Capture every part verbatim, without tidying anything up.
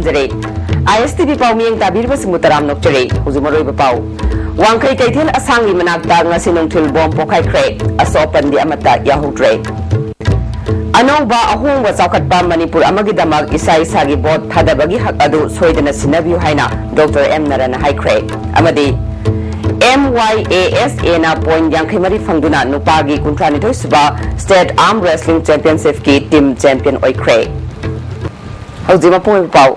ꯖꯔꯦ꯫ ꯑꯥꯏ ꯑꯦꯁ T V ꯄꯥꯎ ꯃꯤꯠꯌꯦꯡ ꯇꯥꯕꯤꯔꯤꯕꯁꯤꯡꯕꯨ ꯇꯔꯥꯝꯅ ꯑꯣꯛꯆꯔꯤ꯫ ꯍꯧꯖꯤꯛ ꯃꯔꯨꯑꯣꯏꯕ ꯄꯥꯎ꯫ ꯋꯥꯡꯈꯩ ꯀꯩꯊꯦꯜ ꯑꯁꯥꯡꯒꯤ ꯃꯅꯥꯛꯇ ꯉꯁꯤ ꯅꯨꯡꯊꯤꯜ ꯕꯣꯝ ꯄꯣꯈꯥꯏꯈ꯭ꯔꯦ꯫ ꯑꯁꯣꯛ ꯑꯄꯟꯗꯤ ꯑꯃꯠꯇ ꯌꯥꯎꯍꯧꯗ꯭ꯔꯦ꯫ ꯑꯅꯧꯕ ꯑꯍꯣꯡꯕ ꯆꯥꯎꯈꯠꯄ ꯃꯅꯤꯄꯨꯔ ꯑꯃꯒꯤꯗꯃꯛ ꯏꯁꯥ ꯏꯁꯥꯒꯤ ꯚꯣꯠ ꯊꯥꯗꯕꯒꯤ ꯍꯛ ꯑꯗꯨ ꯁꯣꯏꯗꯅ ꯁꯤꯟꯅꯕꯤꯌꯨ ꯍꯥꯏꯅ ꯗꯣꯛꯇꯔ ꯑꯦꯝ ꯅꯔꯥꯅ ꯍꯥꯏꯈ꯭ꯔꯦ꯫ ꯑꯃꯗꯤ ꯑꯦꯝ ꯋꯥꯏ ꯑꯦ ꯑꯦꯁ ꯑꯦꯅ ꯄꯣꯏꯟ ꯌꯥꯡꯈꯩ ꯃꯔꯤ ꯐꯪꯗꯨꯅ ꯅꯨꯄꯥꯒꯤ ꯀꯨꯟꯊ꯭ꯔꯥ ꯅꯤꯊꯣꯏ ꯁꯨꯕ ꯁ꯭ꯇꯦꯠ ꯑꯥꯔꯝ ꯔꯦꯁꯂꯤꯡ ꯆꯦꯝꯄꯤꯌꯟꯁꯤꯞꯀꯤ ꯇꯤꯝ ꯆꯦꯝꯄꯤꯌꯟ ꯑꯣꯏꯈ꯭ꯔꯦ꯫ ꯍꯧꯖꯤꯛ ꯃꯄꯨꯡ ꯑꯣꯏꯕ ꯄꯥꯎ꯫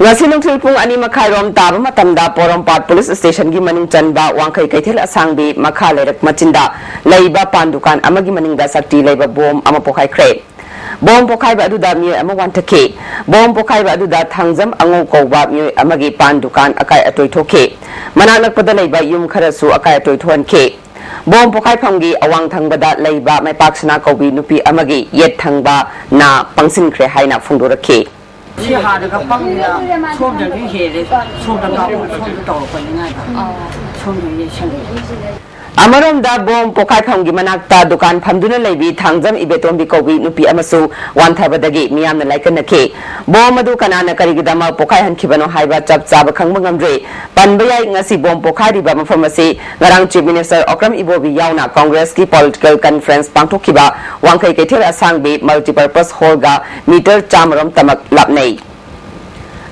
ꯉꯁꯤ ꯅꯨꯡꯊꯤꯜ ꯄꯨꯡ ꯑꯅꯤ ꯃꯈꯥꯏꯔꯣꯝ ꯇꯥꯕ ꯃꯇꯝꯗ ꯄꯣꯔꯣꯝꯄꯥꯠ ꯄꯨꯂꯤꯁ ꯁ꯭ꯇꯦꯁꯟꯒꯤ ꯃꯅꯤꯡ ꯆꯟꯕ ꯋꯥꯡꯈꯩ ꯀꯩꯊꯦꯜ ꯑꯁꯥꯡꯕꯤ ꯃꯈꯥ ꯂꯩꯔꯛ ꯃꯆꯤꯟꯗ ꯂꯩꯕ ꯄꯥꯟ ꯗꯨꯀꯥꯟ ꯑꯃꯒꯤ ꯃꯅꯤꯡꯗ ꯁꯛꯇꯤ ꯂꯩꯕ ꯕꯣꯝ ꯑꯃ ꯄꯣꯈꯥꯏꯈ꯭ꯔꯦ꯫ ꯕꯣꯝ ꯄꯣꯈꯥꯏꯕ ꯑꯗꯨꯗ ꯃꯤꯑꯣꯏ ꯑꯃ ꯋꯥꯟꯊꯈꯤ꯫ ꯕꯣꯝ ꯄꯣꯈꯥꯏꯕ ꯑꯗꯨꯗ ꯊꯥꯡꯖꯝ ꯑꯉꯧ ꯀꯧꯕ ꯃꯤꯑꯣꯏ ꯑꯃꯒꯤ ꯄꯥꯟ ꯗꯨꯀꯥꯟ ꯑꯀꯥꯏ ꯑꯇꯣꯏ ꯊꯣꯛꯈꯤ꯫ ꯃꯅꯥꯛ ꯅꯛꯄꯗ ꯂꯩꯕ ꯌꯨꯝ ꯈꯔꯁꯨ ꯑꯀꯥꯏ ꯑꯇꯣꯏ ꯊꯣꯛꯍꯟꯈꯤ꯫ ꯕꯣꯝ ꯄꯣꯈꯥꯏꯐꯝꯒꯤ ꯑꯋꯥꯡ ꯊꯪꯕꯗ ꯂꯩꯕ ꯃꯩꯄꯥꯛꯁꯅꯥ ꯀꯧꯕꯤ ꯅꯨꯄꯤ ꯑꯃꯒꯤ ꯌꯦꯠ ꯊꯪꯕ ꯅꯥ ꯄꯪꯁꯤꯟꯈ꯭ꯔꯦ ꯍꯥꯏꯅ ꯐꯣꯡꯗꯣꯔꯛꯈꯤ꯫ ꯁꯤ ꯍꯥꯟꯅꯒ ꯄꯪꯉꯤꯅ ꯁꯣꯝꯗꯗꯤ ꯍꯦꯜꯂꯦ, ꯁꯣꯝꯗ ꯀꯥꯞꯄ, ꯁꯣꯝꯗ ꯇꯧꯔꯛꯄꯅꯤꯉꯥꯏꯗ ꯁꯣꯝꯗ ꯌꯩꯁꯜꯂꯦ꯫ ꯑꯃꯔꯣꯝꯗ ꯕꯣꯝ ꯄꯣꯈꯥꯏꯐꯝꯒꯤ ꯃꯅꯥꯛꯇ ꯗꯨꯀꯥꯟ ꯐꯝꯗꯨꯅ ꯂꯩꯕꯤ ꯊꯥꯡꯖꯝ ꯏꯕꯦꯇꯣꯝꯕꯤ ꯀꯧꯕꯤ ꯅꯨꯄꯤ ꯑꯃꯁꯨ ꯋꯥꯟꯊꯕꯗꯒꯤ ꯃꯤꯌꯥꯝꯅ ꯂꯥꯏꯀꯠꯅꯈꯤ꯫ ꯕꯣꯝ ꯑꯗꯨ ꯀꯅꯥꯅ ꯀꯔꯤꯒꯤꯗꯃꯛ ꯄꯣꯈꯥꯏꯍꯟꯈꯤꯕꯅꯣ ꯍꯥꯏꯕ ꯆꯞ ꯆꯥꯕ ꯈꯪꯕ ꯉꯝꯗ꯭ꯔꯤ꯫ ꯄꯟꯕ ꯌꯥꯏ, ꯉꯁꯤ ꯕꯣꯝ ꯄꯣꯈꯥꯏꯔꯤꯕ ꯃꯐꯝ ꯑꯁꯤ ꯉꯔꯥꯡ Chief Minister ꯑꯣꯀ꯭ꯔꯝ ꯏꯕꯣꯕꯤ ꯌꯥꯎꯅ Congress ꯀꯤ political conference ꯄꯥꯡꯊꯣꯛꯈꯤꯕ ꯋꯥꯡꯈꯩ ꯀꯩꯊꯦꯜ ꯑꯁꯥꯡꯕꯤ multipurpose hall ꯒ meter ꯆꯥꯝꯃꯔꯣꯝ ꯇꯃꯛ ꯂꯥꯞꯅꯩ꯫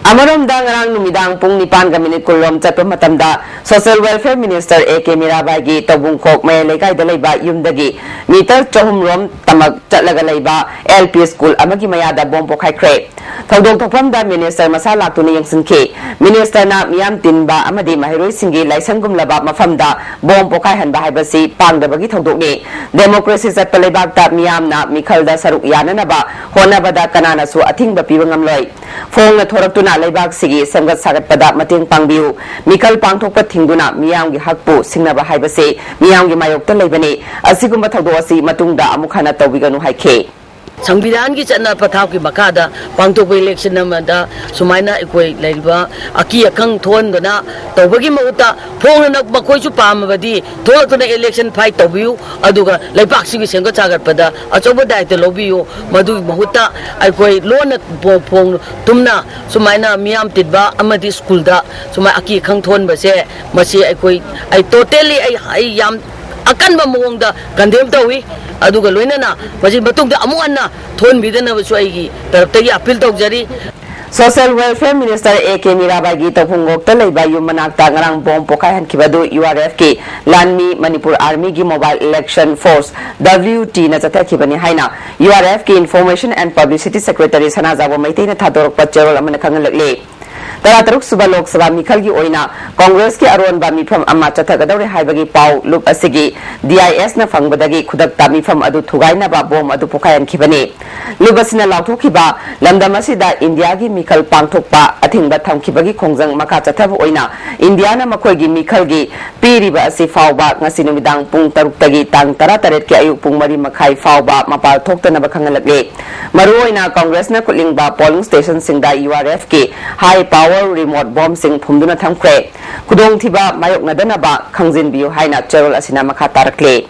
ꯑꯃꯔꯣꯝꯗ ꯉꯔꯥꯡ ꯅꯨꯃꯤꯗꯥꯡ ꯄꯨꯡ ꯅꯤꯄꯥꯟꯒ ꯃꯤꯅꯤꯠ ꯀꯨꯟ ꯔꯣꯝ ꯆꯠꯄ ꯃꯇꯝꯗ Social Welfare Minister ꯑꯦ ꯀꯦ ꯃꯤꯔꯥꯕꯥꯏꯒꯤ ꯇꯧꯕꯨꯡꯈꯣꯛ ꯃꯌꯥꯏ ꯂꯩꯀꯥꯏꯗ ꯂꯩꯕ ꯌꯨꯝꯗꯒꯤ meter ꯆꯍꯨꯝ ꯔꯣꯝ ꯇꯃꯛ ꯆꯠꯂꯒ ꯂꯩꯕ L P school ꯑꯃꯒꯤ ꯃꯌꯥꯗ ꯕꯣꯝ ꯄꯣꯈꯥꯏꯈ꯭ꯔꯦ꯫ ꯊꯧꯗꯣꯛ ꯊꯣꯛꯐꯝꯗ minister ꯃꯁꯥ ꯂꯥꯛꯇꯨꯅ ꯌꯦꯡꯁꯤꯟꯈꯤ꯫ Minister ꯅ ꯃꯤꯌꯥꯝ ꯇꯤꯟꯕ ꯑꯃꯗꯤ ꯃꯍꯩꯔꯣꯏꯁꯤꯡꯒꯤ ꯂꯥꯏꯁꯪꯒꯨꯝꯂꯕ ꯃꯐꯝꯗ ꯕꯣꯝ ꯄꯣꯈꯥꯏꯍꯟꯕ ꯍꯥꯏꯕꯁꯤ ꯄꯥꯡꯗꯕꯒꯤ ꯊꯧꯗꯣꯛꯅꯤ꯫ Democracy ꯆꯠꯄ ꯂꯩꯕꯥꯛꯇ ꯃꯤꯌꯥꯝꯅ ꯃꯤꯈꯜꯗ ꯁꯔꯨꯛ ꯌꯥꯅꯅꯕ ꯍꯣꯠꯅꯕꯗ ꯀꯅꯥꯅꯁꯨ ꯑꯊꯤꯡꯕ ꯄꯤꯕ ꯉꯝꯂꯣꯏ꯫ ꯐꯣꯡꯅ ꯊꯣꯔꯛꯇꯨꯅ ꯂꯩꯕꯥꯛꯁꯤꯒꯤ ꯁꯦꯝꯒꯠ ꯁꯥꯒꯠꯄꯗ ꯃꯇꯦꯡ ꯄꯥꯡꯕꯤꯌꯨ꯫ ꯃꯤꯈꯜ ꯄꯥꯡꯊꯣꯛꯄ ꯊꯤꯡꯗꯨꯅ ꯃꯤꯌꯥꯝꯒꯤ ꯍꯛꯄꯨ ꯁꯤꯡꯅꯕ ꯍꯥꯏꯕꯁꯤ ꯃꯤꯌꯥꯝꯒꯤ ꯃꯥꯌꯣꯛꯇ ꯂꯩꯕꯅꯤ꯫ ꯑꯁꯤꯒꯨꯝꯕ ꯊꯧꯗꯣꯛ ꯑꯁꯤ ꯃꯇꯨꯡꯗ ꯑꯃꯨꯛ ꯍꯟꯅ ꯇꯧꯕꯤꯒꯅꯨ ꯍꯥꯏꯈꯤ꯫ ꯁꯪꯕꯤꯙꯥꯟꯒꯤ ꯆꯠꯅ ꯄꯊꯥꯞꯀꯤ ꯃꯈꯥꯗ ꯄꯥꯡꯊꯣꯛꯄ ꯏꯂꯦꯛꯁꯟ ꯑꯃꯗ ꯁꯨꯃꯥꯏꯅ ꯑꯩꯈꯣꯏ ꯂꯩꯔꯤꯕ ꯑꯀꯤ ꯑꯈꯪ ꯊꯣꯛꯍꯟꯗꯅ ꯇꯧꯕꯒꯤ ꯃꯍꯨꯠꯇ, ꯐꯣꯡꯅ ꯃꯈꯣꯏꯁꯨ ꯄꯥꯝꯃꯕꯗꯤ ꯊꯣꯛꯂꯛꯇꯨꯅ ꯏꯂꯦꯛꯁꯟ ꯐꯥꯏꯠ ꯇꯧꯕꯤꯌꯨ, ꯑꯗꯨꯒ ꯂꯩꯕꯥꯛꯁꯤꯒꯤ ꯁꯦꯝꯒꯠ ꯁꯥꯒꯠꯄꯗ ꯑꯆꯧꯕ ꯗꯥꯏꯇ ꯂꯧꯕꯤꯌꯨ꯫ ꯃꯗꯨꯒꯤ ꯃꯍꯨꯠꯇ ꯑꯩꯈꯣꯏ ꯂꯣꯟꯅ ꯐꯣ-, ꯐꯣꯡ ꯊꯨꯝꯅ ꯁꯨꯃꯥꯏꯅ ꯃꯤꯌꯥꯝ ꯇꯤꯟꯕ ꯑꯃꯗꯤ ꯁ꯭ꯀꯨꯜꯗ ꯁꯨꯃꯥꯏꯅ ꯑꯀꯤ ꯑꯈꯪ ꯊꯣꯛꯍꯟꯕꯁꯦ, ꯃꯁꯤ ꯑꯩꯈꯣꯏ, ꯑꯩ ꯇꯣꯇꯦꯜꯂꯤ ꯑꯩ, ꯑꯩ ꯌꯥꯝ ꯑꯀꯟꯕ ꯃꯑꯣꯡꯗ ꯀꯟꯗꯦꯝ ꯇꯧꯏ꯫ ꯑꯗꯨꯒ ꯂꯣꯏꯅꯅ ꯃꯁꯤ ꯃꯇꯨꯡꯗ ꯑꯃꯨꯛ ꯍꯟꯅ ꯊꯣꯛꯍꯟꯕꯤꯗꯅꯕꯁꯨ ꯑꯩꯒꯤ ꯇꯔꯞꯇꯒꯤ ꯑꯄꯤꯜ ꯇꯧꯖꯔꯤ꯫ Social welfare minister A K ꯃꯤꯔꯥꯕꯥꯏꯒꯤ ꯇꯧꯐꯝꯒꯣꯛꯇ ꯂꯩꯕ ꯌꯨꯝ ꯃꯅꯥꯛꯇ ꯉꯔꯥꯡ ꯕꯣꯝ ꯄꯣꯈꯥꯏꯍꯟꯈꯤꯕ ꯑꯗꯨ ꯌꯨ ꯑꯥꯔ ꯑꯦꯐꯀꯤ ꯂꯥꯟꯃꯤ, ꯃꯅꯤꯄꯨꯔ ꯑꯥꯔꯃꯤꯒꯤ ꯃꯣꯕꯥꯏꯜ ꯏꯂꯦꯛꯁꯟ ꯐꯣꯔꯁ, ꯗꯕ꯭ꯂꯤꯌꯨ ꯇꯤꯅ ꯆꯠꯊꯈꯤꯕꯅꯤ ꯍꯥꯏꯅ ꯌꯨ ꯑꯥꯔ ꯑꯦꯐꯀꯤ information and publicity secretary Sanajaoba ꯃꯩꯇꯩꯅ ꯊꯥꯗꯣꯔꯛꯄ ꯆꯦꯔꯣꯜ ꯑꯃꯅ ꯈꯪꯍꯜꯂꯛꯂꯤ꯫ ꯇꯔꯥꯇꯔꯨꯛ ꯁꯨꯕ ꯂꯣꯛ ꯁꯚꯥ ꯃꯤꯈꯜꯒꯤ ꯑꯣꯏꯅ ꯀꯣꯡꯒ꯭ꯔꯦꯁꯀꯤ ꯑꯔꯣꯟꯕ ꯃꯤꯐꯝ ꯑꯃ ꯆꯠꯊꯒꯗꯧꯔꯦ ꯍꯥꯏꯕꯒꯤ ꯄꯥꯎ ꯂꯨꯞ ꯑꯁꯤꯒꯤ ꯗꯤ ꯑꯥꯏ ꯑꯦꯁꯅ ꯐꯪꯕꯗꯒꯤ ꯈꯨꯗꯛꯇ ꯃꯤꯐꯝ ꯑꯗꯨ ꯊꯨꯒꯥꯏꯅꯕ ꯕꯣꯝ ꯑꯗꯨ ꯄꯣꯈꯥꯏꯍꯟꯈꯤꯕꯅꯤ꯫ ꯂꯨꯞ ꯑꯁꯤꯅ ꯂꯥꯎꯊꯣꯛꯈꯤꯕ, ꯂꯝꯗꯝ ꯑꯁꯤꯗ ꯏꯟꯗꯤꯌꯥꯒꯤ ꯃꯤꯈꯜ ꯄꯥꯡꯊꯣꯛꯄ ꯑꯊꯤꯡꯕ ꯊꯝꯈꯤꯕꯒꯤ ꯈꯣꯡꯖꯪ ꯃꯈꯥ ꯆꯠꯊꯕ ꯑꯣꯏꯅ ꯏꯟꯗꯤꯌꯥꯅ ꯃꯈꯣꯏꯒꯤ ꯃꯤꯈꯜꯒꯤ ꯄꯤꯔꯤꯕ ꯑꯁꯤ ꯐꯥꯎꯕ ꯉꯁꯤ ꯅꯨꯃꯤꯗꯥꯡ ꯄꯨꯡ ꯇꯔꯨꯛꯇꯒꯤ ꯇꯥꯡ ꯇꯔꯥꯇꯔꯦꯠꯀꯤ ꯑꯌꯨꯛ ꯄꯨꯡ ꯃꯔꯤ ꯃꯈꯥꯏ ꯐꯥꯎꯕ ꯃꯄꯥꯜ ꯊꯣꯛꯇꯅꯕ ꯈꯪꯍꯜꯂꯛꯂꯤ꯫ ꯃꯔꯨꯑꯣꯏꯅ ꯀꯣꯡꯒ꯭ꯔꯦꯁꯅ ꯈꯨꯠꯂꯤꯡꯕ ꯄꯣꯂꯤꯡ ꯁ꯭ꯇꯦꯁꯟꯁꯤꯡꯗ ꯌꯨ ꯑꯥꯔ ꯑꯦꯐꯀꯤ ꯍꯥꯏ ꯄꯥꯋꯔ ꯔꯤꯃꯣꯠ ꯕꯣꯝꯁꯤꯡ ꯐꯨꯝꯗꯨꯅ ꯊꯝꯈ꯭ꯔꯦ꯫ ꯈꯨꯗꯣꯡꯊꯤꯕ ꯃꯥꯌꯣꯛꯅꯗꯅꯕ ꯈꯪꯖꯤꯟꯕꯤꯌꯨ ꯍꯥꯏꯅ ꯆꯦꯔꯣꯜ ꯑꯁꯤꯅ ꯃꯈꯥ ꯇꯥꯔꯛꯂꯤ꯫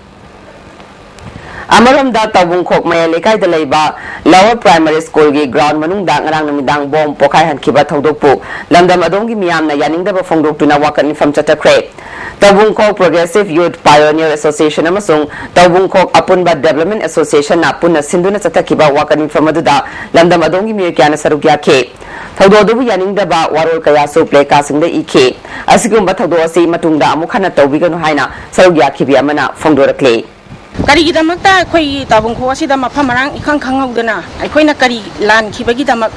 ꯑꯃꯔꯣꯝꯗ, ꯇꯧꯕꯨꯡꯈꯣꯛ ꯃꯌꯥꯏ ꯂꯩꯀꯥꯏꯗ ꯂꯩꯕ ꯂꯋꯔ ꯄ꯭ꯔꯥꯏꯃꯥꯔꯤ ꯁ꯭ꯀꯨꯜꯒꯤ ꯒ꯭ꯔꯥꯎꯟ ꯃꯅꯨꯡꯗ ꯉꯔꯥꯡ ꯅꯨꯃꯤꯗꯥꯡ ꯕꯣꯝ ꯄꯣꯈꯥꯏꯍꯟꯈꯤꯕ ꯊꯧꯗꯣꯛꯄꯨ ꯂꯝꯗꯝ ꯑꯗꯣꯝꯒꯤ ꯃꯤꯌꯥꯝꯅ ꯌꯥꯅꯤꯡꯗꯕ ꯐꯣꯡꯗꯣꯛꯇꯨꯅ ꯋꯥꯀꯠ ꯃꯤꯐꯝ ꯆꯠꯊꯈ꯭ꯔꯦ꯫ ꯇꯧꯕꯨꯡꯈꯣꯛ ꯄ꯭ꯔꯣꯒ꯭ꯔꯦꯁꯤꯚ ꯌꯨꯊ ꯄꯥꯏꯑꯣꯅꯤꯌꯔ ꯑꯦꯁꯣꯁꯤꯌꯦꯁꯟ ꯑꯃꯁꯨꯡ ꯇꯧꯕꯨꯡꯈꯣꯛ ꯑꯄꯨꯟꯕ ꯗꯦꯕꯂꯞꯃꯦꯟ ꯑꯦꯁꯣꯁꯤꯌꯦꯁꯟꯅ ꯄꯨꯟꯅ ꯁꯤꯟꯗꯨꯅ ꯆꯠꯊꯈꯤꯕ ꯋꯥꯀꯠ ꯃꯤꯐꯝ ꯑꯗꯨꯗ ꯂꯝꯗꯝ ꯑꯗꯣꯝꯒꯤ ꯃꯤꯑꯣꯏ ꯀꯌꯥꯅ ꯁꯔꯨꯛ ꯌꯥꯈꯤ꯫ ꯊꯧꯗꯣꯛ ꯑꯗꯨꯕꯨ ꯌꯥꯅꯤꯡꯗꯕ ꯋꯥꯔꯣꯜ ꯀꯌꯥꯁꯨ ꯄ꯭ꯂꯦꯀꯥꯔꯗꯁꯤꯡꯗ ꯏꯈꯤ꯫ ꯑꯁꯤꯒꯨꯝꯕ ꯊꯧꯗꯣꯛ ꯑꯁꯤ ꯃꯇꯨꯡꯗ ꯑꯃꯨꯛ ꯍꯟꯅ ꯇꯧꯕꯤꯒꯅꯨ ꯍꯥꯏꯅ ꯁꯔꯨꯛ ꯌꯥꯈꯤꯕꯤ ꯑꯃꯅ ꯐꯣꯡꯗꯣꯔꯛꯂꯤ꯫ ꯀꯔꯤꯒꯤꯗꯃꯛꯇ ꯑꯩꯈꯣꯏꯒꯤ ꯇꯥꯕꯨꯡꯈꯣꯛ ꯑꯁꯤꯗ ꯃꯐꯝ ꯃꯔꯥꯡ ꯏꯈꯪ ꯈꯪꯍꯧꯗꯅ ꯑꯩꯈꯣꯏꯅ ꯀꯔꯤ ꯂꯥꯟꯈꯤꯕꯒꯤꯗꯃꯛ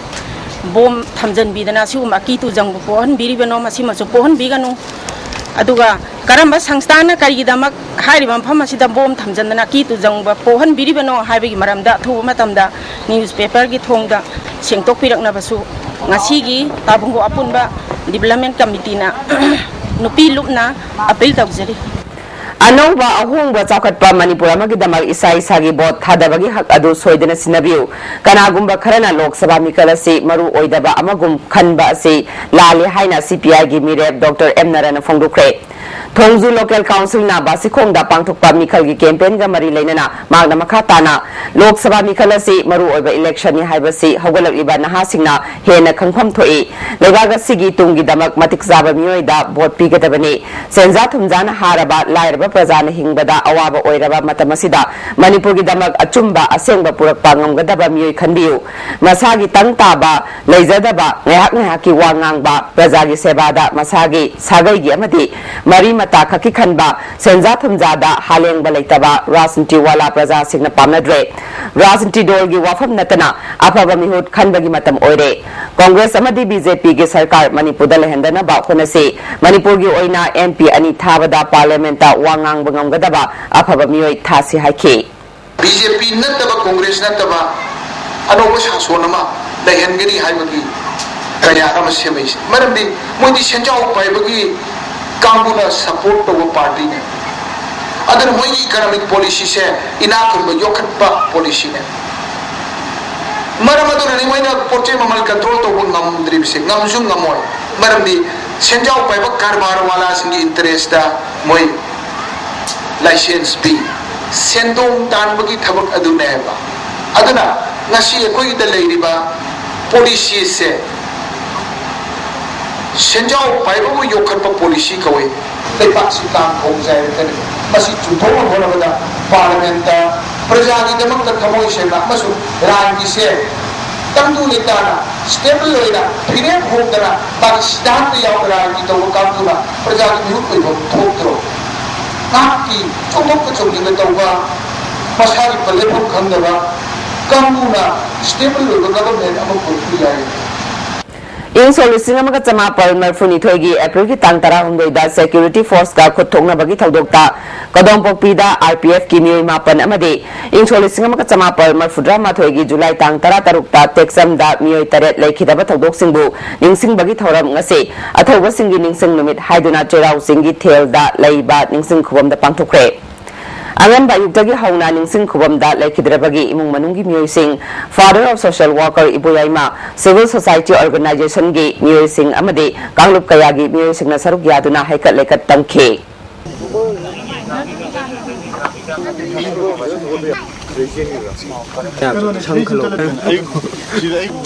ꯕꯣꯝ ꯊꯝꯖꯤꯟꯕꯤꯗꯅ ꯁꯤꯒꯨꯝꯕ ꯑꯀꯤ ꯇꯨꯖꯪꯕ ꯄꯣꯛꯍꯟꯕꯤꯔꯤꯕꯅꯣ? ꯃꯁꯤꯃꯁꯨ ꯄꯣꯛꯍꯟꯕꯤꯒꯅꯨ꯫ ꯑꯗꯨꯒ ꯀꯔꯝꯕ ꯁꯪꯁꯊꯥꯟꯅ ꯀꯔꯤꯒꯤꯗꯃꯛ ꯍꯥꯏꯔꯤꯕ ꯃꯐꯝ ꯑꯁꯤꯗ ꯕꯣꯝ ꯊꯝꯖꯤꯟꯗꯅ ꯑꯀꯤ ꯇꯨꯖꯪꯕ ꯄꯣꯛꯍꯟꯕꯤꯔꯤꯕꯅꯣ ꯍꯥꯏꯕꯒꯤ ꯃꯔꯝꯗ ꯑꯊꯨꯕ ꯃꯇꯝꯗ ꯅ꯭ꯌꯨꯁꯄꯦꯄꯔꯒꯤ ꯊꯣꯡꯗ ꯁꯦꯡꯗꯣꯛꯄꯤꯔꯛꯅꯕꯁꯨ ꯉꯁꯤꯒꯤ ꯇꯥꯕꯨꯡꯈꯣꯛ ꯑꯄꯨꯟꯕ ꯗꯤꯕꯂꯞꯃꯦꯟ ꯀꯃꯤꯇꯤꯅ ꯅꯨꯄꯤ ꯂꯨꯞꯅ ꯑꯄꯤꯜ ꯇꯧꯖꯔꯤ꯫ ꯑꯅꯧꯕ ꯑꯍꯣꯡꯕ ꯆꯥꯎꯈꯠꯄ ꯃꯅꯤꯄꯨꯔ ꯑꯃꯒꯤꯗꯃꯛ ꯏꯁꯥ ꯏꯁꯥꯒꯤ ꯚꯣꯠ ꯊꯥꯗꯕꯒꯤ ꯍꯛ ꯑꯗꯨ ꯁꯣꯏꯗꯅ ꯁꯤꯟꯅꯕꯤꯌꯨ꯫ ꯀꯅꯥꯒꯨꯝꯕ ꯈꯔꯅ ꯂꯣꯛ ꯁꯚꯥ ꯃꯤꯈꯜ ꯑꯁꯤ ꯃꯔꯨ ꯑꯣꯏꯗꯕ ꯑꯃꯒꯨꯝ ꯈꯟꯕ ꯑꯁꯤ ꯂꯥꯜꯂꯦ ꯍꯥꯏꯅ ꯁꯤ ꯄꯤ ꯑꯥꯏꯒꯤ ꯃꯤꯔꯦꯞ ꯗꯣꯛꯇꯔ ꯑꯦꯝ ꯅꯔꯟꯅ ꯐꯣꯡꯗꯣꯛꯈ꯭ꯔꯦ꯫ ꯊꯣꯡꯖꯨ ꯂꯣꯀꯦꯜ ꯀꯥꯎꯟꯁꯤꯜꯅ ꯕꯥꯁꯤꯈꯣꯡꯗ ꯄꯥꯡꯊꯣꯛꯄ ꯃꯤꯈꯜꯒꯤ ꯀꯦꯝꯄꯦꯟꯒ ꯃꯔꯤ ꯂꯩꯅꯅ ꯃꯍꯥꯛꯅ ꯃꯈꯥ ꯇꯥꯅ ꯂꯣꯛ ꯁꯚꯥ ꯃꯤꯈꯜ ꯑꯁꯤ ꯃꯔꯨ ꯑꯣꯏꯕ ꯏꯂꯦꯛꯁꯟꯅꯤ ꯍꯥꯏꯕꯁꯤ ꯍꯧꯒꯠꯂꯛꯂꯤꯕ ꯅꯍꯥꯁꯤꯡꯅ ꯍꯦꯟꯅ ꯈꯪꯐꯝ ꯊꯣꯛꯏ꯫ ꯂꯩꯕꯥꯛ ꯑꯁꯤꯒꯤ ꯇꯨꯡꯒꯤꯗꯃꯛ ꯃꯇꯤꯛ ꯆꯥꯕ ꯃꯤꯑꯣꯏꯗ ꯚꯣꯠ ꯄꯤꯒꯗꯕꯅꯤ꯫ ꯁꯦꯟꯖꯥ ꯊꯨꯝꯖꯥꯅ ꯍꯥꯔꯕ ꯂꯥꯏꯔꯕ ꯄ꯭ꯔꯖꯥꯅ ꯍꯤꯡꯕꯗ ꯑꯋꯥꯕ ꯑꯣꯏꯔꯕ ꯃꯇꯝ ꯑꯁꯤꯗ ꯃꯅꯤꯄꯨꯔꯒꯤꯗꯃꯛ ꯑꯆꯨꯝꯕ ꯑꯁꯦꯡꯕ ꯄꯨꯔꯛꯄ ꯉꯝꯒꯗꯕ ꯃꯤꯑꯣꯏ ꯈꯟꯕꯤꯌꯨ꯫ ꯃꯁꯥꯒꯤ ꯇꯪ ꯇꯥꯕ ꯂꯩꯖꯗꯕ, ꯉꯥꯏꯍꯥꯛ ꯉꯥꯏꯍꯥꯛꯀꯤ ꯋꯥ ꯉꯥꯡꯕ, ꯄ꯭ꯔꯖꯥꯒꯤ ꯁꯦꯕꯥꯗ ꯃꯁꯥꯒꯤ ꯁꯥꯒꯩꯒꯤ ꯑꯃꯗꯤ ꯃꯔꯤ ꯃꯇꯥ ꯈꯛꯀꯤ ꯈꯟꯕ, ꯁꯦꯟꯖꯥ ꯊꯨꯝꯖꯥꯗ ꯍꯥꯂꯦꯡꯕ ꯂꯩꯇꯕ ꯔꯥꯖꯅꯤꯇꯤ ꯋꯥꯂꯥ ꯄ꯭ꯔꯖꯥꯁꯤꯡꯅ ꯄꯥꯝꯅꯗ꯭ꯔꯦ꯫ ꯔꯥꯖꯅꯤꯇꯤ ꯗꯣꯜꯒꯤ ꯋꯥꯐꯝ ꯅꯠꯇꯅ ꯑꯐꯕ ꯃꯤꯍꯨꯠ ꯈꯟꯕꯒꯤ ꯃꯇꯝ ꯑꯣꯏꯔꯦ꯫ ꯀꯣꯡꯒ꯭ꯔꯦꯁ ꯑꯃꯗꯤ ꯕꯤ ꯖꯦ ꯄꯤꯒꯤ ꯁꯔꯀꯥꯔ ꯃꯅꯤꯄꯨꯔꯗ ꯂꯩꯍꯟꯗꯅꯕ ꯍꯣꯠꯅꯁꯤ꯫ ꯃꯅꯤꯄꯨꯔꯒꯤ ꯑꯣꯏꯅ ꯑꯦꯝ ꯄꯤ ꯑꯅꯤ ꯊꯥꯕꯗ ꯄꯥꯔꯂꯤꯌꯥꯃꯦꯟꯠꯇ ꯋꯥ ꯉꯥꯡꯕ ꯉꯝꯒꯗꯕ ꯑꯐꯕ ꯃꯤꯑꯣꯏ ꯊꯥꯁꯤ ꯍꯥꯏꯈꯤ꯫ ꯕꯤ ꯖꯦ ꯄꯤ ꯅꯠꯇꯕ, ꯀꯣꯡꯒ꯭ꯔꯦꯁ ꯅꯠꯇꯕ ꯑꯅꯧꯕ ꯁꯥꯁꯣꯟ ꯑꯃ ꯂꯩꯍꯟꯒꯅꯤ ꯍꯥꯏꯕꯒꯤ ꯀꯌꯥꯠ ꯑꯃ ꯁꯦꯝꯃꯛꯏꯁꯦ꯫ ꯃꯔꯝꯗꯤ ꯃꯣꯏꯗꯤ ꯁꯦꯟꯖꯥꯎ ꯄꯥꯏꯕꯒꯤ ꯀꯥꯡꯕꯨꯅ ꯁꯄꯣꯔꯠ ꯇꯧꯕ ꯄꯥꯔꯇꯤꯅꯦ꯫ ꯑꯗꯨꯅ ꯃꯣꯏꯒꯤ ꯏꯀꯅꯣꯃꯤꯛ ꯄꯣꯂꯤꯁꯤꯁꯦ ꯏꯅꯥꯛ ꯈꯨꯟꯕ ꯌꯣꯛꯈꯠꯄ ꯄꯣꯂꯤꯁꯤꯅꯦ꯫ ꯃꯔꯝ ꯑꯗꯨꯅꯅꯤ ꯃꯣꯏꯅ ꯄꯣꯠ ꯆꯩ ꯃꯃꯜ ꯀꯟꯇ꯭ꯔꯣꯜ ꯇꯧꯕ ꯉꯝꯗ꯭ꯔꯤꯕꯁꯦ, ꯉꯝꯁꯨ ꯉꯝꯃꯣꯏ꯫ ꯃꯔꯝꯗꯤ ꯁꯦꯟꯖꯥꯎ ꯄꯥꯏꯕ ꯀꯔꯕꯥꯔ ꯋꯥꯂꯥꯁꯤꯡꯒꯤ ꯏꯟꯇꯔꯦꯁꯇ ꯃꯣꯏ ꯂꯥꯏꯁꯦꯟꯁ ꯄꯤ꯫ ꯁꯦꯟꯗꯣꯡ ꯇꯥꯟꯕꯒꯤ ꯊꯕꯛ ꯑꯗꯨꯅꯦꯕ꯫ ꯑꯗꯨꯅ ꯉꯁꯤ ꯑꯩꯈꯣꯏꯒꯤꯗ ꯂꯩꯔꯤꯕ ꯄꯣꯂꯤꯁꯤꯁꯦ ꯁꯦꯟꯖꯥꯎ ꯄꯥꯏꯕꯕꯨ ꯌꯣꯛꯈꯠꯄ ꯄꯣꯂꯤꯁꯤ ꯀꯧꯏ꯫ ꯂꯩꯕꯥꯛꯁꯤ ꯇꯥꯡ ꯈꯣꯡꯖꯥꯏꯔꯛꯀꯅꯤ꯫ ꯃꯁꯤ ꯆꯨꯝꯊꯣꯛꯅꯕ ꯍꯣꯠꯅꯕꯗ ꯄꯥꯔꯂꯤꯌꯥꯃꯦꯟꯠꯇ ꯄ꯭ꯔꯖꯥꯒꯤꯗꯃꯛꯇ ꯊꯃꯣꯏ ꯁꯦꯡꯅ ꯑꯃꯁꯨꯡ ꯂꯥꯟꯒꯤꯁꯦ ꯇꯪꯗꯨ ꯂꯩꯇꯥꯅ, ꯁ꯭ꯇꯦꯕꯜ ꯑꯣꯏꯅ, ꯐꯤꯔꯦꯞ ꯍꯣꯡꯗꯅ ꯃꯥꯒꯤ ꯁꯤꯗꯥꯟꯇ ꯌꯥꯎꯅ ꯔꯥꯖꯅꯤꯇꯤ ꯇꯧꯕ ꯀꯥꯡꯕꯨꯅ ꯄ꯭ꯔꯖꯥꯒꯤ ꯃꯤꯍꯨꯠ ꯑꯣꯏꯐꯝ ꯊꯣꯛꯇ꯭ꯔꯣ? ꯉꯥꯏꯍꯥꯛꯀꯤ ꯆꯣꯡꯊꯣꯛꯀ ꯆꯣꯡꯁꯤꯟꯒ ꯇꯧꯕ, ꯃꯁꯥꯒꯤ ꯄ꯭ꯂꯦꯠꯐꯣꯝ ꯈꯪꯗꯕ ꯀꯥꯡꯕꯨꯅ ꯁ꯭ꯇꯦꯕꯜ ꯑꯣꯏꯕ ꯒꯚꯔꯟꯃꯦꯟꯠ ꯑꯃ ꯄꯨꯔꯛꯄ ꯌꯥꯏ꯫ ꯏꯪ ꯁꯣꯛ ꯂꯤꯁꯤꯡ ꯑꯃꯒ ꯆꯃꯥꯄꯜ ꯃꯔꯤꯐꯨꯅꯤꯊꯣꯏꯒꯤ ꯑꯦꯄ꯭ꯔꯤꯜꯒꯤ ꯇꯥꯡ ꯇꯔꯥꯍꯨꯝꯗꯣꯏꯗ ꯁꯦꯀ꯭ꯌꯨꯔꯤꯇꯤ ꯐꯣꯔꯁꯀ ꯈꯨꯠ ꯊꯣꯛꯅꯕꯒꯤ ꯊꯧꯗꯣꯛꯇ ꯀꯗꯣꯝꯄꯣꯛꯄꯤꯗ ꯑꯥꯔ ꯄꯤ ꯑꯦꯐꯀꯤ ꯃꯤꯑꯣꯏ ꯃꯥꯄꯟ ꯑꯃꯗꯤ ꯏꯪ ꯁꯣꯛ ꯂꯤꯁꯤꯡ ꯑꯃꯒ ꯆꯃꯥꯄꯜ ꯃꯔꯤꯐꯨꯇꯔꯥꯃꯥꯊꯣꯏꯒꯤ ꯖꯨꯂꯥꯏ ꯇꯥꯡ ꯇꯔꯥꯇꯔꯨꯛꯇ ꯇꯦꯛꯆꯝꯗ ꯃꯤꯑꯣꯏ ꯇꯔꯦꯠ ꯂꯩꯈꯤꯗꯕ ꯊꯧꯗꯣꯛꯁꯤꯡꯕꯨ ꯅꯤꯡꯁꯤꯡꯕꯒꯤ ꯊꯧꯔꯝ ꯉꯁꯤ ꯑꯊꯧꯕꯁꯤꯡꯒꯤ ꯅꯤꯡꯁꯤꯡ ꯅꯨꯃꯤꯠ ꯍꯥꯏꯗꯨꯅ ꯆꯩꯔꯥꯎ ꯆꯤꯡꯒꯤ ꯊꯦꯜꯗ ꯂꯩꯕ ꯅꯤꯡꯁꯤꯡ ꯈꯨꯕꯝꯗ ꯄꯥꯡꯊꯣꯛꯈ꯭ꯔꯦ꯫ ꯑꯉꯟꯕ ꯑꯌꯨꯛꯇꯒꯤ ꯍꯧꯅ ꯅꯤꯡꯁꯤꯡ ꯈꯨꯕꯝꯗ ꯂꯩꯈꯤꯗ꯭ꯔꯕꯒꯤ ꯏꯃꯨꯡ ꯃꯅꯨꯡꯒꯤ ꯃꯤꯑꯣꯏꯁꯤꯡ, Father of Social Worker Iboyaima, Civil Society Organizationꯒꯤ ꯃꯤꯑꯣꯏꯁꯤꯡ ꯑꯃꯗꯤ ꯀꯥꯡꯂꯨꯞ ꯀꯌꯥꯒꯤ ꯃꯤꯑꯣꯏꯁꯤꯡꯅ ꯁꯔꯨꯛ ꯌꯥꯗꯨꯅ ꯍꯩꯀꯠ ꯂꯩꯀꯠ ꯇꯝꯈꯤ꯫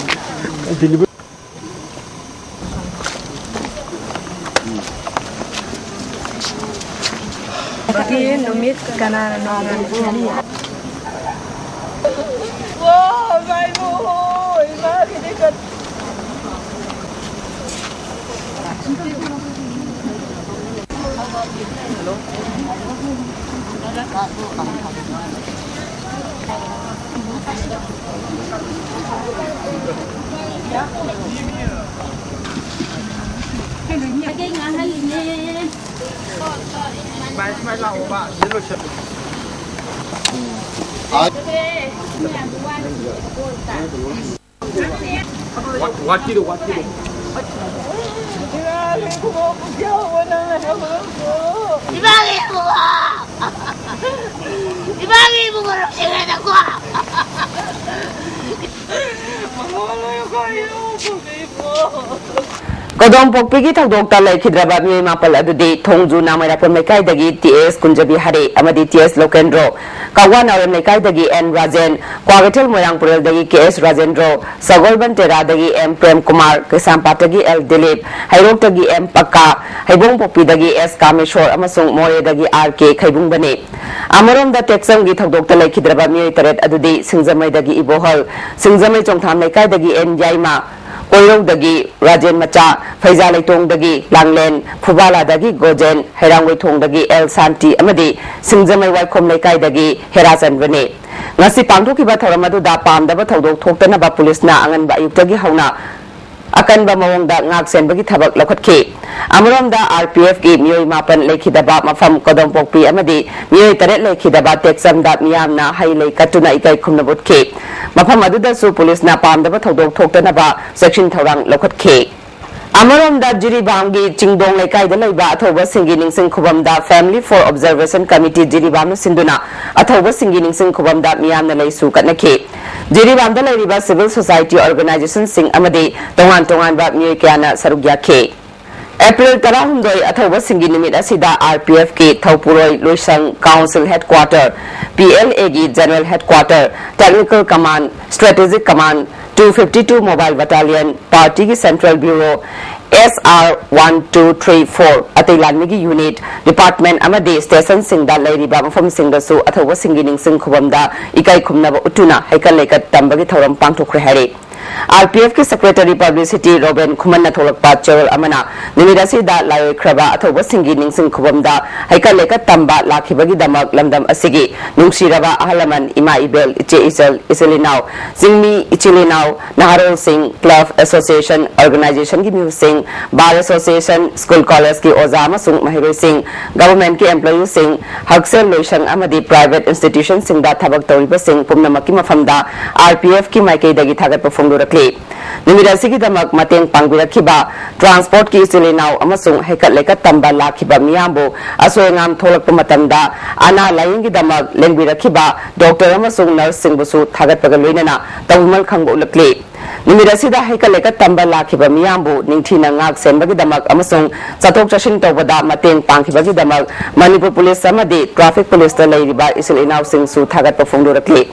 ꯅꯨꯃꯤꯠ ꯀꯅꯥꯅ ꯅꯣꯡꯉꯥꯟꯕ? ꯏꯕꯥꯒꯤ ꯏꯕꯨꯡꯉꯣ! ꯏꯕꯥꯒꯤ ꯏꯕꯨꯡꯉꯣ ꯅꯨꯡꯁꯤꯈ꯭ꯔꯦꯗꯀꯣ! ꯀꯗꯣꯝꯄꯣꯛꯄꯤꯒꯤ ꯊꯧꯗꯣꯛꯇ ꯂꯩꯈꯤꯗ꯭ꯔꯕ ꯃꯤꯑꯣꯏ ꯃꯥꯄꯜ ꯑꯗꯨꯗꯤ ꯊꯣꯡꯖꯨ ꯅꯥꯃꯩꯔꯥꯛꯄꯝ ꯂꯩꯀꯥꯏꯗꯒꯤ ꯇꯤ ꯑꯦꯁ ꯀꯨꯟꯖꯕꯤ ꯍꯔꯦ ꯑꯃꯗꯤ ꯇꯤ ꯑꯦꯁ ꯂꯣꯀꯦꯟꯗ꯭ꯔꯣ, ꯀꯛꯋꯥ ꯅꯥꯎꯔꯦꯝ ꯂꯩꯀꯥꯏꯗꯒꯤ ꯑꯦꯟ ꯔꯥꯖꯦꯟ, ꯀ꯭ꯋꯥꯀꯩꯊꯦꯜ ꯃꯣꯏꯔꯥꯡꯄꯨꯔꯦꯜꯗꯒꯤ ꯀꯦ ꯑꯦꯁ ꯔꯥꯖꯦꯟꯗ꯭ꯔꯣ, ꯁꯒꯣꯜꯕꯟ ꯇꯦꯔꯥꯗꯒꯤ ꯑꯦꯝ ꯄ꯭ꯔꯦꯝꯀꯨꯃꯥꯔ, ꯀꯩꯁꯥꯝꯄꯥꯠꯇꯒꯤ ꯑꯦꯜ ꯗꯤꯂꯤꯞ, ꯍꯩꯔꯣꯛꯇꯒꯤ ꯑꯦꯝ ꯄꯛꯀꯥ, ꯍꯩꯕꯣꯡꯄꯣꯛꯄꯤꯗꯒꯤ ꯑꯦꯁ ꯀꯥꯃꯦꯁꯣꯔ ꯑꯃꯁꯨꯡ ꯃꯣꯔꯦꯗꯒꯤ ꯑꯥꯔ ꯀꯦ ꯈꯩꯕꯨꯡꯕꯅꯤ꯫ ꯑꯃꯔꯣꯝꯗ ꯇꯦꯛꯆꯝꯒꯤ ꯊꯧꯗꯣꯛꯇ ꯂꯩꯈꯤꯗ꯭ꯔꯕ ꯃꯤꯑꯣꯏ ꯇꯔꯦꯠ ꯑꯗꯨꯗꯤ ꯁꯤꯡꯖꯃꯩꯗꯒꯤ ꯏꯕꯣꯍꯜ, ꯁꯤꯡꯖꯃꯩ ꯆꯣꯡꯊꯥꯝ ꯂꯩꯀꯥꯏꯗꯒꯤ ꯑꯦꯟ ꯌꯥꯏꯃ, ꯀꯣꯏꯔꯧꯗꯒꯤ ꯔꯥꯖꯦꯟ ꯃꯆꯥ, ꯐꯩꯖꯥ ꯂꯩꯇꯣꯡꯗꯒꯤ ꯂꯥꯡꯂꯦꯟ, ꯐꯨꯕꯥꯂꯥꯗꯒꯤ ꯒꯣꯖꯦꯟ, ꯍꯩꯔꯥꯡꯒꯣꯏꯊꯣꯡꯗꯒꯤ ꯑꯦꯜ ꯁꯥꯟꯇꯤ ꯑꯃꯗꯤ ꯁꯤꯡꯖꯃꯩ ꯋꯥꯏꯈꯣꯝ ꯂꯩꯀꯥꯏꯗꯒꯤ ꯍꯦꯔꯥꯆꯟꯗ꯭ꯔꯅꯤ꯫ ꯉꯁꯤ ꯄꯥꯡꯊꯣꯛꯈꯤꯕ ꯊꯧꯔꯝ ꯑꯗꯨꯗ ꯄꯥꯝꯗꯕ ꯊꯧꯗꯣꯛ ꯊꯣꯛꯇꯅꯕ ꯄꯨꯂꯤꯁꯅ ꯑꯉꯟꯕ ꯑꯌꯨꯛꯇꯒꯤ ꯍꯧꯅ ꯑꯀꯟꯕ ꯃꯑꯣꯡꯗ ꯉꯥꯛ ꯁꯦꯟꯕꯒꯤ ꯊꯕꯛ ꯂꯧꯈꯠꯈꯤ꯫ ꯑꯃꯔꯣꯝꯗ, ꯑꯥꯔ ꯄꯤ ꯑꯦꯐꯀꯤ ꯃꯤꯑꯣꯏ ꯃꯥꯄꯟ ꯂꯩꯈꯤꯗꯕ ꯃꯐꯝ ꯀꯣꯗꯣꯝꯄꯣꯛꯄꯤ ꯑꯃꯗꯤ ꯃꯤꯑꯣꯏ ꯇꯔꯦꯠ ꯂꯩꯈꯤꯗꯕ ꯇꯦꯛꯆꯝꯗ ꯃꯤꯌꯥꯝꯅ ꯍꯩ ꯂꯩ ꯀꯠꯇꯨꯅ ꯏꯀꯥꯏ ꯈꯨꯝꯅꯕ ꯎꯠꯈꯤ꯫ ꯃꯐꯝ ꯑꯗꯨꯗꯁꯨ ꯄꯨꯂꯤꯁꯅ ꯄꯥꯝꯗꯕ ꯊꯧꯗꯣꯛ ꯊꯣꯛꯇꯅꯕ ꯆꯦꯛꯁꯤꯟ ꯊꯧꯔꯥꯡ ꯂꯧꯈꯠꯈꯤ꯫ ꯑꯃꯔꯣꯝꯗ, ꯖꯤꯔꯤꯕꯥꯝꯒꯤ ꯆꯤꯡꯗꯣꯡ ꯂꯩꯀꯥꯏꯗ ꯂꯩꯕ ꯑꯊꯧꯕꯁꯤꯡꯒꯤ ꯅꯤꯡꯁꯤꯡ ꯈꯨꯕꯝꯗ Family for Observation Committee ꯖꯤꯔꯤꯕꯥꯝꯅ ꯁꯤꯟꯗꯨꯅ ꯑꯊꯧꯕꯁꯤꯡꯒꯤ ꯅꯤꯡꯁꯤꯡ ꯈꯨꯕꯝꯗ ꯃꯤꯌꯥꯝꯅ ꯂꯩꯁꯨ ꯀꯠꯅꯈꯤ꯫ ꯖꯤꯔꯤꯕꯥꯝꯗ ꯂꯩꯔꯤꯕ civil society organizationꯁꯤꯡ ꯑꯃꯗꯤ ꯇꯣꯉꯥꯟ ꯇꯣꯉꯥꯟꯕ ꯃꯤꯑꯣꯏ ꯀꯌꯥꯅ ꯁꯔꯨꯛ ꯌꯥꯈꯤ꯫ ꯑꯦꯄ꯭ꯔꯤꯜ ꯇꯔꯥꯍꯨꯝꯗꯣꯏ ꯑꯊꯧꯕꯁꯤꯡꯒꯤ ꯅꯨꯃꯤꯠ ꯑꯁꯤꯗ ꯑꯥꯔ ꯄꯤ ꯑꯦꯐꯀꯤ ꯊꯧꯄꯨꯔꯣꯏ ꯂꯣꯏꯁꯪ Council Headquarter, ꯄꯤ ꯑꯦꯜ ꯑꯦꯒꯤ General Headquarter, Technical Command, Strategic Command, two fifty two Mobile Battalion, partyꯒꯤ Central Bureau, S R one two three four, ꯑꯇꯩ ꯂꯥꯟꯃꯤꯒꯤ unit, department ꯑꯃꯗꯤ stationꯁꯤꯡꯗ ꯂꯩꯔꯤꯕ ꯃꯐꯝꯁꯤꯡꯗꯁꯨ ꯑꯊꯧꯕꯁꯤꯡꯒꯤ ꯅꯤꯡꯁꯤꯡ ꯈꯨꯕꯝꯗ ꯏꯀꯥꯏ ꯈꯨꯝꯅꯕ ꯎꯠꯇꯨꯅ ꯍꯩꯀꯠ ꯂꯩꯀꯠ ꯇꯝꯕꯒꯤ ꯊꯧꯔꯝ ꯄꯥꯡꯊꯣꯛꯈ꯭ꯔꯦ ꯍꯥꯏꯔꯤ꯫ ꯑꯥꯔ ꯄꯤ ꯑꯦꯐꯀꯤ Secretary Publicity ꯔꯣꯕꯦꯟ ꯈꯨꯃꯟꯅ ꯊꯣꯛꯂꯛꯄ ꯆꯦꯔꯣꯜ ꯑꯃꯅ ꯅꯨꯃꯤꯠ ꯑꯁꯤꯗ ꯂꯥꯏꯑꯣꯏꯈ꯭ꯔꯕ ꯑꯊꯧꯕꯁꯤꯡꯒꯤ ꯅꯤꯡꯁꯤꯡ ꯈꯨꯕꯝꯗ ꯍꯩꯀꯠ ꯂꯩꯀꯠ ꯇꯝꯕ ꯂꯥꯛꯈꯤꯕꯒꯤꯗꯃꯛ ꯂꯝꯗꯝ ꯑꯁꯤꯒꯤ ꯅꯨꯡꯁꯤꯔꯕ ꯑꯍꯜ ꯂꯃꯟ, ꯏꯃꯥ ꯏꯕꯦꯜ, ꯏꯆꯦ ꯏꯆꯜ, ꯏꯆꯤꯜ ꯏꯅꯥꯎ, ꯆꯤꯡꯃꯤ ꯏꯆꯤꯜ ꯏꯅꯥꯎ, ꯅꯍꯥꯔꯣꯜꯁꯤꯡ, club, association, organizationꯒꯤ ꯃꯤꯍꯨꯠꯁꯤꯡ, bar association, school collegeꯀꯤ ꯑꯣꯖꯥ ꯑꯃꯁꯨꯡ ꯃꯍꯩꯔꯣꯏꯁꯤꯡ, governmentꯀꯤ employeeꯁꯤꯡ, ꯍꯛꯁꯦꯜ ꯂꯣꯏꯁꯪ ꯑꯃꯗꯤ private institutionꯁꯤꯡꯗ ꯊꯕꯛ ꯇꯧꯔꯤꯕꯁꯤꯡ ꯄꯨꯝꯅꯃꯛꯀꯤ ꯃꯐꯝꯗ ꯑꯥꯔ ꯄꯤ ꯑꯦꯐꯀꯤ ꯃꯥꯏꯀꯩꯗꯒꯤ ꯊꯥꯒꯠꯄ ꯐꯣꯡꯗꯣꯔꯛꯂꯤ꯫ ꯅꯨꯃꯤꯠ ꯑꯁꯤꯒꯤꯗꯃꯛ ꯃꯇꯦꯡ ꯄꯥꯡꯕꯤꯔꯛꯈꯤꯕ transportꯀꯤ ꯏꯆꯤꯜ ꯏꯅꯥꯎ ꯑꯃꯁꯨꯡ ꯍꯩꯀꯠ ꯂꯩꯀꯠ ꯇꯝꯕ ꯂꯥꯛꯈꯤꯕ ꯃꯤꯌꯥꯝꯕꯨ ꯑꯁꯣꯏ ꯑꯉꯥꯝ ꯊꯣꯛꯂꯛꯄ ꯃꯇꯝꯗ ꯑꯅꯥ ꯂꯥꯌꯦꯡꯒꯤꯗꯃꯛ ꯂꯦꯡꯕꯤꯔꯛꯈꯤꯕ doctor ꯑꯃꯁꯨꯡ nurseꯁꯤꯡꯕꯨꯁꯨ ꯊꯥꯒꯠꯄꯒ ꯂꯣꯏꯅꯅ ꯇꯧꯕꯤꯃꯜ ꯈꯪꯕ ꯎꯠꯂꯛꯂꯤ꯫ ꯅꯨꯃꯤꯠ ꯑꯁꯤꯗ ꯍꯩꯀꯠ ꯂꯩꯀꯠ ꯇꯝꯕ ꯂꯥꯛꯈꯤꯕ ꯃꯤꯌꯥꯝꯕꯨ ꯅꯤꯡꯊꯤꯅ ꯉꯥꯛ ꯁꯦꯟꯕꯒꯤꯗꯃꯛ ꯑꯃꯁꯨꯡ ꯆꯠꯊꯣꯛ ꯆꯠꯁꯤꯟ ꯇꯧꯕꯗ ꯃꯇꯦꯡ ꯄꯥꯡꯈꯤꯕꯒꯤꯗꯃꯛ ꯃꯅꯤꯄꯨꯔ ꯄꯨꯂꯤꯁ ꯑꯃꯗꯤ traffic ꯄꯨꯂꯤꯁꯇ ꯂꯩꯔꯤꯕ ꯏꯆꯤꯜ ꯏꯅꯥꯎꯁꯤꯡꯁꯨ ꯊꯥꯒꯠꯄ ꯐꯣꯡꯗꯣꯔꯛꯂꯤ꯫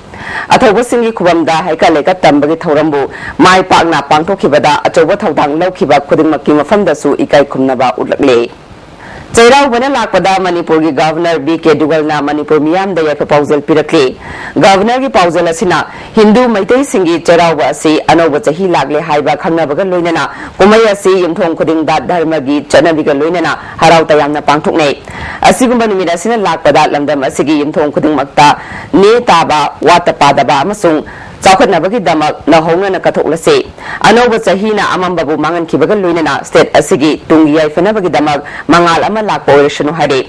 ꯑꯊꯧꯕꯁꯤꯡꯒꯤ ꯈꯨꯕꯝꯗ ꯍꯩꯀꯠ ꯂꯩꯀꯠ ꯇꯝꯕꯒꯤ ꯊꯧꯔꯝꯕꯨ ꯃꯥꯏ ꯄꯥꯛꯅ ꯄꯥꯡꯊꯣꯛꯈꯤꯕꯗ ꯑꯆꯧꯕ ꯊꯧꯗꯥꯡ ꯂꯧꯈꯤꯕ ꯈꯨꯗꯤꯡꯃꯛꯀꯤ ꯃꯐꯝꯗꯁꯨ ꯏꯀꯥꯏ ꯈꯨꯝꯅꯕ ꯎꯠꯂꯛꯂꯤ꯫ ꯆꯩꯔꯥꯎꯕꯅ ꯂꯥꯛꯄꯗ ꯃꯅꯤꯄꯨꯔꯒꯤ Governor ꯕꯤ ꯀꯦ ꯗꯨꯒꯜꯅ ꯃꯅꯤꯄꯨꯔ ꯃꯤꯌꯥꯝꯗ ꯌꯥꯏꯐ ꯄꯥꯎꯖꯦꯜ ꯄꯤꯔꯛꯂꯤ꯫ Governorꯒꯤ ꯄꯥꯎꯖꯦꯜ ꯑꯁꯤꯅ ꯍꯤꯟꯗꯨ ꯃꯩꯇꯩꯁꯤꯡꯒꯤ ꯆꯩꯔꯥꯎꯕ ꯑꯁꯤ ꯑꯅꯧꯕ ꯆꯍꯤ ꯂꯥꯛꯂꯦ ꯍꯥꯏꯕ ꯈꯪꯅꯕꯒ ꯂꯣꯏꯅꯅ ꯀꯨꯝꯍꯩ ꯑꯁꯤ ꯌꯨꯝꯊꯣꯡ ꯈꯨꯗꯤꯡꯗ ꯙꯔꯃꯒꯤ ꯆꯠꯅꯕꯤꯒ ꯂꯣꯏꯅꯅ ꯍꯔꯥꯎ ꯇꯌꯥꯝꯅ ꯄꯥꯡꯊꯣꯛꯅꯩ꯫ ꯑꯁꯤꯒꯨꯝꯕ ꯅꯨꯃꯤꯠ ꯑꯁꯤꯅ ꯂꯥꯛꯄꯗ ꯂꯝꯗꯝ ꯑꯁꯤꯒꯤ ꯌꯨꯝꯊꯣꯡ ꯈꯨꯗꯤꯡꯃꯛꯇ ꯅꯦ ꯇꯥꯕ, ꯋꯥꯠꯇ ꯄꯥꯗꯕ ꯑꯃꯁꯨꯡ ꯆꯥꯎꯈꯠꯅꯕꯒꯤꯗꯃꯛ ꯅꯧꯍꯧꯅꯅ ꯀꯠꯊꯣꯛꯂꯁꯤ꯫ ꯑꯅꯧꯕ ꯆꯍꯤꯅ ꯑꯃꯝꯕꯕꯨ ꯃꯥꯡꯍꯟꯈꯤꯕꯒ ꯂꯣꯏꯅꯅ state ꯑꯁꯤꯒꯤ ꯇꯨꯡꯒꯤ ꯌꯥꯏꯐꯅꯕꯒꯤꯗꯃꯛ ꯃꯉꯥꯜ ꯑꯃ ꯂꯥꯛꯄ ꯑꯣꯏꯔꯁꯅꯨ ꯍꯥꯏꯔꯤ꯫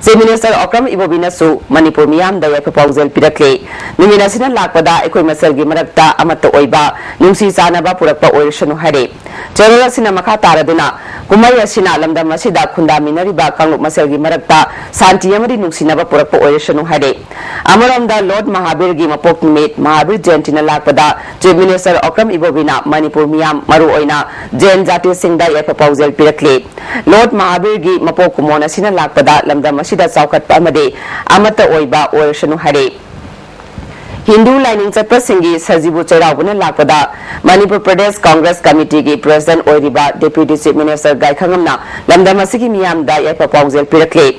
Chief Minister ꯑꯣꯀ꯭ꯔꯝ ꯏꯕꯣꯕꯤꯅꯁꯨ ꯃꯅꯤꯄꯨꯔ ꯃꯤꯌꯥꯝꯗ ꯌꯥꯏꯐ ꯄꯥꯎꯖꯦꯜ ꯄꯤꯔꯛꯂꯤ꯫ ꯅꯨꯃꯤꯠ ꯑꯁꯤꯅ ꯂꯥꯛꯄꯗ ꯑꯩꯈꯣꯏ ꯃꯁꯦꯜꯒꯤ ꯃꯔꯛꯇ ꯑꯃꯠꯇ ꯑꯣꯏꯕ, ꯅꯨꯡꯁꯤ ꯆꯥꯟꯅꯕ ꯄꯨꯔꯛꯄ ꯑꯣꯏꯔꯁꯅꯨ ꯍꯥꯏꯔꯤ꯫ Channel ꯑꯁꯤꯅ ꯃꯈꯥ ꯇꯥꯔꯗꯨꯅ, ꯀꯨꯝꯍꯩ ꯑꯁꯤꯅ ꯂꯝꯗꯝ ꯑꯁꯤꯗ ꯈꯨꯟꯗꯥꯃꯤꯟꯅꯔꯤꯕ ꯀꯥꯡꯂꯨꯞ ꯃꯁꯦꯜꯒꯤ ꯃꯔꯛꯇ ꯁꯥꯟꯇꯤ ꯑꯃꯗꯤ ꯅꯨꯡꯁꯤꯅꯕ ꯄꯨꯔꯛꯄ ꯑꯣꯏꯔꯁꯅꯨ ꯍꯥꯏꯔꯤ꯫ ꯑꯃꯔꯣꯝꯗ, Lord ꯃꯍꯥꯕꯤꯔꯒꯤ ꯃꯄꯣꯛ ꯅꯨꯃꯤꯠ, ꯃꯍꯥꯕꯤꯔ ꯖꯌꯟꯇꯤꯅ ꯂꯥꯛꯄꯗ Chief Minister ꯑꯣꯀ꯭ꯔꯝ ꯏꯕꯣꯕꯤꯅ ꯃꯅꯤꯄꯨꯔ ꯃꯤꯌꯥꯝ, ꯃꯔꯨꯑꯣꯏꯅ ꯖꯦꯟ ꯖꯥꯇꯤꯁꯤꯡꯗ ꯌꯥꯏꯐ ꯄꯥꯎꯖꯦꯜ ꯄꯤꯔꯛꯂꯤ꯫ Lord ꯃꯍꯥꯕꯤꯔꯒꯤ ꯃꯄꯣꯛ ꯀꯨꯝꯑꯣꯟ ꯑꯁꯤꯅ ꯂꯥꯛꯄꯗ ꯂꯝꯗꯝ ꯑꯁꯤꯗ ꯆꯥꯎꯈꯠꯄ ꯑꯃꯗꯤ ꯑꯃꯠꯇ ꯑꯣꯏꯕ ꯑꯣꯏꯔꯁꯅꯨ ꯍꯥꯏꯔꯤ꯫ ꯍꯤꯟꯗꯨ ꯂꯥꯏꯅꯤꯡ ꯆꯠꯄꯁꯤꯡꯒꯤ ꯁꯖꯤꯕꯨ ꯆꯩꯔꯥꯎꯕꯅ ꯂꯥꯛꯄꯗ ꯃꯅꯤꯄꯨꯔ ꯄ꯭ꯔꯗꯦꯁ ꯀꯪꯒ꯭ꯔꯦꯁ ꯀꯃꯤꯇꯤꯒꯤ President ꯑꯣꯏꯔꯤꯕ Deputy Chief Minister ꯒꯥꯏꯈꯉꯝꯅ ꯂꯝꯗꯝ ꯑꯁꯤꯒꯤ ꯃꯤꯌꯥꯝꯗ ꯌꯥꯏꯐ ꯄꯥꯎꯖꯦꯜ ꯄꯤꯔꯛꯂꯤ꯫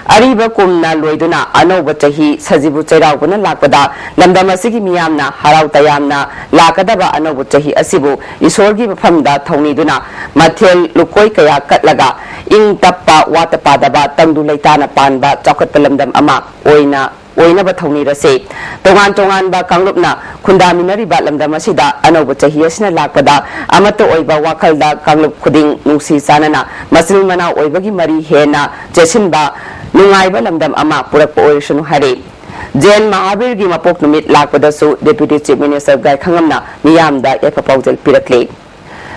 ꯑꯔꯤꯕ ꯀꯨꯝꯅ ꯂꯣꯏꯗꯨꯅ ꯑꯅꯧꯕ ꯆꯍꯤ ꯁꯖꯤꯕꯨ ꯆꯩꯔꯥꯎꯕꯅ ꯂꯥꯛꯄꯗ ꯂꯝꯗꯝ ꯑꯁꯤꯒꯤ ꯃꯤꯌꯥꯝꯅ ꯍꯔꯥꯎ ꯇꯌꯥꯝꯅ ꯂꯥꯛꯀꯗꯕ ꯑꯅꯧꯕ ꯆꯍꯤ ꯑꯁꯤꯕꯨ ꯏꯁꯣꯔꯒꯤ ꯃꯐꯝꯗ ꯊꯧꯅꯤꯗꯨꯅ ꯃꯊꯦꯜ ꯂꯨꯀꯣꯏ ꯀꯌꯥ ꯀꯠꯂꯒ ꯏꯪ ꯇꯞꯄ, ꯋꯥꯠꯇ ꯄꯥꯗꯕ, ꯇꯪꯗꯨ ꯂꯩꯇꯥꯅ ꯄꯥꯟꯕ ꯆꯥꯎꯈꯠꯄ ꯂꯝꯗꯝ ꯑꯃ ꯑꯣꯏꯅ ꯑꯣꯏꯅꯕ ꯊꯧꯅꯤꯔꯁꯤ꯫ ꯇꯣꯉꯥꯟ ꯇꯣꯉꯥꯟꯕ ꯀꯥꯡꯂꯨꯞꯅ ꯈꯨꯟꯗꯥꯃꯤꯟꯅꯔꯤꯕ ꯂꯝꯗꯝ ꯑꯁꯤꯗ ꯑꯅꯧꯕ ꯆꯍꯤ ꯑꯁꯤꯅ ꯂꯥꯛꯄꯗ ꯑꯃꯠꯇ ꯑꯣꯏꯕ ꯋꯥꯈꯜꯗ ꯀꯥꯡꯂꯨꯞ ꯈꯨꯗꯤꯡ ꯅꯨꯡꯁꯤ ꯆꯥꯟꯅꯅ ꯃꯆꯤꯟ ꯃꯅꯥꯎ ꯑꯣꯏꯕꯒꯤ ꯃꯔꯤ ꯍꯦꯟꯅ ꯆꯦꯠꯁꯤꯟꯕ ꯅꯨꯡꯉꯥꯏꯕ ꯂꯝꯗꯝ ꯑꯃ ꯄꯨꯔꯛꯄ ꯑꯣꯏꯔꯁꯅꯨ ꯍꯥꯏꯔꯤ꯫ ꯖꯦꯟ ꯃꯍꯥꯕꯤꯔꯒꯤ ꯃꯄꯣꯛ ꯅꯨꯃꯤꯠ ꯂꯥꯛꯄꯗꯁꯨ Deputy Chief Minister ꯒꯥꯏꯈꯉꯝꯅ ꯃꯤꯌꯥꯝꯗ ꯌꯥꯏꯐ ꯄꯥꯎꯖꯦꯜ ꯄꯤꯔꯛꯂꯤ꯫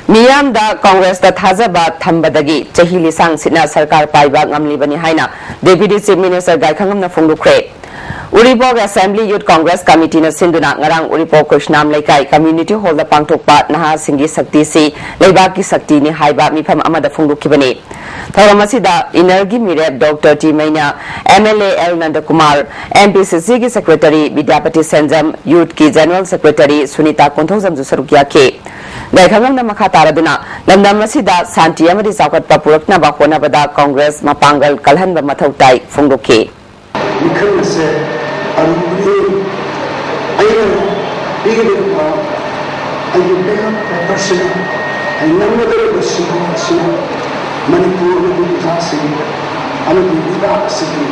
ꯃꯤꯌꯥꯝꯗ ꯀꯪꯒ꯭ꯔꯦꯁꯇ ꯊꯥꯖꯕ ꯊꯝꯕꯗꯒꯤ ꯆꯍꯤ ꯂꯤꯁꯥꯡ ꯁꯤꯠꯅ ꯁꯔꯀꯥꯔ ꯄꯥꯏꯕ ꯉꯝꯂꯤꯕꯅꯤ ꯍꯥꯏꯅ Deputy Chief Minister ꯒꯥꯏꯈꯉꯝꯅ ꯐꯣꯡꯗꯣꯛꯈ꯭ꯔꯦ꯫ ꯎꯔꯤꯄꯣꯛ Assembly Youth Congress Committeeꯅ ꯁꯤꯟꯗꯨꯅ ꯉꯔꯥꯡ ꯎꯔꯤꯄꯣꯛ ꯀ꯭ꯔꯤꯁꯅꯥꯝ ꯂꯩꯀꯥꯏ Community Hallꯗ ꯄꯥꯡꯊꯣꯛꯄ ꯅꯍꯥꯁꯤꯡꯒꯤ ꯁꯛꯇꯤꯁꯤ ꯂꯩꯕꯥꯛꯀꯤ ꯁꯛꯇꯤꯅꯤ ꯍꯥꯏꯕ ꯃꯤꯐꯝ ꯑꯃꯗ ꯐꯣꯡꯗꯣꯛꯈꯤꯕꯅꯤ꯫ ꯊꯧꯔꯝ ꯑꯁꯤꯗ Innerꯒꯤ ꯃꯤꯔꯦꯞ Doctor T Meina, MLA L Nandakumar, MPCCꯒꯤ Secretary ꯕꯤꯗ꯭ꯌꯥꯄꯇꯤ ꯁꯦꯟꯖꯝ, Youthꯀꯤ General Secretary ꯁꯨꯅꯤꯇꯥ ꯀꯣꯟꯊꯧꯖꯝꯁꯨ ꯁꯔꯨꯛ ꯌꯥꯈꯤ꯫ ꯒꯥꯏꯈꯉꯝꯅ ꯃꯈꯥ ꯇꯥꯔꯗꯨꯅ ꯂꯝꯗꯝ ꯑꯁꯤꯗ ꯁꯥꯟꯇꯤ ꯑꯃꯗꯤ ꯆꯥꯎꯈꯠꯄ ꯄꯨꯔꯛꯅꯕ ꯍꯣꯠꯅꯕꯗ ꯀꯪꯒ꯭ꯔꯦꯁ ꯃꯄꯥꯡꯒꯜ ꯀꯜꯍꯟꯕ ꯃꯊꯧ ꯇꯥꯏ ꯐꯣꯡꯗꯣꯛꯈꯤ꯫ ꯃꯤꯈꯜ ꯑꯁꯦ ꯑꯔꯨꯕꯅꯤ꯫ ꯑꯩꯅ ꯄꯤꯒꯗꯧꯔꯤꯕ ꯑꯩꯒꯤ ballot paperꯁꯤꯅ ꯑꯩ ꯅꯝꯒꯗꯧꯔꯤꯕ ꯁꯤꯟꯐꯝ ꯑꯁꯤꯅ ꯃꯅꯤꯄꯨꯔ ꯑꯃꯗꯤ ꯄ꯭ꯔꯖꯥꯁꯤꯡ ꯑꯃꯗꯤ ꯂꯩꯕꯥꯛ ꯑꯁꯤꯒꯤ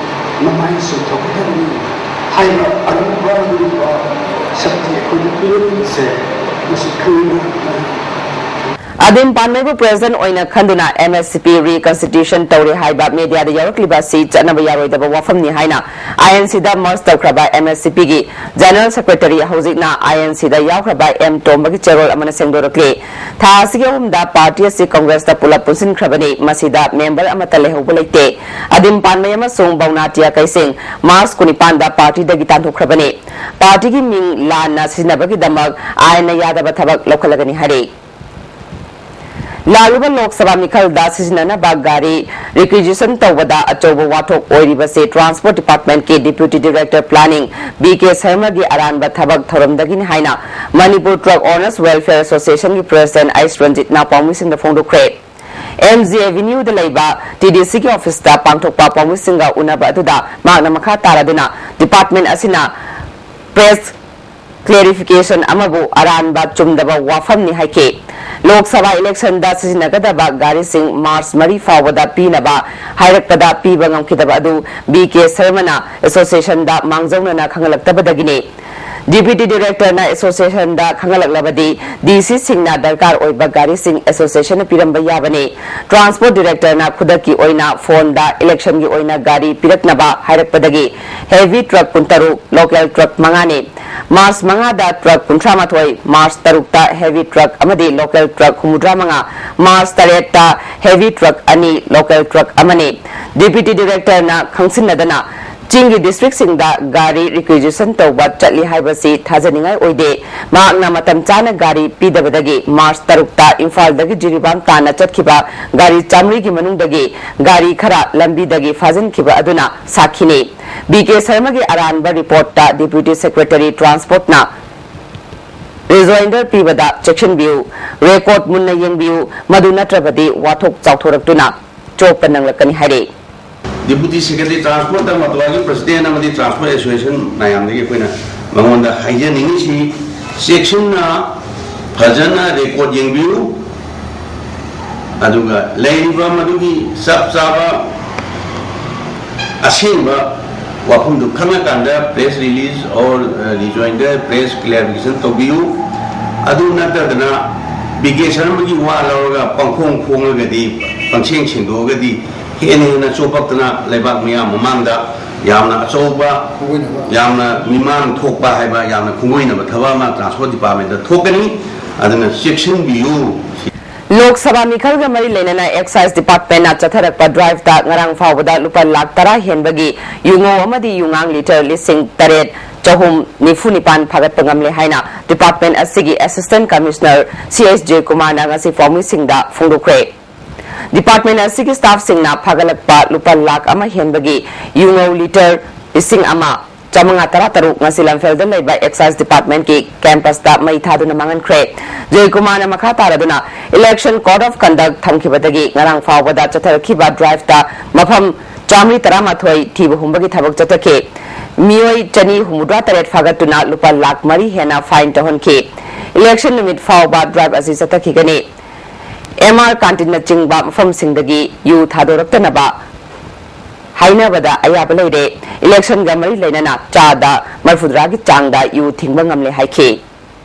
ꯃꯃꯥꯏ ꯆꯨꯝꯊꯣꯛꯀꯗꯕꯅꯤ ꯍꯥꯏꯕ ꯑꯔꯨꯕ ꯑꯗꯨꯒꯨꯝꯕ ꯁꯛꯇꯤ ꯑꯩꯈꯣꯏꯗ ꯄꯤꯔꯛꯂꯤꯕꯁꯦ ꯃꯁꯤ ꯈꯪꯅꯤꯡꯕ꯫ ꯑꯗꯤꯝ ꯄꯥꯟꯃꯩꯕꯨ ꯄ꯭ꯔꯦꯁꯤꯗꯦꯟꯠ ꯑꯣꯏꯅ ꯈꯟꯗꯨꯅ ꯑꯦꯝ ꯑꯦꯁ ꯁꯤ ꯄꯤ ꯔꯤꯀꯟꯁꯇꯤꯇ꯭ꯌꯨꯁꯟ ꯇꯧꯔꯦ ꯍꯥꯏꯕ ꯃꯦꯗꯤꯌꯥꯗ ꯌꯥꯎꯔꯛꯂꯤꯕ ꯑꯁꯤ ꯆꯠꯅꯕ ꯌꯥꯔꯣꯏꯗꯕ ꯋꯥꯐꯝꯅꯤ ꯍꯥꯏꯅ ꯑꯥꯏ ꯑꯦꯟ ꯁꯤꯗ ꯃꯔꯖ ꯇꯧꯈ꯭ꯔꯕ ꯑꯦꯝ ꯑꯦꯁ ꯁꯤ ꯄꯤꯒꯤ ꯖꯦꯅꯔꯦꯜ ꯁꯦꯀ꯭ꯔꯦꯇꯔꯤ, ꯍꯧꯖꯤꯛꯅ ꯑꯥꯏ ꯑꯦꯟ ꯁꯤꯗ ꯌꯥꯎꯈ꯭ꯔꯕ ꯑꯦꯝ ꯇꯣꯝꯕꯒꯤ ꯆꯦꯔꯣꯜ ꯑꯃꯅ ꯁꯦꯡꯗꯣꯔꯛꯂꯤ꯫ ꯊꯥ ꯑꯁꯤꯒꯤ ꯑꯍꯨꯝꯗ ꯄꯥꯔꯇꯤ ꯑꯁꯤ ꯀꯪꯒ꯭ꯔꯦꯁꯇ ꯄꯨꯂꯞ ꯄꯨꯟꯁꯤꯟꯈ꯭ꯔꯕꯅꯤ꯫ ꯃꯁꯤꯗ ꯃꯦꯝꯕꯔ ꯑꯃꯠꯇ ꯂꯩꯍꯧꯕ ꯂꯩꯇꯦ꯫ ꯑꯗꯤꯝ ꯄꯥꯟꯃꯩ ꯑꯃꯁꯨꯡ ꯕꯧꯅꯥꯇꯤꯌꯥ ꯀꯩꯁꯤꯡ ꯃꯥꯔꯆ ꯀꯨꯟꯅꯤꯄꯥꯟꯗ ꯄꯥꯔꯇꯤꯗꯒꯤ ꯇꯥꯟꯊꯣꯛꯈ꯭ꯔꯕꯅꯤ꯫ ꯄꯥꯔꯇꯤꯒꯤ ꯃꯤꯡ ꯂꯥꯟꯅ ꯁꯤꯖꯤꯟꯅꯕꯒꯤꯗꯃꯛ ꯑꯥꯏꯟꯅ ꯌꯥꯗꯕ ꯊꯕꯛ ꯂꯧꯈꯠꯂꯒꯅꯤ ꯍꯥꯏꯔꯤ꯫ ꯂꯥꯛꯂꯤꯕ ꯂꯣꯛ ꯁꯚꯥ ꯃꯤꯈꯜꯗ ꯁꯤꯖꯤꯟꯅꯅꯕ ꯒꯥꯔꯤ ꯔꯤꯀ꯭ꯋꯤꯖꯤꯁꯟ ꯇꯧꯕꯗ ꯑꯆꯧꯕ ꯋꯥꯊꯣꯛ ꯑꯣꯏꯔꯤꯕꯁꯤ ꯇ꯭ꯔꯥꯟꯁꯄꯣꯔꯠ ꯗꯤꯄꯥꯔꯠꯃꯦꯟꯠꯀꯤ deputy director planning B K ꯁꯔꯃꯒꯤ ꯑꯔꯥꯟꯕ ꯊꯕꯛ ꯊꯧꯔꯝꯗꯒꯤꯅꯤ ꯍꯥꯏꯅ ꯃꯅꯤꯄꯨꯔ ꯇ꯭ꯔꯛ ꯑꯣꯅꯔꯁ ꯋꯦꯜꯐꯤꯌꯔ ꯑꯦꯁꯣꯁꯤꯌꯦꯁꯟꯒꯤ ꯄ꯭ꯔꯦꯁꯤꯗꯦꯟꯠ ꯑꯩꯁ ꯔꯟꯖꯤꯠꯅ ꯄꯥꯎꯃꯤꯁꯤꯡꯗ ꯐꯣꯡꯗꯣꯛꯈ꯭ꯔꯦ꯫ ꯑꯦꯝ ꯖꯤ ꯑꯦꯚꯦꯅ꯭ꯌꯨꯗ ꯂꯩꯕ ꯇꯤ ꯗꯤ ꯁꯤꯒꯤ ꯑꯣꯐꯤꯁꯇ ꯄꯥꯡꯊꯣꯛꯄ ꯄꯥꯎꯃꯤꯁꯤꯡꯒ ꯎꯅꯕ ꯑꯗꯨꯗ ꯃꯍꯥꯛꯅ ꯃꯈꯥ ꯇꯥꯔꯗꯨꯅ ꯗꯤꯄꯥꯔꯠꯃꯦꯟꯠ ꯑꯁꯤꯅ ꯄ꯭ꯔꯦꯁ ꯀ꯭ꯂꯦꯔꯤꯐꯤꯀꯦꯁꯟ ꯑꯃꯕꯨ ꯑꯔꯥꯟꯕ ꯆꯨꯝꯗꯕ ꯋꯥꯐꯝꯅꯤ ꯍꯥꯏꯈꯤ꯫ ꯂꯣꯛ ꯁꯚꯥ ꯏꯂꯦꯛꯁꯟꯗ ꯁꯤꯖꯤꯟꯅꯒꯗꯕ ꯒꯥꯔꯤꯁꯤꯡ ꯃꯥꯔꯆ ꯃꯔꯤ ꯐꯥꯎꯕꯗ ꯄꯤꯅꯕ ꯍꯥꯏꯔꯛꯄꯗ ꯄꯤꯕ ꯉꯝꯈꯤꯗꯕ ꯑꯗꯨ ꯕꯤ ꯀꯦ ꯁꯔꯃꯅ ꯑꯦꯁꯣꯁꯤꯌꯦꯁꯟꯗ ꯃꯥꯡꯖꯧꯅꯅ ꯈꯪꯍꯜꯂꯛꯇꯕꯗꯒꯤꯅꯤ꯫ ꯗꯤꯄ꯭ꯌꯨꯇꯤ ꯗꯤꯔꯦꯛꯇꯔꯅ ꯑꯦꯁꯣꯁꯤꯌꯦꯁꯟꯗ ꯈꯪꯍꯜꯂꯛꯂꯕꯗꯤ ꯗꯤ ꯁꯤꯁꯤꯡꯅ ꯗꯔꯀꯥꯔ ꯑꯣꯏꯕ ꯒꯥꯔꯤꯁꯤꯡ ꯑꯦꯁꯣꯁꯤꯌꯦꯁꯟꯅ ꯄꯤꯔꯝꯕ ꯌꯥꯕꯅꯤ꯫ ꯇ꯭ꯔꯥꯟꯁꯄꯣꯔꯠ ꯗꯤꯔꯦꯛꯇꯔꯅ ꯈꯨꯗꯛꯀꯤ ꯑꯣꯏꯅ ꯐꯣꯟꯗ ꯏꯂꯦꯛꯁꯟꯒꯤ ꯑꯣꯏꯅ ꯒꯥꯔꯤ ꯄꯤꯔꯛꯅꯕ ꯍꯥꯏꯔꯛꯄꯗꯒꯤ ꯍꯦꯚꯤ ꯇ꯭ꯔꯛ ꯀꯨꯟꯇꯔꯨꯛ, ꯂꯣꯀꯦꯜ ꯇ꯭ꯔꯛ ꯃꯉꯥꯅꯤ꯫ ꯃꯥꯔꯆ ꯃꯉꯥꯗ ꯇ꯭ꯔꯛ ꯀꯨꯟꯊ꯭ꯔꯥ ꯃꯥꯊꯣꯏ, ꯃꯥꯔꯆ ꯇꯔꯨꯛꯇ ꯍꯦꯚꯤ ꯇ꯭ꯔꯛ ꯑꯃꯗꯤ ꯂꯣꯀꯦꯜ ꯇ꯭ꯔꯛ ꯍꯨꯝꯐꯨꯇꯔꯥ ꯃꯉꯥ, ꯃꯥꯔꯆ ꯇꯔꯦꯠꯇ ꯍꯦꯚꯤ ꯇ꯭ꯔꯛ ꯑꯅꯤ, ꯂꯣꯀꯦꯜ ꯇ꯭ꯔꯛ ꯑꯃꯅꯤ꯫ ꯗꯤꯄ꯭ꯌꯨꯇꯤ ꯗꯤꯔꯦꯛꯇꯔꯅ ꯈꯪꯁꯤꯟꯅꯗꯅ ꯆꯤꯡꯒꯤ ꯗꯤꯁꯇ꯭ꯔꯤꯛꯁꯤꯡꯗ ꯒꯥꯔꯤ ꯔꯤꯀ꯭ꯋꯤꯖꯤꯁꯟ ꯇꯧꯕ ꯆꯠꯂꯤ ꯍꯥꯏꯕꯁꯤ ꯊꯥꯖꯅꯤꯡꯉꯥꯏ ꯑꯣꯏꯗꯦ꯫ ꯃꯍꯥꯛꯅ ꯃꯇꯝ ꯆꯥꯅ ꯒꯥꯔꯤ ꯄꯤꯗꯕꯗꯒꯤ ꯃꯥꯔꯆ ꯇꯔꯨꯛꯇ ꯏꯝꯐꯥꯜꯗꯒꯤ ꯖꯤꯔꯤꯕꯥꯝ ꯇꯥꯟꯅ ꯆꯠꯈꯤꯕ ꯒꯥꯔꯤ ꯆꯥꯃꯔꯤꯒꯤ ꯃꯅꯨꯡꯗꯒꯤ ꯒꯥꯔꯤ ꯈꯔ ꯂꯝꯕꯤꯗꯒꯤ ꯐꯥꯖꯤꯟꯈꯤꯕ ꯑꯗꯨꯅ ꯁꯥꯈꯤꯅꯤ꯫ ꯕꯤ ꯀꯦ ꯁꯔꯃꯒꯤ ꯑꯔꯥꯟꯕ ꯔꯤꯄꯣꯔꯠꯇ ꯗꯤꯄ꯭ꯌꯨꯇꯤ ꯁꯦꯀ꯭ꯔꯦꯇꯔꯤ ꯇ꯭ꯔꯥꯟꯁꯄꯣꯔꯠꯅ ꯔꯤꯖꯣꯏꯟꯗꯔ ꯄꯤꯕꯗ ꯆꯦꯛꯁꯤꯟꯕꯤꯌꯨ, ꯔꯦꯀꯣꯔꯗ ꯃꯨꯟꯅ ꯌꯦꯡꯕꯤꯌꯨ, ꯃꯗꯨ ꯅꯠꯇ꯭ꯔꯕꯗꯤ ꯋꯥꯊꯣꯛ ꯆꯥꯎꯊꯣꯔꯛꯇꯨꯅ ꯆꯣꯞꯄ ꯅꯪꯂꯛꯀꯅꯤ ꯍꯥꯏꯔꯤ꯫ ꯗꯤꯄꯨꯇꯤ ꯁꯦꯀ꯭ꯔꯦꯇꯔꯤ ꯇ꯭ꯔꯥꯟꯁꯄꯣꯔꯠꯇ ꯃꯇꯣꯏꯒꯤ ꯄ꯭ꯔꯁꯤꯗꯦꯟ ꯑꯃꯗꯤ ꯇ꯭ꯔꯥꯟꯁꯄꯣꯔꯠ ꯑꯦꯁꯣꯁꯤꯌꯦꯁꯟ ꯃꯌꯥꯝꯗꯒꯤ ꯑꯩꯈꯣꯏꯅ ꯃꯉꯣꯟꯗ ꯍꯥꯏꯖꯅꯤꯡꯉꯤꯁꯤ, ꯆꯦꯛꯁꯤꯟꯅ ꯐꯖꯅ ꯔꯦꯀꯣꯔꯗ ꯌꯦꯡꯕꯤꯌꯨ, ꯑꯗꯨꯒ ꯂꯩꯔꯤꯕ ꯃꯗꯨꯒꯤ ꯆꯞ ꯆꯥꯕ ꯑꯁꯦꯡꯕ ꯋꯥꯐꯝꯗꯨ ꯈꯪꯉꯀꯥꯟꯗ press release or rejoinder press clarification ꯇꯧꯕꯤꯌꯨ꯫ ꯑꯗꯨ ꯅꯠꯇꯗꯅ ꯕꯤ ꯀꯦ ꯁꯔꯃꯒꯤ ꯋꯥ ꯂꯧꯔꯒ ꯄꯪꯈꯣꯡ ꯈꯣꯡꯉꯒꯗꯤ, ꯄꯪꯁꯦꯡ ꯁꯦꯡꯗꯣꯛꯑꯒꯗꯤ ꯍꯦꯟꯅ ꯍꯦꯟꯅ ꯆꯣꯞꯄꯛꯇꯅ ꯂꯩꯕꯥꯛ ꯃꯤꯌꯥꯝ ꯃꯃꯥꯡꯗ ꯌꯥꯝꯅ ꯑꯆꯧꯕ, ꯌꯥꯝꯅ ꯃꯤꯃꯥꯡ ꯊꯣꯛꯄ ꯍꯥꯏꯕ, ꯌꯥꯝꯅ ꯈꯣꯡꯒꯣꯏꯅꯕ ꯊꯕꯛ ꯑꯃ transport departmentꯇ ꯊꯣꯛꯀꯅꯤ꯫ ꯑꯗꯨꯅ ꯆꯦꯛꯁꯤꯟꯕꯤꯌꯨ꯫ ꯂꯣꯛ ꯁꯚꯥ ꯃꯤꯈꯜꯒ ꯃꯔꯤ ꯂꯩꯅꯅ ꯑꯦꯛꯁꯥꯏꯖ ꯗꯤꯄꯥꯔꯠꯃꯦꯟꯅ ꯆꯠꯊꯔꯛꯄ ꯗ꯭ꯔꯥꯏꯚꯇ ꯉꯔꯥꯡ ꯐꯥꯎꯕꯗ ꯂꯨꯄꯥ ꯂꯥꯈ ꯇꯔꯥ ꯍꯦꯟꯕꯒꯤ ꯌꯨꯉꯧ ꯑꯃꯗꯤ ꯌꯨꯉꯥꯡ ꯂꯤꯇꯔ ꯂꯤꯁꯤꯡ ꯇꯔꯦꯠ ꯆꯍꯨꯝ ꯅꯤꯐꯨ ꯅꯤꯄꯥꯟ ꯐꯥꯒꯠꯄ ꯉꯝꯂꯦ ꯍꯥꯏꯅ ꯗꯤꯄꯥꯔꯠꯃꯦꯟ ꯑꯁꯤꯒꯤ ꯑꯦꯁꯤꯁꯇꯦꯟꯠ ꯀꯃꯤꯁꯅꯔ ꯁꯤ ꯑꯦꯁ ꯖꯌꯀꯨꯃꯥꯔꯅ ꯉꯁꯤ ꯄꯥꯎꯃꯤꯁꯤꯡꯗ ꯐꯣꯡꯗꯣꯛꯈ꯭ꯔꯦ꯫ ꯗꯤꯄꯥꯔꯠꯃꯦꯟ ꯑꯁꯤꯒꯤ ꯁ꯭ꯇꯥꯐꯁꯤꯡꯅ ꯐꯥꯒꯠꯂꯛꯄ ꯂꯨꯄꯥ ꯂꯥꯈ ꯑꯃ ꯍꯦꯟꯕꯒꯤ ꯌꯨꯉꯧ ꯂꯤꯇꯔ ꯂꯤꯁꯤꯡ ꯑꯃ ꯆꯥꯃꯉꯥ ꯇꯔꯥꯇꯔꯨꯛ ꯉꯁꯤ ꯂꯝꯐꯦꯜꯗ ꯂꯩꯕ ꯑꯦꯛꯁꯥꯏꯖ ꯗꯤꯄꯥꯔꯠꯃꯦꯟꯒꯤ ꯀꯦꯝꯄꯁꯇ ꯃꯩ ꯊꯥꯗꯨꯅ ꯃꯥꯡꯍꯟꯈ꯭ꯔꯦ꯫ ꯖꯌꯀꯨꯃꯥꯔꯅ ꯃꯈꯥ ꯇꯥꯔꯗꯨꯅ, election code of conduct ꯊꯝꯈꯤꯕꯗꯒꯤ ꯉꯔꯥꯡ ꯐꯥꯎꯕꯗ ꯆꯠꯊꯔꯛꯈꯤꯕ ꯗ꯭ꯔꯥꯏꯚꯇ ꯃꯐꯝ ꯆꯥꯃꯔꯤ ꯇꯔꯥꯃꯥꯊꯣꯏ ꯊꯤꯕ ꯍꯨꯝꯕꯒꯤ ꯊꯕꯛ ꯆꯠꯊꯈꯤ꯫ ꯃꯤꯑꯣꯏ ꯆꯅꯤ ꯍꯨꯝꯐꯨꯇꯔꯥ ꯇꯔꯦꯠ ꯐꯥꯒꯠꯇꯨꯅ ꯂꯨꯄꯥ ꯂꯥꯈ ꯃꯔꯤ ꯍꯦꯟꯅ ꯐꯥꯏꯟ ꯇꯧꯍꯟꯈꯤ꯫ ꯏꯂꯦꯛꯁꯟ ꯅꯨꯃꯤꯠ ꯐꯥꯎꯕ ꯗ꯭ꯔꯥꯏꯚ ꯑꯁꯤ ꯆꯠꯊꯈꯤꯒꯅꯤ꯫ ꯑꯦꯝ ꯑꯥꯔ ꯀꯥꯟꯇꯤꯟꯅꯆꯤꯡꯕ ꯃꯐꯝꯁꯤꯡꯗꯒꯤ ꯌꯨ ꯊꯥꯗꯣꯔꯛꯇꯅꯕ ꯍꯥꯏꯅꯕꯗ ꯑꯌꯥꯕ ꯂꯩꯔꯦ꯫ ꯏꯂꯦꯛꯁꯟꯒ ꯃꯔꯤ ꯂꯩꯅꯅ ꯆꯥꯗ ꯃꯔꯤꯐꯨꯇꯔꯥꯒꯤ ꯆꯥꯡꯗ ꯌꯨ ꯊꯤꯡꯕ ꯉꯝꯂꯦ ꯍꯥꯏꯈꯤ꯫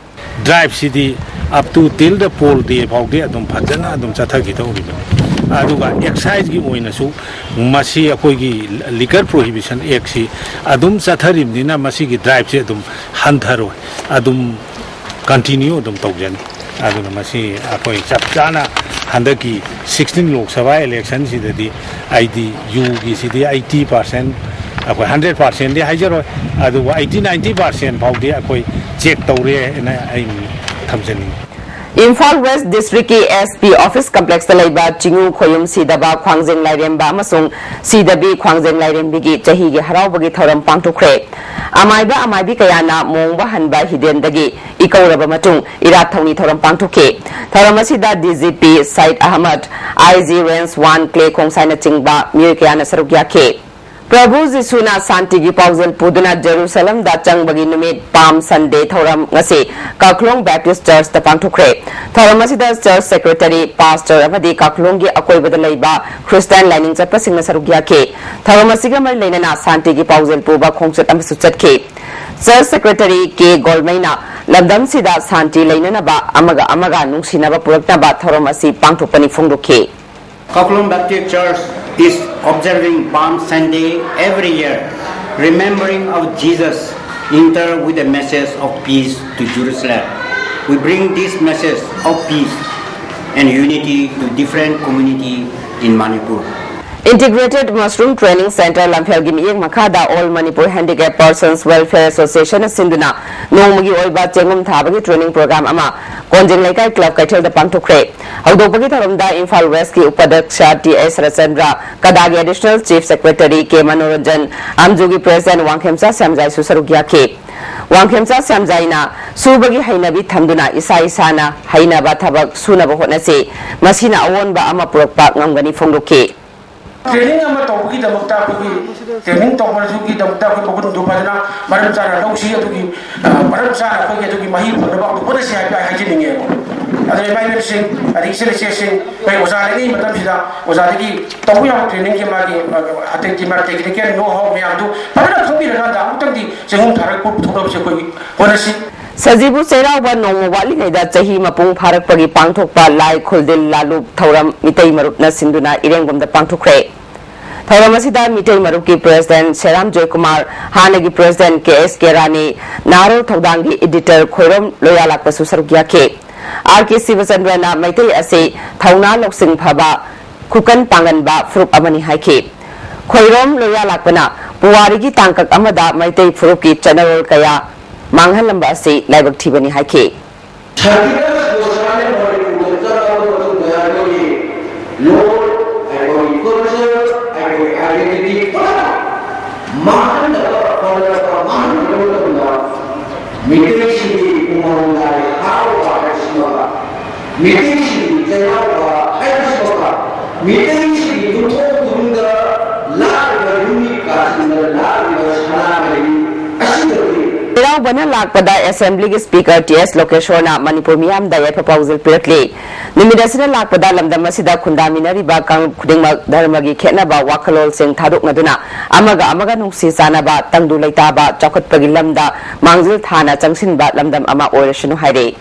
ꯗ꯭ꯔꯥꯏꯚꯁꯤꯗꯤ up to till the poll day ꯐꯥꯎꯗꯤ ꯑꯗꯨꯝ ꯐꯖꯅ ꯑꯗꯨꯝ ꯆꯠꯊꯈꯤꯗꯧꯔꯤꯕꯅꯤ꯫ ꯑꯗꯨꯒ ꯑꯦꯛꯁꯥꯏꯖꯀꯤ ꯑꯣꯏꯅꯁꯨ ꯃꯁꯤ ꯑꯩꯈꯣꯏꯒꯤ Liquor Prohibition Actꯁꯤ ꯑꯗꯨꯝ ꯆꯠꯊꯔꯤꯕꯅꯤꯅ ꯃꯁꯤꯒꯤ ꯗ꯭ꯔꯥꯏꯚꯁꯤ ꯑꯗꯨꯝ ꯍꯟꯊꯔꯣꯏ, ꯑꯗꯨꯝ continue ꯑꯗꯨꯝ ꯇꯧꯖꯅꯤ꯫ ꯑꯗꯨꯅ ꯃꯁꯤ ꯑꯩꯈꯣꯏ ꯆꯞ ꯆꯥꯅ ꯍꯟꯗꯛꯀꯤ sixteen ꯂꯣꯛ ꯁꯚꯥ ꯏꯂꯦꯛꯁꯟꯁꯤꯗꯗꯤ ꯑꯩꯗꯤ ꯌꯨꯒꯤꯁꯤꯗꯤ eighty percent, ꯑꯩꯈꯣꯏ hundred percentꯗꯤ ꯍꯥꯏꯖꯔꯣꯏ, ꯑꯗꯨꯕꯨ eighty ninety percent ꯐꯥꯎꯗꯤ ꯑꯩꯈꯣꯏ ꯆꯦꯛ ꯇꯧꯔꯦ ꯍꯥꯏꯅ ꯑꯩ ꯊꯝꯖꯅꯤꯡꯉꯤ꯫ ꯏꯝꯐꯥꯜ ꯋꯦꯁ ꯗꯤꯁꯇ꯭ꯔꯤꯛꯀꯤ ꯑꯦꯁ ꯄꯤ ꯑꯣꯐꯤꯁ ꯀꯝꯄ꯭ꯂꯦꯛꯁꯇ ꯂꯩꯕ ꯆꯤꯉꯨ ꯈꯣꯌꯨꯝ ꯁꯤꯗꯕ ꯈ꯭ꯋꯥꯡꯖꯦꯡ ꯂꯥꯏꯔꯦꯝꯕ ꯑꯃꯁꯨꯡ ꯁꯤꯗꯕꯤ ꯈ꯭ꯋꯥꯡꯖꯦꯡ ꯂꯥꯏꯔꯦꯝꯕꯤꯒꯤ ꯆꯍꯤꯒꯤ ꯍꯔꯥꯎꯕꯒꯤ ꯊꯧꯔꯝ ꯄꯥꯡꯊꯣꯛꯈ꯭ꯔꯦ꯫ ꯑꯃꯥꯏꯕ ꯑꯃꯥꯏꯕꯤ ꯀꯌꯥꯅ ꯃꯣꯡꯕ ꯍꯟꯕ ꯍꯤꯗꯦꯟꯗꯒꯤ ꯏꯀꯧꯔꯕ ꯃꯇꯨꯡ ꯏꯔꯥꯠ ꯊꯧꯅꯤ ꯊꯧꯔꯝ ꯄꯥꯡꯊꯣꯛꯈꯤ꯫ ꯊꯧꯔꯝ ꯑꯁꯤꯗ ꯗꯤ ꯖꯤ ꯄꯤ ꯁꯥꯏꯗ ꯑꯍꯃꯗ, ꯑꯥꯏ ꯖꯤ ꯔꯦꯟꯖ ꯋꯥꯟ ꯀ꯭ꯂꯦ ꯈꯣꯡꯁꯥꯏꯅꯆꯤꯡꯕ ꯃꯤꯑꯣꯏ ꯀꯌꯥꯅ ꯁꯔꯨꯛ ꯌꯥꯈꯤ꯫ ꯄ꯭ꯔꯚꯨ ꯖꯤꯁꯨꯅ ꯁꯥꯟꯇꯤꯒꯤ ꯄꯥꯎꯖꯦꯜ ꯄꯨꯗꯨꯅ ꯖꯦꯔꯨꯁꯂꯝꯗ ꯆꯪꯕꯒꯤ ꯅꯨꯃꯤꯠ, Palm Sunday ꯊꯧꯔꯝ ꯉꯁꯤ ꯀꯥꯈꯂꯣꯡ Baptist Churchꯇ ꯄꯥꯡꯊꯣꯛꯈ꯭ꯔꯦ꯫ ꯊꯧꯔꯝ ꯑꯁꯤꯗ Church Secretary, Pastor ꯑꯃꯗꯤ ꯀꯥꯈꯂꯣꯡꯒꯤ ꯑꯀꯣꯏꯕꯗ ꯂꯩꯕ Christian ꯂꯥꯏꯅꯤꯡ ꯆꯠꯄꯁꯤꯡꯅ ꯁꯔꯨꯛ ꯌꯥꯈꯤ꯫ ꯊꯧꯔꯝ ꯑꯁꯤꯒ ꯃꯔꯤ ꯂꯩꯅꯅ ꯁꯥꯟꯇꯤꯒꯤ ꯄꯥꯎꯖꯦꯜ ꯄꯨꯕ ꯈꯣꯡꯆꯠ ꯑꯃꯁꯨ ꯆꯠꯈꯤ꯫ Church Secretary ꯀꯦ ꯒꯣꯜꯃꯩꯅ ꯂꯝꯗꯝꯁꯤꯗ ꯁꯥꯟꯇꯤ ꯂꯩꯅꯅꯕ, ꯑꯃꯒ ꯑꯃꯒ ꯅꯨꯡꯁꯤꯅꯕ ꯄꯨꯔꯛꯅꯕ ꯊꯧꯔꯝ ꯑꯁꯤ ꯄꯥꯡꯊꯣꯛꯄꯅꯤ ꯐꯣꯡꯗꯣꯛꯈꯤ꯫ Kaklong Baptist Church is observing Palm Sunday every year, remembering of Jesus interred with the message of peace to Jerusalem. We bring this message of peace and unity to different community in Manipur. Integrated Mushroom Training Center ꯂꯝꯐꯦꯜꯒꯤ ꯃꯤꯠꯌꯦꯡ ꯃꯈꯥꯗ All Manipur Handicap Persons Welfare Association ꯁꯤꯟꯗꯨꯅ ꯅꯣꯡꯃꯒꯤ ꯑꯣꯏꯕ ꯆꯦꯡꯒꯨꯝ ꯊꯥꯕꯒꯤ training program ꯑꯃ ꯀꯣꯟꯖꯤꯡ ꯂꯩꯀꯥꯏ club ꯀꯩꯊꯦꯜꯗ ꯄꯥꯡꯊꯣꯛꯈ꯭ꯔꯦ꯫ ꯍꯧꯗꯣꯛꯄꯒꯤ ꯊꯧꯔꯝꯗ ꯏꯝꯐꯥꯜ Westꯀꯤ ꯎꯄꯥꯙ꯭ꯌꯛꯁ ꯇꯤ ꯑꯦꯁ ꯁꯔꯠꯆꯟꯗ꯭ꯔ, ꯀꯗꯥꯒꯤ Additional Chief Secretary ꯀꯦ ꯃꯅꯣꯔꯟꯖꯟ, ꯑꯝꯖꯨꯒꯤ President ꯋꯥꯡꯈꯦꯝꯆꯥ ꯁ꯭ꯌꯥꯝꯖꯥꯏꯁꯨ ꯁꯔꯨꯛ ꯌꯥꯈꯤ꯫ ꯋꯥꯡꯈꯦꯝꯆꯥ ꯁ꯭ꯌꯥꯝꯖꯥꯏꯅ ꯁꯨꯕꯒꯤ ꯍꯩꯅꯕꯤ ꯊꯝꯗꯨꯅ ꯏꯁꯥ ꯏꯁꯥꯅ ꯍꯩꯅꯕ ꯊꯕꯛ ꯁꯨꯅꯕ ꯍꯣꯠꯅꯁꯤ꯫ ꯃꯁꯤꯅ ꯑꯑꯣꯟꯕ ꯑꯃ ꯄꯨꯔꯛꯄ ꯉꯝꯒꯅꯤ ꯐꯣꯡꯗꯣꯛꯈꯤ꯫ Training ꯑꯃ ꯇꯧꯕꯒꯤꯗꯃꯛꯇ ꯑꯩꯈꯣꯏꯒꯤ training ꯇꯧꯕꯗꯨꯒꯤꯗꯃꯛꯇ ꯑꯩꯈꯣꯏ ꯃꯒꯨꯟꯗꯨ ꯐꯖꯅ ꯃꯔꯝ ꯆꯥꯅ ꯂꯧꯁꯤ꯫ ꯑꯗꯨꯒꯤ, ꯑ, ꯃꯔꯝ ꯆꯥꯅ ꯑꯩꯈꯣꯏꯒꯤ ꯑꯗꯨꯒꯤ ꯃꯍꯩ ꯐꯪꯅꯕ ꯑꯩꯈꯣꯏ ꯍꯣꯠꯅꯁꯤ ꯍꯥꯏꯕ ꯑꯩ ꯍꯥꯏꯖꯅꯤꯡꯉꯦꯕ꯫ ꯑꯗꯨꯅ ꯏꯃꯥ ꯏꯕꯦꯟꯁꯤꯡ, ꯑꯗꯒꯤ ꯏꯆꯜ ꯏꯆꯦꯁꯤꯡ, ꯑꯩꯈꯣꯏ ꯑꯣꯖꯥ ꯂꯩꯔꯤꯉꯩ ꯃꯇꯝꯁꯤꯗ ꯑꯣꯖꯥꯗꯒꯤ ꯇꯧꯕ ꯌꯥꯕ trainingꯒꯤ ꯃꯥꯒꯤ, ꯑ, ꯑꯇꯩꯒꯤ ꯃꯥ technical know how ꯃꯌꯥꯝꯗꯨ ꯐꯖꯅ ꯈꯪꯕꯤꯔꯀꯥꯟꯗ ꯑꯃꯨꯛꯇꯪꯗꯤ ꯆꯦꯡꯒꯨꯝ ꯊꯥꯔꯒ ꯄꯨꯊꯣꯛꯅꯕꯁꯦ ꯑꯩꯈꯣꯏ ꯍꯣꯠꯅꯁꯤ꯫ ꯁꯖꯤꯕꯨ ꯆꯩꯔꯥꯎꯕ ꯅꯣꯡꯃ ꯋꯥꯠꯂꯤꯉꯩꯗ ꯆꯍꯤ ꯃꯄꯨꯡ ꯐꯥꯔꯛꯄꯒꯤ ꯄꯥꯡꯊꯣꯛꯄ ꯂꯥꯏ ꯈꯨꯜꯗꯤꯜ ꯂꯥꯂꯨꯞ ꯊꯧꯔꯝ ꯃꯤꯇꯩ ꯃꯔꯨꯞꯅ ꯁꯤꯟꯗꯨꯅ ꯏꯔꯦꯡꯕꯝꯗ ꯄꯥꯡꯊꯣꯛꯈ꯭ꯔꯦ꯫ ꯊꯧꯔꯝ ꯑꯁꯤꯗ ꯃꯤꯇꯩ ꯃꯔꯨꯞꯀꯤ President ꯁꯦꯔꯥꯝ ꯖꯣꯏꯀꯨꯃꯥꯔ, ꯍꯥꯟꯅꯒꯤ President ꯀꯦ ꯑꯦꯁ ꯀꯦ ꯔꯥꯅꯤ, ꯅꯥꯔꯣꯜ ꯊꯧꯗꯥꯡꯒꯤ Editor ꯈꯣꯏꯔꯣꯝ ꯂꯣꯌꯥꯂꯥꯛꯄꯁꯨ ꯁꯔꯨꯛ ꯌꯥꯈꯤ꯫ ꯑꯥꯔ ꯀꯦ ꯁꯤꯕꯆꯟꯗ꯭ꯔꯅ ꯃꯩꯇꯩ ꯑꯁꯤ ꯊꯧꯅꯥ ꯂꯧꯁꯤꯡ ꯐꯕ, ꯈꯨꯀꯟ ꯄꯥꯡꯒꯟꯕ ꯐꯨꯔꯨꯞ ꯑꯃꯅꯤ ꯍꯥꯏꯈꯤ꯫ ꯈꯣꯏꯔꯣꯝ ꯂꯣꯌꯥꯂꯥꯛꯄꯅ ꯄꯨꯋꯥꯔꯤꯒꯤ ꯇꯥꯡꯀꯛ ꯑꯃꯗ ꯃꯩꯇꯩ ꯐꯨꯔꯨꯞꯀꯤ ꯆꯠꯅꯔꯣꯜ ꯀꯌꯥ ꯃꯥꯡꯍꯜꯂꯝꯕ ꯑꯁꯤ ꯂꯥꯏꯕꯛ ꯊꯤꯕꯅꯤ ꯍꯥꯏꯈꯤ꯫ ꯁꯔꯀꯤꯇꯁ ꯒꯣꯁꯥꯏꯅ ꯃꯅꯤꯄꯨꯔꯗ ꯆꯪꯂꯕ ꯃꯇꯨꯡꯗ ꯑꯩꯈꯣꯏꯒꯤ ꯂꯣꯟ, ꯑꯩꯈꯣꯏꯒꯤ culture, ꯑꯩꯈꯣꯏꯒꯤ identity ꯄꯨꯝꯅꯃꯛ ꯃꯥꯡꯍꯟꯅꯕ ꯍꯣꯠꯅꯔꯛꯄ, ꯃꯥꯡꯍꯟꯅꯕ ꯃꯇꯝꯗ ꯃꯤꯇꯩꯁꯤꯡꯒꯤ ꯎꯃꯪ ꯂꯥꯏ ꯍꯔꯥꯎꯕ ꯍꯥꯏꯕꯁꯤꯃꯒ, ꯃꯤꯇꯩꯁꯤꯡꯒꯤ ꯆꯩꯔꯥꯎꯕ ꯍꯥꯏꯕꯁꯤꯃꯒ, ꯃꯤꯇꯩꯁꯤꯡꯒꯤ ꯌꯨꯝꯊꯣꯡ ꯈꯨꯗꯤꯡꯗ ꯂꯥꯠꯂꯤꯕ ꯌꯨꯝꯒꯤ ꯑꯁꯤꯅ ꯂꯥꯛꯄꯗ ꯑꯦꯁꯦꯝꯕ꯭ꯂꯤꯒꯤ ꯁ꯭ꯄꯤꯀꯔ ꯇꯤ ꯑꯦꯁ ꯂꯣꯀꯦꯁꯣꯔꯅ ꯃꯅꯤꯄꯨꯔ ꯃꯤꯌꯥꯝꯗ ꯌꯥꯏꯐ ꯄꯥꯎꯖꯦꯜ ꯄꯤꯔꯛꯂꯤ꯫ ꯅꯨꯃꯤꯠ ꯑꯁꯤꯅ ꯂꯥꯛꯄꯗ ꯂꯝꯗꯝ ꯑꯁꯤꯗ ꯈꯨꯟꯗꯥꯃꯤꯟꯅꯔꯤꯕ ꯀꯥꯡꯂꯨꯞ ꯈꯨꯗꯤꯡꯃꯛ ꯙꯔꯃꯒꯤ ꯈꯦꯠꯅꯕ ꯋꯥꯈꯜꯂꯣꯟꯁꯤꯡ ꯊꯥꯗꯣꯛꯅꯗꯨꯅ ꯑꯃꯒ ꯑꯃꯒ ꯅꯨꯡꯁꯤ ꯆꯥꯟꯅꯕ, ꯇꯪꯗꯨ ꯂꯩꯇꯥꯕ, ꯆꯥꯎꯈꯠꯄꯒꯤ ꯂꯝꯗ ꯃꯥꯡꯖꯤꯜ ꯊꯥꯅ ꯆꯪꯁꯤꯟꯕ ꯂꯝꯗꯝ ꯑꯃ ꯑꯣꯏꯔꯁꯅꯨ ꯍꯥꯏꯔꯤ꯫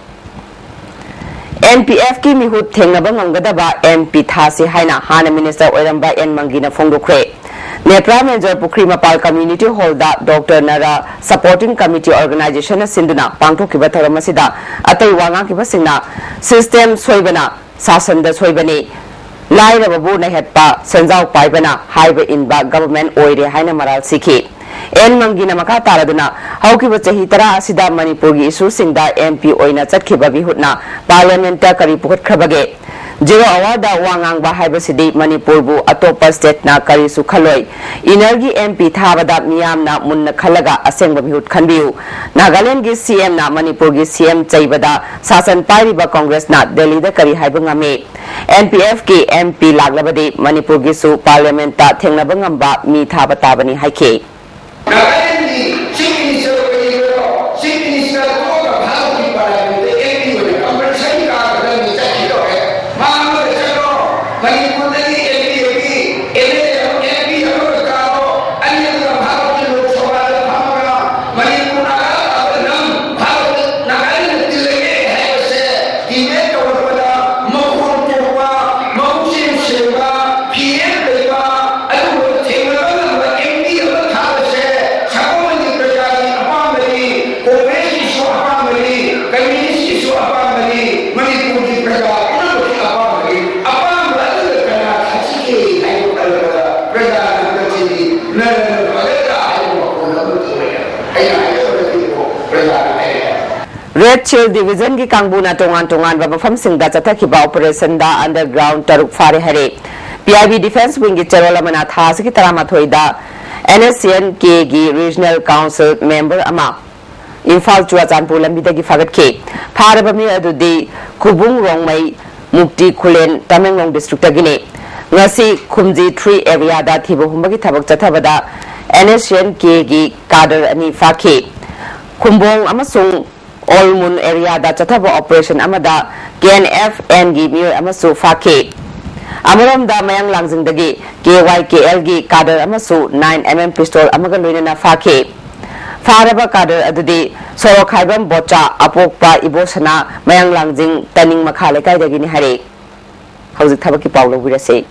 ꯑꯦꯟ ꯄꯤ ꯑꯦꯐꯀꯤ ꯃꯤꯍꯨꯠ ꯊꯦꯡꯅꯕ ꯉꯝꯒꯗꯕ ꯑꯦꯝ ꯄꯤ ꯊꯥꯁꯤ ꯍꯥꯏꯅ ꯍꯥꯟꯅ ꯃꯤꯅꯤꯁꯇꯔ ꯑꯣꯏꯔꯝꯕ ꯑꯦꯟ ꯃꯪꯒꯤꯅ ꯐꯣꯡꯗꯣꯛꯈ꯭ꯔꯦ꯫ ꯅꯦꯄ꯭ꯔꯥ ꯃꯦꯟꯖꯣꯔ ꯄꯨꯈ꯭ꯔꯤ ꯃꯄꯥꯜ ꯀꯝꯃ꯭ꯌꯨꯅꯤꯇꯤ ꯍꯣꯜꯗ ꯗꯣꯛꯇꯔ ꯅꯔꯥ ꯁꯄꯣꯔꯇꯤꯡ ꯀꯝꯃꯤꯇꯤ ꯑꯣꯔꯒꯅꯥꯏꯖꯦꯁꯟꯅ ꯁꯤꯟꯗꯨꯅ ꯄꯥꯡꯊꯣꯛꯈꯤꯕ ꯊꯧꯔꯝ ꯑꯁꯤꯗ ꯑꯇꯩ ꯋꯥ ꯉꯥꯡꯈꯤꯕꯁꯤꯡꯅ ꯁꯤꯁꯇꯦꯝ ꯁꯣꯏꯕꯅ ꯁꯥꯁꯟꯗ ꯁꯣꯏꯕꯅꯤ, ꯂꯥꯏꯔꯕꯕꯨ ꯅꯩꯍꯠꯄ ꯁꯦꯟꯖꯥꯎ ꯄꯥꯏꯕꯅ ꯍꯥꯏꯕ ꯏꯟꯕ ꯒꯚꯔꯟꯃꯦꯟꯠ ꯑꯣꯏꯔꯦ ꯍꯥꯏꯅ ꯃꯔꯥꯜ ꯁꯤꯈꯤ꯫ ꯑꯦꯟ ꯃꯪꯒꯤꯅ ꯃꯈꯥ ꯇꯥꯔꯗꯨꯅ ꯍꯧꯈꯤꯕ ꯆꯍꯤ ꯇꯔꯥ ꯑꯁꯤꯗ ꯃꯅꯤꯄꯨꯔꯒꯤ ꯏꯁꯨꯁꯤꯡꯗ ꯑꯦꯝ ꯄꯤ ꯑꯣꯏꯅ ꯆꯠꯈꯤꯕ ꯃꯤꯍꯨꯠꯅ ꯄꯥꯔꯂꯤꯌꯥꯃꯦꯟꯠꯇ ꯀꯔꯤ ꯄꯨꯈꯠꯈ꯭ꯔꯕꯒꯦ? ꯖꯦꯔꯣ ꯑꯋꯥꯔꯗ ꯋꯥ ꯉꯥꯡꯕ ꯍꯥꯏꯕꯁꯤꯗꯤ ꯃꯅꯤꯄꯨꯔꯕꯨ ꯑꯇꯣꯞꯄ ꯁ꯭ꯇꯦꯠꯅ ꯀꯔꯤꯁꯨ ꯈꯜꯂꯣꯏ꯫ ꯏꯅꯔꯒꯤ ꯑꯦꯝ ꯄꯤ ꯊꯥꯕꯗ ꯃꯤꯌꯥꯝꯅ ꯃꯨꯟꯅ ꯈꯜꯂꯒ ꯑꯁꯦꯡꯕ ꯃꯤꯍꯨꯠ ꯈꯟꯕꯤꯌꯨ꯫ ꯅꯥꯒꯥꯂꯦꯟꯗꯒꯤ ꯁꯤ ꯑꯦꯝꯅ ꯃꯅꯤꯄꯨꯔꯒꯤ ꯁꯤ ꯑꯦꯝ ꯆꯩꯕꯗ ꯁꯥꯁꯟ ꯄꯥꯏꯔꯤꯕ ꯀꯣꯡꯒ꯭ꯔꯦꯁꯅ ꯗꯦꯜꯂꯤꯗ ꯀꯔꯤ ꯍꯥꯏꯕ ꯉꯝꯃꯤ? ꯑꯦꯟ ꯄꯤ ꯑꯦꯐꯀꯤ ꯑꯦꯝ ꯄꯤ ꯂꯥꯛꯂꯕꯗꯤ ꯃꯅꯤꯄꯨꯔꯒꯤꯁꯨ ꯄꯥꯔꯂꯤꯌꯥꯃꯦꯟꯠꯇ ꯊꯦꯡꯅꯕ ꯉꯝꯕ ꯃꯤ ꯊꯥꯕ ꯇꯥꯕꯅꯤ ꯍꯥꯏꯈꯤ꯫ ꯅꯥꯒꯥꯂꯦꯟꯒꯤ ꯆꯤꯐ ꯃꯤꯅꯤꯁꯇꯔ ꯑꯣꯏꯔꯤꯕꯗꯣ, ꯆꯤꯐ ꯃꯤꯅꯤꯁꯇꯔ ꯊꯣꯛꯑꯒ ꯚꯥꯔꯠꯀꯤ ꯄꯥꯔꯂꯤꯌꯥꯃꯦꯟꯠꯇ ꯑꯦꯝ ꯄꯤ ꯑꯣꯏꯅ ꯀꯝꯄꯜꯁꯔꯤ ꯀꯥꯒꯗꯕꯅꯤ ꯆꯠꯈꯤꯗꯧꯔꯦ꯫ ꯃꯥ ꯑꯃꯒ ꯆꯠꯂꯣ, ꯃꯅꯤꯄꯨꯔꯗꯒꯤ M P M L A ꯑꯃ, ꯑꯦꯝ ꯄꯤ ꯑꯃꯒ ꯀꯥꯔꯣ, ꯑꯅꯤꯗꯨꯅ ꯚꯥꯔꯠꯀꯤ ꯂꯣꯛ ꯁꯚꯥꯗ ꯐꯝꯃꯒ ꯃꯅꯤꯄꯨꯔ ꯅꯥꯒꯥ ꯇꯥꯕ ꯅꯝ, ꯚꯥꯔꯠꯇ ꯅꯥꯒꯥꯂꯦꯟꯗ ꯇꯤꯜꯂꯒꯦ ꯍꯥꯏꯕꯁꯦ ꯗꯤꯕꯦꯠ ꯇꯧꯔꯛꯄꯗ ꯃꯈꯣꯟ ꯊꯣꯛꯄ, ꯃꯕꯨꯛꯆꯦꯜ ꯁꯦꯡꯕ, ꯐꯤꯔꯦꯞ ꯂꯩꯕ, ꯑꯗꯨꯒꯨꯝꯕ ꯊꯦꯡꯅꯕ ꯉꯝꯕ ꯑꯦꯝ ꯄꯤ ꯑꯃ ꯊꯥꯕꯁꯦ ꯁꯒꯣꯜꯕꯟꯒꯤ ꯄ꯭ꯔꯖꯥꯒꯤ ꯑꯄꯥꯝꯕꯅꯤ, ꯀꯣꯡꯒ꯭ꯔꯦꯁꯀꯤꯁꯨ ꯑꯄꯥꯝꯕꯅꯤ, ꯀꯝꯃ꯭ꯌꯨꯅꯤꯁꯀꯤꯁꯨ ꯑꯄꯥꯝꯕꯅꯤ, ꯃꯅꯤꯄꯨꯔꯒꯤ ꯄ꯭ꯔꯖꯥ ꯄꯨꯝꯅꯃꯛꯀꯤ ꯑꯄꯥꯝꯕꯅꯤ꯫ ꯑꯄꯥꯝꯕ ꯑꯗꯨꯗ ꯀꯅꯥ ꯊꯥꯁꯤꯒꯦ ꯍꯥꯏꯕ ꯈꯜꯂꯕꯗ ꯄ꯭ꯔꯖꯥꯅ ꯍꯟꯗꯛ ꯆꯍꯤ ꯅꯔꯦꯟꯗ꯭ꯔ ꯃꯣꯗꯤꯗ ꯍꯥꯏꯕ ꯃꯈꯣꯟ ꯑꯃ ꯊꯣꯛꯑꯦ꯫ ꯑꯩꯅ ꯍꯥꯏꯖꯕꯗꯒꯤꯀꯣ ꯄ꯭ꯔꯖꯥꯅ ꯍꯥꯏꯔꯛꯑꯦ꯫ ꯔꯦꯗ ꯁꯤꯜ ꯗꯤꯚꯤꯖꯟꯒꯤ ꯀꯥꯡꯕꯨꯅ ꯇꯣꯉꯥꯟ ꯇꯣꯉꯥꯟꯕ ꯃꯐꯝꯁꯤꯡꯗ ꯆꯠꯊꯈꯤꯕ ꯑꯣꯄꯔꯦꯁꯟꯗ ꯑꯟꯗꯔꯒ꯭ꯔꯥꯎꯟ ꯇꯔꯨꯛ ꯐꯥꯔꯦ ꯍꯥꯏꯔꯦ꯫ ꯄꯤ ꯑꯥꯏ ꯕꯤ ꯗꯤꯐꯦꯟꯁ ꯋꯤꯡꯒꯤ ꯆꯦꯔꯣꯜ ꯑꯃꯅ ꯊꯥ ꯑꯁꯤꯒꯤ ꯇꯔꯥꯃꯥꯊꯣꯏꯗ ꯑꯦꯟ ꯑꯦꯁ ꯁꯤ ꯑꯦꯟ ꯀꯦꯒꯤ ꯔꯤꯖꯅꯦꯜ ꯀꯥꯎꯟꯁꯤꯜ ꯃꯦꯝꯕꯔ ꯑꯃ ꯏꯝꯐꯥꯜ ꯆꯨꯔꯥꯆꯥꯟꯄꯨꯔ ꯂꯝꯕꯤꯗꯒꯤ ꯐꯥꯒꯠꯈꯤ꯫ ꯐꯥꯔꯕ ꯃꯤꯑꯣꯏ ꯑꯗꯨꯗꯤ ꯈꯨꯕꯨꯡ ꯔꯣꯡꯃꯩ, ꯃꯨꯛꯇꯤ ꯈꯨꯂꯦꯟ, ꯇꯃꯦꯡꯂꯣꯡ ꯗꯤꯁꯇ꯭ꯔꯤꯛꯇꯒꯤꯅꯤ꯫ ꯉꯁꯤ ꯈꯨꯝꯖꯤ ꯊ꯭ꯔꯤ ꯑꯦꯔꯤꯌꯥꯗ ꯊꯤꯕ ꯍꯨꯝꯕꯒꯤ ꯊꯕꯛ ꯆꯠꯊꯕꯗ ꯑꯦꯟ ꯑꯦꯁ ꯁꯤ ꯑꯦꯟ ꯀꯦꯒꯤ ꯀꯥꯗꯔ ꯑꯅꯤ ꯐꯥꯈꯤ꯫ ꯈꯨꯝꯕꯣꯡ ꯑꯃꯁꯨꯡ ꯑꯣꯜꯃꯨꯟ ꯑꯦꯔꯤꯌꯥꯗ ꯆꯠꯊꯕ ꯑꯣꯄꯔꯦꯁꯟ ꯑꯃꯗ ꯀꯦ ꯑꯦꯟ ꯑꯦꯐ ꯑꯦꯟꯒꯤ ꯃꯤꯑꯣꯏ ꯑꯃꯁꯨ ꯐꯥꯈꯤ꯫ ꯑꯃꯔꯣꯝꯗ, ꯃꯌꯥꯡ ꯂꯥꯡꯖꯤꯡꯗꯒꯤ ꯀꯦ ꯋꯥꯏ ꯀꯦ ꯑꯦꯜꯒꯤ ꯀꯥꯗꯔ ꯑꯃꯁꯨ ꯅꯥꯏꯟ ꯑꯦꯝ ꯑꯦꯝ ꯄꯤꯁꯇꯣꯜ ꯑꯃꯒ ꯂꯣꯏꯅꯅ ꯐꯥꯈꯤ꯫ ꯐꯥꯔꯕ ꯀꯥꯗꯔ ꯑꯗꯨꯗꯤ ꯁꯣꯔꯣꯛꯈꯥꯏꯕꯝ ꯕꯣꯆꯥ, ꯑꯄꯣꯛꯄ ꯏꯕꯣꯁꯅꯥ, ꯃꯌꯥꯡ ꯂꯥꯡꯖꯤꯡ ꯇꯅꯤꯡ ꯃꯈꯥ ꯂꯩꯀꯥꯏꯗꯒꯤꯅꯤ ꯍꯥꯏꯔꯤ꯫ ꯍꯧꯖꯤꯛ ꯊꯕꯛꯀꯤ ꯄꯥꯎ ꯂꯧꯕꯤꯔꯁꯤ꯫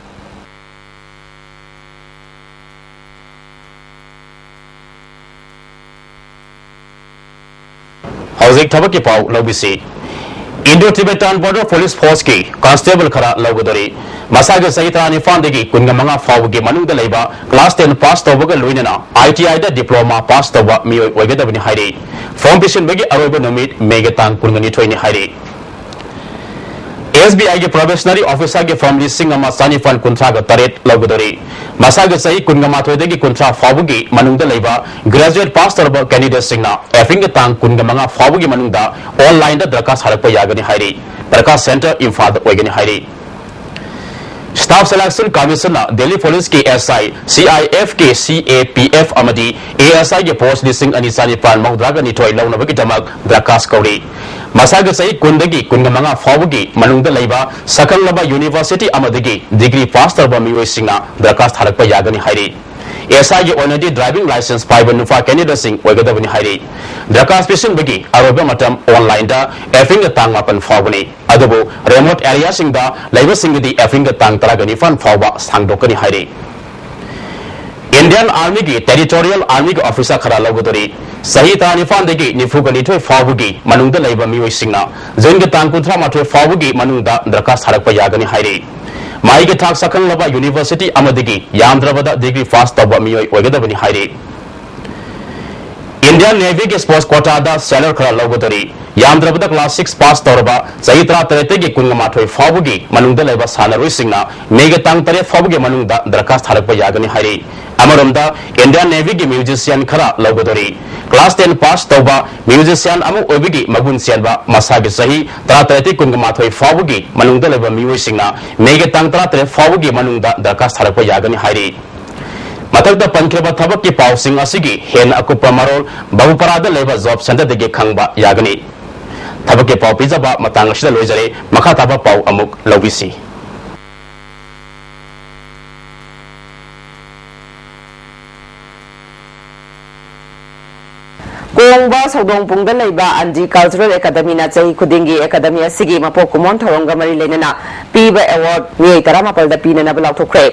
ꯍꯧꯖꯤꯛ ꯊꯕꯛꯀꯤ ꯄꯥꯎ ꯂꯧꯕꯤꯁꯤ꯫ Indo Tibetan Border Police Force ꯀꯤ ꯀꯟꯁꯇꯦꯕꯜ ꯈꯔ ꯂꯧꯒꯗꯧꯔꯤ꯫ ꯃꯁꯥꯒꯤ ꯆꯍꯤ ꯇꯔꯥꯅꯤꯄꯥꯟꯗꯒꯤ ꯀꯨꯟꯃꯉꯥ ꯐꯥꯎꯕꯒꯤ ꯃꯅꯨꯡꯗ ꯂꯩꯕ ꯀ꯭ꯂꯥꯁ ꯇꯦꯟ ꯄꯥꯁ ꯇꯧꯕꯒ ꯂꯣꯏꯅꯅ ꯑꯥꯏ ꯇꯤ ꯑꯥꯏꯗ ꯗꯤꯄ꯭ꯂꯣꯃꯥ ꯄꯥꯁ ꯇꯧꯕ ꯃꯤꯑꯣꯏ ꯑꯣꯏꯒꯗꯕꯅꯤ ꯍꯥꯏꯔꯤ꯫ ꯐꯣꯔꯝ ꯄꯤꯁꯤꯟꯕꯒꯤ ꯑꯔꯣꯏꯕ ꯅꯨꯃꯤꯠ ꯃꯦꯒꯤ ꯇꯥꯡ ꯀꯨꯟꯒ ꯅꯤꯊꯣꯏꯅꯤ ꯍꯥꯏꯔꯤ꯫ ꯑꯦꯁ ꯕꯤ ꯑꯥꯏꯒꯤ ꯄ꯭ꯔꯣꯕꯦꯁꯅꯔꯤ ꯑꯣꯐꯤꯁꯥꯔꯒꯤ ꯐꯣꯔꯝ ꯂꯤꯁꯤꯡ ꯑꯃ ꯆꯅꯤꯄꯥꯟ ꯀꯨꯟꯊ꯭ꯔꯥꯒ ꯇꯔꯦꯠ ꯂꯧꯒꯗꯧꯔꯤ꯫ ꯃꯁꯥꯒꯤ ꯆꯍꯤ ꯀꯨꯟꯃꯥꯊꯣꯏꯗꯒꯤ ꯀꯨꯟꯊ꯭ꯔꯥ ꯐꯥꯎꯕꯒꯤ ꯃꯅꯨꯡꯗ ꯂꯩꯕ ꯒ꯭ꯔꯦꯖꯨꯑꯦꯠ ꯄꯥꯁ ꯇꯧꯔꯕ ꯀꯦꯟꯗꯤꯗꯦꯠꯁꯤꯡꯅ ꯑꯦꯄ꯭ꯔꯤꯜꯒꯤ ꯇꯥꯡ ꯀꯨꯟꯃꯉꯥ ꯐꯥꯎꯕꯒꯤ ꯃꯅꯨꯡꯗ ꯑꯣꯟꯂꯥꯏꯟꯗ ꯗꯔꯈꯥꯁ ꯊꯥꯔꯛꯄ ꯌꯥꯒꯅꯤ ꯍꯥꯏꯔꯤ꯫ ꯗꯔꯈꯥꯁ ꯁꯦꯟꯇꯔ ꯏꯝꯐꯥꯜꯗ ꯑꯣꯏꯒꯅꯤ ꯍꯥꯏꯔꯤ꯫ ꯁ꯭ꯇꯥꯐ ꯁꯦꯂꯦꯛꯁꯟ ꯀꯃꯤꯁꯟꯅ ꯗꯦꯜꯂꯤ ꯄꯨꯂꯤꯁꯀꯤ ꯑꯦꯁ ꯑꯥꯏ, ꯁꯤ ꯑꯥꯏ ꯑꯦꯐ ꯀꯤ ꯁꯤ ꯑꯦ ꯄꯤ ꯑꯦꯐ ꯑꯃꯗꯤ ꯑꯦ ꯑꯦꯁ ꯑꯥꯏꯒꯤ ꯄꯣꯁ ꯂꯤꯁꯤꯡ ꯑꯅꯤ ꯆꯅꯤꯄꯥꯟ ꯃꯧꯗ꯭ꯔꯥꯒ ꯅꯤꯊꯣꯏ ꯂꯧꯅꯕꯒꯤꯗꯃꯛ ꯗꯔꯈꯥꯁ ꯀꯧꯔꯤ꯫ ꯃꯁꯥꯒꯤ ꯆꯍꯤ ꯀꯨꯟꯗꯒꯤ ꯀꯨꯟꯃꯉꯥ ꯐꯥꯎꯕꯒꯤ ꯃꯅꯨꯡꯗ ꯂꯩꯕ ꯁꯛꯈꯪꯂꯕ ꯌꯨꯅꯤꯚꯔꯁꯤꯇꯤ ꯑꯃꯗꯒꯤ ꯗꯤꯒ꯭ꯔꯤ ꯄꯥꯁ ꯇꯧꯔꯕ ꯃꯤꯑꯣꯏꯁꯤꯡꯅ ꯗꯔꯈꯥꯁ ꯊꯥꯔꯛꯄ ꯌꯥꯒꯅꯤ ꯍꯥꯏꯔꯤ꯫ ꯑꯦꯁ ꯑꯥꯏꯒꯤ ꯑꯣꯏꯅꯗꯤ ꯗ꯭ꯔꯥꯏꯚꯤꯡ ꯂꯥꯏꯁꯦꯟꯁ ꯄꯥꯏꯕ ꯅꯨꯄꯥ ꯀꯦꯟꯗꯤꯗꯦꯠꯁꯤꯡ ꯑꯣꯏꯒꯗꯕꯅꯤ ꯍꯥꯏꯔꯤ꯫ ꯗꯔꯈꯥꯁ ꯄꯤꯁꯤꯟꯕꯒꯤ ꯑꯔꯣꯏꯕ ꯃꯇꯝ ꯑꯣꯟꯂꯥꯏꯟꯗ ꯑꯦꯄ꯭ꯔꯤꯜꯒꯤ ꯇꯥꯡ ꯃꯥꯄꯟ ꯐꯥꯎꯕꯅꯤ꯫ ꯑꯗꯨꯕꯨ ꯔꯦꯃꯣꯠ ꯑꯦꯔꯤꯌꯥꯁꯤꯡꯗ ꯂꯩꯕꯁꯤꯡꯒꯤꯗꯤ ꯑꯦꯄ꯭ꯔꯤꯜꯒꯤ ꯇꯥꯡ ꯇꯔꯥꯒ ꯅꯤꯄꯥꯟ ꯐꯥꯎꯕ ꯁꯥꯡꯗꯣꯛꯀꯅꯤ ꯍꯥꯏꯔꯤ꯫ ꯏꯟꯗꯤꯌꯟ ꯑꯥꯔꯃꯤꯒꯤ ꯇꯦꯔꯤꯇꯣꯔꯤꯌꯦꯜ ꯑꯥꯔꯃꯤꯒꯤ ꯑꯣꯐꯤꯁꯥꯔ ꯈꯔ ꯂꯧꯒꯗꯧꯔꯤ꯫ ꯆꯍꯤ ꯇꯔꯥꯅꯤꯄꯥꯟꯗꯒꯤ ꯅꯤꯐꯨꯒ ꯅꯤꯊꯣꯏ ꯐꯥꯎꯕꯒꯤ ꯃꯅꯨꯡꯗ ꯂꯩꯕ ꯃꯤꯑꯣꯏꯁꯤꯡꯅ ꯖꯨꯟꯒꯤ ꯇꯥꯡ ꯀꯨꯟꯊ꯭ꯔꯥ ꯃꯥꯊꯣꯏ ꯐꯥꯎꯕꯒꯤ ꯃꯅꯨꯡꯗ ꯗꯔꯈꯥꯁ ꯊꯥꯔꯛꯄ ꯌꯥꯒꯅꯤ ꯍꯥꯏꯔꯤ꯫ ꯃꯍꯩꯒꯤ ꯊꯥꯛ ꯁꯛꯈꯪꯂꯕ ꯌꯨꯅꯤꯚꯔꯁꯤꯇꯤ ꯑꯃꯗꯒꯤ ꯌꯥꯝꯗ꯭ꯔꯕꯗ ꯗꯤꯒ꯭ꯔꯤ ꯄꯥꯁ ꯇꯧꯕ ꯃꯤꯑꯣꯏ ꯑꯣꯏꯒꯗꯕꯅꯤ ꯍꯥꯏꯔꯤ꯫ ꯏꯟꯗꯤꯌꯟ ꯅꯦꯚꯤꯒꯤ ꯁ꯭ꯄꯣꯔꯠꯁ ꯀꯣꯇꯥꯗ ꯁꯦꯂꯔ ꯈꯔ ꯂꯧꯒꯗꯧꯔꯤ꯫ ꯌꯥꯝꯗ꯭ꯔꯕꯗ ꯀ꯭ꯂꯥꯁ ꯁꯤꯛꯁ ꯄꯥꯁ ꯇꯧꯔꯕ ꯆꯍꯤ ꯇꯔꯥꯇꯔꯦꯠꯇꯒꯤ ꯀꯨꯟꯃꯥꯊꯣꯏ ꯐꯥꯎꯕꯒꯤ ꯃꯅꯨꯡꯗ ꯂꯩꯕ ꯁꯥꯟꯅꯔꯣꯏꯁꯤꯡꯅ ꯃꯦꯒꯤ ꯇꯥꯡ ꯇꯔꯦꯠ ꯐꯥꯎꯕꯒꯤ ꯃꯅꯨꯡꯗ ꯗꯔꯈꯥꯁ ꯊꯥꯔꯛꯄ ꯌꯥꯒꯅꯤ ꯍꯥꯏꯔꯤ꯫ ꯑꯃꯔꯣꯝꯗ, ꯏꯟꯗꯤꯌꯟ ꯅꯦꯚꯤꯒꯤ ꯃ꯭ꯌꯨꯖꯤꯁꯤꯌꯥꯟ ꯈꯔ ꯂꯧꯒꯗꯧꯔꯤ꯫ ꯀ꯭ꯂꯥꯁ ꯇꯦꯟ ꯄꯥꯁ ꯇꯧꯕ, ꯃ꯭ꯌꯨꯖꯤꯁꯤꯌꯥꯟ ꯑꯃ ꯑꯣꯏꯕꯒꯤ ꯃꯒꯨꯟ ꯆꯦꯟꯕ, ꯃꯁꯥꯒꯤ ꯆꯍꯤ ꯇꯔꯥꯇꯔꯦꯠꯇꯒꯤ ꯀꯨꯟꯃꯥꯊꯣꯏ ꯐꯥꯎꯕꯒꯤ ꯃꯅꯨꯡꯗ ꯂꯩꯕ ꯃꯤꯑꯣꯏꯁꯤꯡꯅ ꯃꯦꯒꯤ ꯇꯥꯡ ꯇꯔꯥꯇꯔꯦꯠ ꯐꯥꯎꯕꯒꯤ ꯃꯅꯨꯡꯗ ꯗꯔꯈꯥꯁ ꯊꯥꯔꯛꯄ ꯌꯥꯒꯅꯤ ꯍꯥꯏꯔꯤ꯫ ꯃꯊꯛꯇ ꯄꯟꯈ꯭ꯔꯕ ꯊꯕꯛꯀꯤ ꯄꯥꯎꯁꯤꯡ ꯑꯁꯤꯒꯤ ꯍꯦꯟꯅ ꯑꯀꯨꯞꯄ ꯃꯔꯣꯜ ꯕꯥꯕꯨꯄꯥꯔꯥꯗ ꯂꯩꯕ ꯖꯣꯕ ꯁꯦꯟꯇꯔꯗꯒꯤ ꯈꯪꯕ ꯌꯥꯒꯅꯤ꯫ ꯊꯕꯛꯀꯤ ꯄꯥꯎ ꯄꯤꯖꯕ ꯃꯇꯥꯡ ꯑꯁꯤꯗ ꯂꯣꯏꯖꯔꯦ꯫ ꯃꯈꯥ ꯇꯥꯕ ꯄꯥꯎ ꯑꯃꯨꯛ ꯂꯧꯕꯤꯁꯤ꯫ ꯀꯣꯡꯕ ꯁꯧꯗꯣꯡꯄꯨꯡꯗ ꯂꯩꯕ ꯑꯟꯖꯤ ꯀꯜꯆꯔꯦꯜ ꯑꯦꯀꯥꯗꯃꯤꯅ ꯆꯍꯤ ꯈꯨꯗꯤꯡꯒꯤ ꯑꯦꯀꯥꯗꯃꯤ ꯑꯁꯤꯒꯤ ꯃꯄꯣꯛ ꯀꯨꯝꯑꯣꯟ ꯊꯧꯔꯝꯒ ꯃꯔꯤ ꯂꯩꯅꯅ ꯄꯤꯕ ꯑꯦꯋꯥꯔꯗ ꯃꯤꯑꯣꯏ ꯇꯔꯥꯃꯥꯄꯜꯗ ꯄꯤꯅꯅꯕ ꯂꯥꯎꯊꯣꯛꯈ꯭ꯔꯦ꯫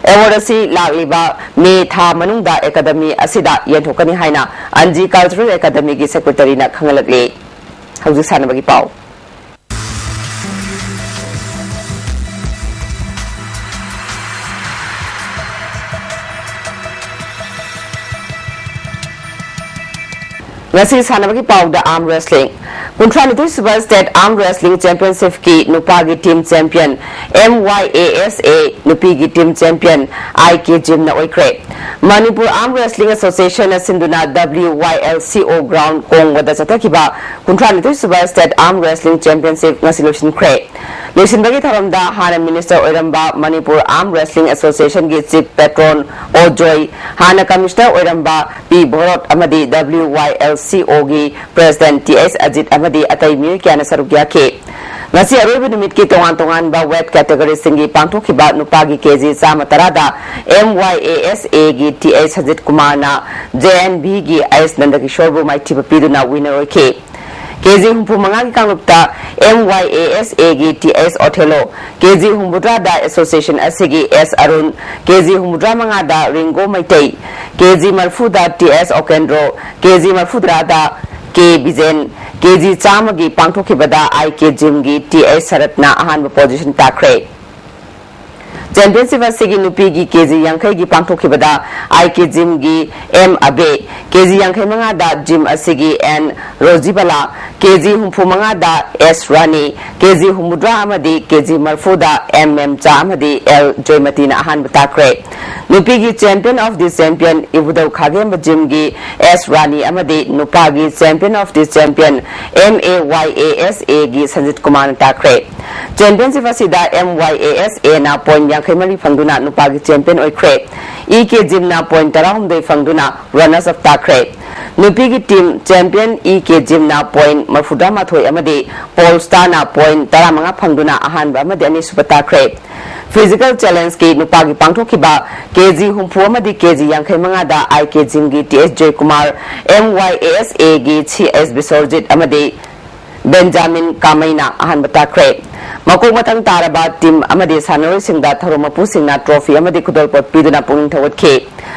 ꯑꯦꯋꯥꯔꯗ ꯑꯁꯤ ꯂꯥꯛꯂꯤꯕ ꯃꯦ ꯊꯥ ꯃꯅꯨꯡꯗ ꯑꯦꯀꯥꯗꯃꯤ ꯑꯁꯤꯗ ꯌꯦꯟꯊꯣꯛꯀꯅꯤ ꯍꯥꯏꯅ ꯑꯟꯖꯤ ꯀꯜꯆꯔꯦꯜ ꯑꯦꯀꯥꯗꯃꯤꯒꯤ ꯁꯦꯀ꯭ꯔꯦꯇꯔꯤꯅ ꯈꯪꯍꯜꯂꯛꯂꯤ꯫ ꯍꯧꯖꯤꯛ ꯁꯥꯟꯅꯕꯒꯤ ꯄꯥꯎ꯫ ꯉꯁꯤ ꯁꯥꯟꯅꯕꯒꯤ ꯄꯥꯎꯗ ꯑꯥꯔꯝ ꯔꯦꯁꯂꯤꯡ꯫ ꯀꯨꯟꯊ꯭ꯔꯥ ꯅꯤꯊꯣꯏ ꯁꯨꯕ ꯁ꯭ꯇꯦꯠ ꯑꯥꯔꯝ ꯔꯦꯁꯂꯤꯡ ꯆꯦꯝꯄꯤꯌꯟꯁꯤꯞꯀꯤ ꯅꯨꯄꯥꯒꯤ team champion M Y A S A, ꯅꯨꯄꯤꯒꯤ ꯇꯤꯝ ꯆꯦꯝꯄꯤꯌꯟ ꯑꯥꯏ ꯀꯦ ꯖꯤꯝꯅ ꯑꯣꯏꯈ꯭ꯔꯦ꯫ ꯃꯅꯤꯄꯨꯔ ꯑꯥꯔꯝ ꯔꯦꯁꯂꯤꯡ ꯑꯦꯁꯣꯁꯤꯌꯦꯁꯟꯅ ꯁꯤꯟꯗꯨꯅ ꯗꯕ꯭ꯂꯤꯎ ꯋꯥꯏ ꯑꯦꯜ ꯁꯤ ꯑꯣ ꯒ꯭ꯔꯥꯎꯟ ꯀꯣꯡꯕꯗ ꯆꯠꯊꯈꯤꯕ ꯀꯨꯟꯊ꯭ꯔꯥ ꯅꯤꯊꯣꯏ ꯁꯨꯕ ꯁ꯭ꯇꯦꯠ ꯑꯥꯔꯝ ꯔꯦꯁꯂꯤꯡ ꯆꯦꯝꯄꯤꯌꯟꯁꯤꯞ ꯉꯁꯤ ꯂꯣꯏꯁꯤꯟꯈ꯭ꯔꯦ꯫ ꯂꯣꯏꯁꯤꯟꯕꯒꯤ ꯊꯧꯔꯝꯗ ꯍꯥꯟꯅ ꯃꯤꯅꯤꯁꯇꯔ ꯑꯣꯏꯔꯝꯕ ꯃꯅꯤꯄꯨꯔ ꯑꯥꯔꯝ ꯔꯦꯁꯂꯤꯡ ꯑꯦꯁꯣꯁꯤꯌꯦꯁꯟꯒꯤ ꯆꯤꯐ ꯄꯦꯇ꯭ꯔꯣꯟ ꯑꯣ ꯖꯣꯏ, ꯍꯥꯟꯅ ꯀꯃꯤꯁꯅꯔ ꯑꯣꯏꯔꯝꯕ ꯄꯤ ꯚꯣꯔꯣꯠ ꯑꯃꯗꯤ ꯗꯕ꯭ꯂꯤꯎ ꯋꯥꯏ ꯑꯦꯜ ꯁꯤ ꯑꯣꯒꯤ ꯄ꯭ꯔꯦꯁꯤꯗꯦꯟꯠ ꯇꯤ ꯑꯦꯁ ꯑꯖꯤꯠ ꯑꯃꯗꯤ ꯑꯇꯩ ꯃꯤꯑꯣꯏ ꯀꯌꯥꯅ ꯁꯔꯨꯛ ꯌꯥꯈꯤ꯫ ꯉꯁꯤ ꯑꯔꯣꯏꯕ ꯅꯨꯃꯤꯠꯀꯤ ꯇꯣꯉꯥꯟ ꯇꯣꯉꯥꯟꯕ ꯋꯦꯠ ꯀꯦꯇꯦꯒꯣꯔꯤꯁꯤꯡꯒꯤ ꯄꯥꯡꯊꯣꯛꯈꯤꯕ ꯅꯨꯄꯥꯒꯤ ꯀꯦꯖꯤ ꯆꯥꯝꯃ ꯇꯔꯥꯗ ꯑꯦꯝ ꯋꯥꯏ ꯑꯦ ꯑꯦꯁ ꯑꯦꯒꯤ ꯇꯤ ꯑꯦꯁ ꯁꯖꯤꯠ ꯀꯨꯃꯥꯔꯅ ꯖꯦ ꯑꯦꯟ ꯚꯤꯒꯤ ꯑꯦꯁ ꯅꯟꯗꯀꯤꯁꯣꯔꯕꯨ ꯃꯥꯏꯊꯤꯕ ꯄꯤꯗꯨꯅ ꯋꯤꯟꯅꯔ ꯑꯣꯏꯈꯤ꯫ ꯀꯦꯖꯤ ꯍꯨꯝꯐꯨ ꯃꯉꯥꯒꯤ ꯀꯥꯡꯂꯨꯞꯇ ꯑꯦꯝ ꯋꯥꯏ ꯑꯦ ꯑꯦꯁ ꯑꯦꯒꯤ ꯇꯤ ꯑꯦꯁ ꯑꯣꯊꯦꯂꯣ, ꯀꯦꯖꯤ ꯍꯨꯝꯐꯨꯇꯔꯥꯗ ꯑꯦꯁꯣꯁꯤꯌꯦꯁꯟ ꯑꯁꯤꯒꯤ ꯑꯦꯁ ꯑꯔꯨꯟ, ꯀꯦꯖꯤ ꯍꯨꯝꯐꯨꯇꯔꯥ ꯃꯉꯥꯗ ꯔꯤꯡꯒꯣ ꯃꯩꯇꯩ, ꯀꯦꯖꯤ ꯃꯔꯤꯐꯨꯗ ꯇꯤ ꯑꯦꯁ ꯑꯣꯀꯦꯟꯗ꯭ꯔꯣ, ꯀꯦꯖꯤ ꯃꯔꯤꯐꯨꯇꯔꯥꯗ ꯀꯦ ꯕꯤꯖꯦꯟ, ꯀꯦꯖꯤ ꯆꯥꯝꯃꯒꯤ ꯄꯥꯡꯊꯣꯛꯈꯤꯕꯗ ꯑꯥꯏ ꯀꯦ ꯖꯤꯝꯒꯤ ꯇꯤ ꯑꯦꯁ ꯁꯔꯠꯅ ꯑꯍꯥꯟꯕ ꯄꯣꯖꯤꯁꯟ ꯇꯥꯈ꯭ꯔꯦ꯫ ꯆꯦꯝꯄꯤꯌꯟꯁꯤꯞ ꯑꯁꯤꯒꯤ ꯅꯨꯄꯤꯒꯤ ꯀꯦꯖꯤ ꯌꯥꯡꯈꯩꯒꯤ ꯄꯥꯡꯊꯣꯛꯈꯤꯕꯗ ꯑꯥꯏ ꯀꯦ ꯖꯤꯝꯒꯤ ꯑꯦꯝ ꯑꯕꯦ, ꯀꯦꯖꯤ ꯌꯥꯡꯈꯩ ꯃꯉꯥꯗ ꯖꯤꯝ ꯑꯁꯤꯒꯤ ꯑꯦꯟ ꯔꯣꯖꯤꯕꯂꯥ, ꯀꯦꯖꯤ ꯍꯨꯝꯐꯨ ꯃꯉꯥꯗ ꯑꯦꯁ ꯔꯥꯅꯤ, ꯀꯦꯖꯤ ꯍꯨꯝꯐꯨꯇꯔꯥ ꯑꯃꯗꯤ ꯀꯦꯖꯤ ꯃꯔꯤꯐꯨꯗ ꯑꯦꯝ ꯃꯦꯝꯆꯥ ꯑꯃꯗꯤ ꯑꯦꯜ ꯖꯣꯏꯃꯇꯤꯅ ꯑꯍꯥꯟꯕ ꯇꯥꯈ꯭ꯔꯦ꯫ ꯅꯨꯄꯤꯒꯤ ꯆꯦꯝꯄꯤꯌꯟ ꯑꯣꯐ ꯗꯤ ꯆꯦꯝꯄꯤꯌꯟ ꯏꯕꯨꯙꯧ ꯈꯥꯒꯦꯝꯕ ꯖꯤꯝꯒꯤ ꯑꯦꯁ ꯔꯥꯅꯤ ꯑꯃꯗꯤ ꯅꯨꯄꯥꯒꯤ champion of the champion M A Y A S ꯑꯦꯒꯤ ꯁꯟꯖꯤꯠ ꯀꯨꯃꯥꯔꯅ ꯇꯥꯈ꯭ꯔꯦ꯫ ꯆꯦꯝꯄꯤꯌꯟꯁꯤꯞ ꯑꯁꯤꯗ ꯑꯦꯝ ꯋꯥꯏ ꯑꯦ ꯑꯦꯁ ꯑꯦꯅ ꯄꯣꯏꯟꯠ ꯌꯥꯡꯈꯩ ꯃꯔꯤ ꯐꯪꯗꯨꯅ ꯅꯨꯄꯥꯒꯤ ꯆꯦꯝꯄꯤꯌꯟ ꯑꯣꯏꯈ꯭ꯔꯦ꯫ ꯏ ꯀꯦ ꯖꯤꯝꯅ ꯄꯣꯏꯟ ꯇꯔꯥꯍꯨꯝꯗꯣꯏ ꯐꯪꯗꯨꯅ ꯔꯅꯔꯁ ꯑꯞ ꯇꯥꯈ꯭ꯔꯦ꯫ ꯅꯨꯄꯤꯒꯤ ꯇꯤꯝ ꯆꯦꯝꯄꯤꯌꯟ ꯏ ꯀꯦ ꯖꯤꯝꯅ ꯄꯣꯏꯟ ꯃꯔꯤꯐꯨꯇꯔꯥ ꯃꯥꯊꯣꯏ ꯑꯃꯗꯤ ꯄꯣꯜ ꯁ꯭ꯇꯥꯔꯅ ꯄꯣꯏꯟ ꯇꯔꯥꯃꯉꯥ ꯐꯪꯗꯨꯅ ꯑꯍꯥꯟꯕ ꯑꯃꯗꯤ ꯑꯅꯤꯁꯨꯕ ꯇꯥꯈ꯭ꯔꯦ꯫ ꯐꯤꯖꯤꯀꯦꯜ ꯆꯦꯂꯦꯟꯖꯀꯤ ꯅꯨꯄꯥꯒꯤ ꯄꯥꯡꯊꯣꯛꯈꯤꯕ ꯀꯦ ꯖꯤ ꯍꯨꯝꯐꯨ ꯑꯃꯗꯤ ꯀꯦ ꯖꯤ ꯌꯥꯡꯈꯩ ꯃꯉꯥꯗ ꯑꯥꯏ ꯀꯦ ꯖꯤꯝꯒꯤ T S Joykumar, M Y A S ꯑꯦꯒꯤ ꯁꯤ ꯑꯦꯁ ꯕꯤꯁꯣꯔꯖꯤꯠ ꯑꯃꯗꯤ ꯕꯦꯟꯖꯥꯃꯤꯟ ꯀꯥꯃꯩꯅ ꯑꯍꯥꯟꯕ ꯇꯥꯈ꯭ꯔꯦ꯫ ꯃꯀꯣꯛ ꯃꯊꯪ ꯇꯥꯔꯕ ꯇꯤꯝ ꯑꯃꯗꯤ ꯁꯥꯟꯅꯔꯣꯏꯁꯤꯡꯗ ꯊꯧꯔꯝ ꯃꯄꯨꯁꯤꯡꯅ ꯇ꯭ꯔꯣꯐꯤ ꯑꯃꯗꯤ ꯈꯨꯗꯣꯜꯄꯣꯠ ꯄꯤꯗꯨꯅ ꯄꯨꯛꯅꯤꯡ ꯊꯧꯒꯠꯈꯤ꯫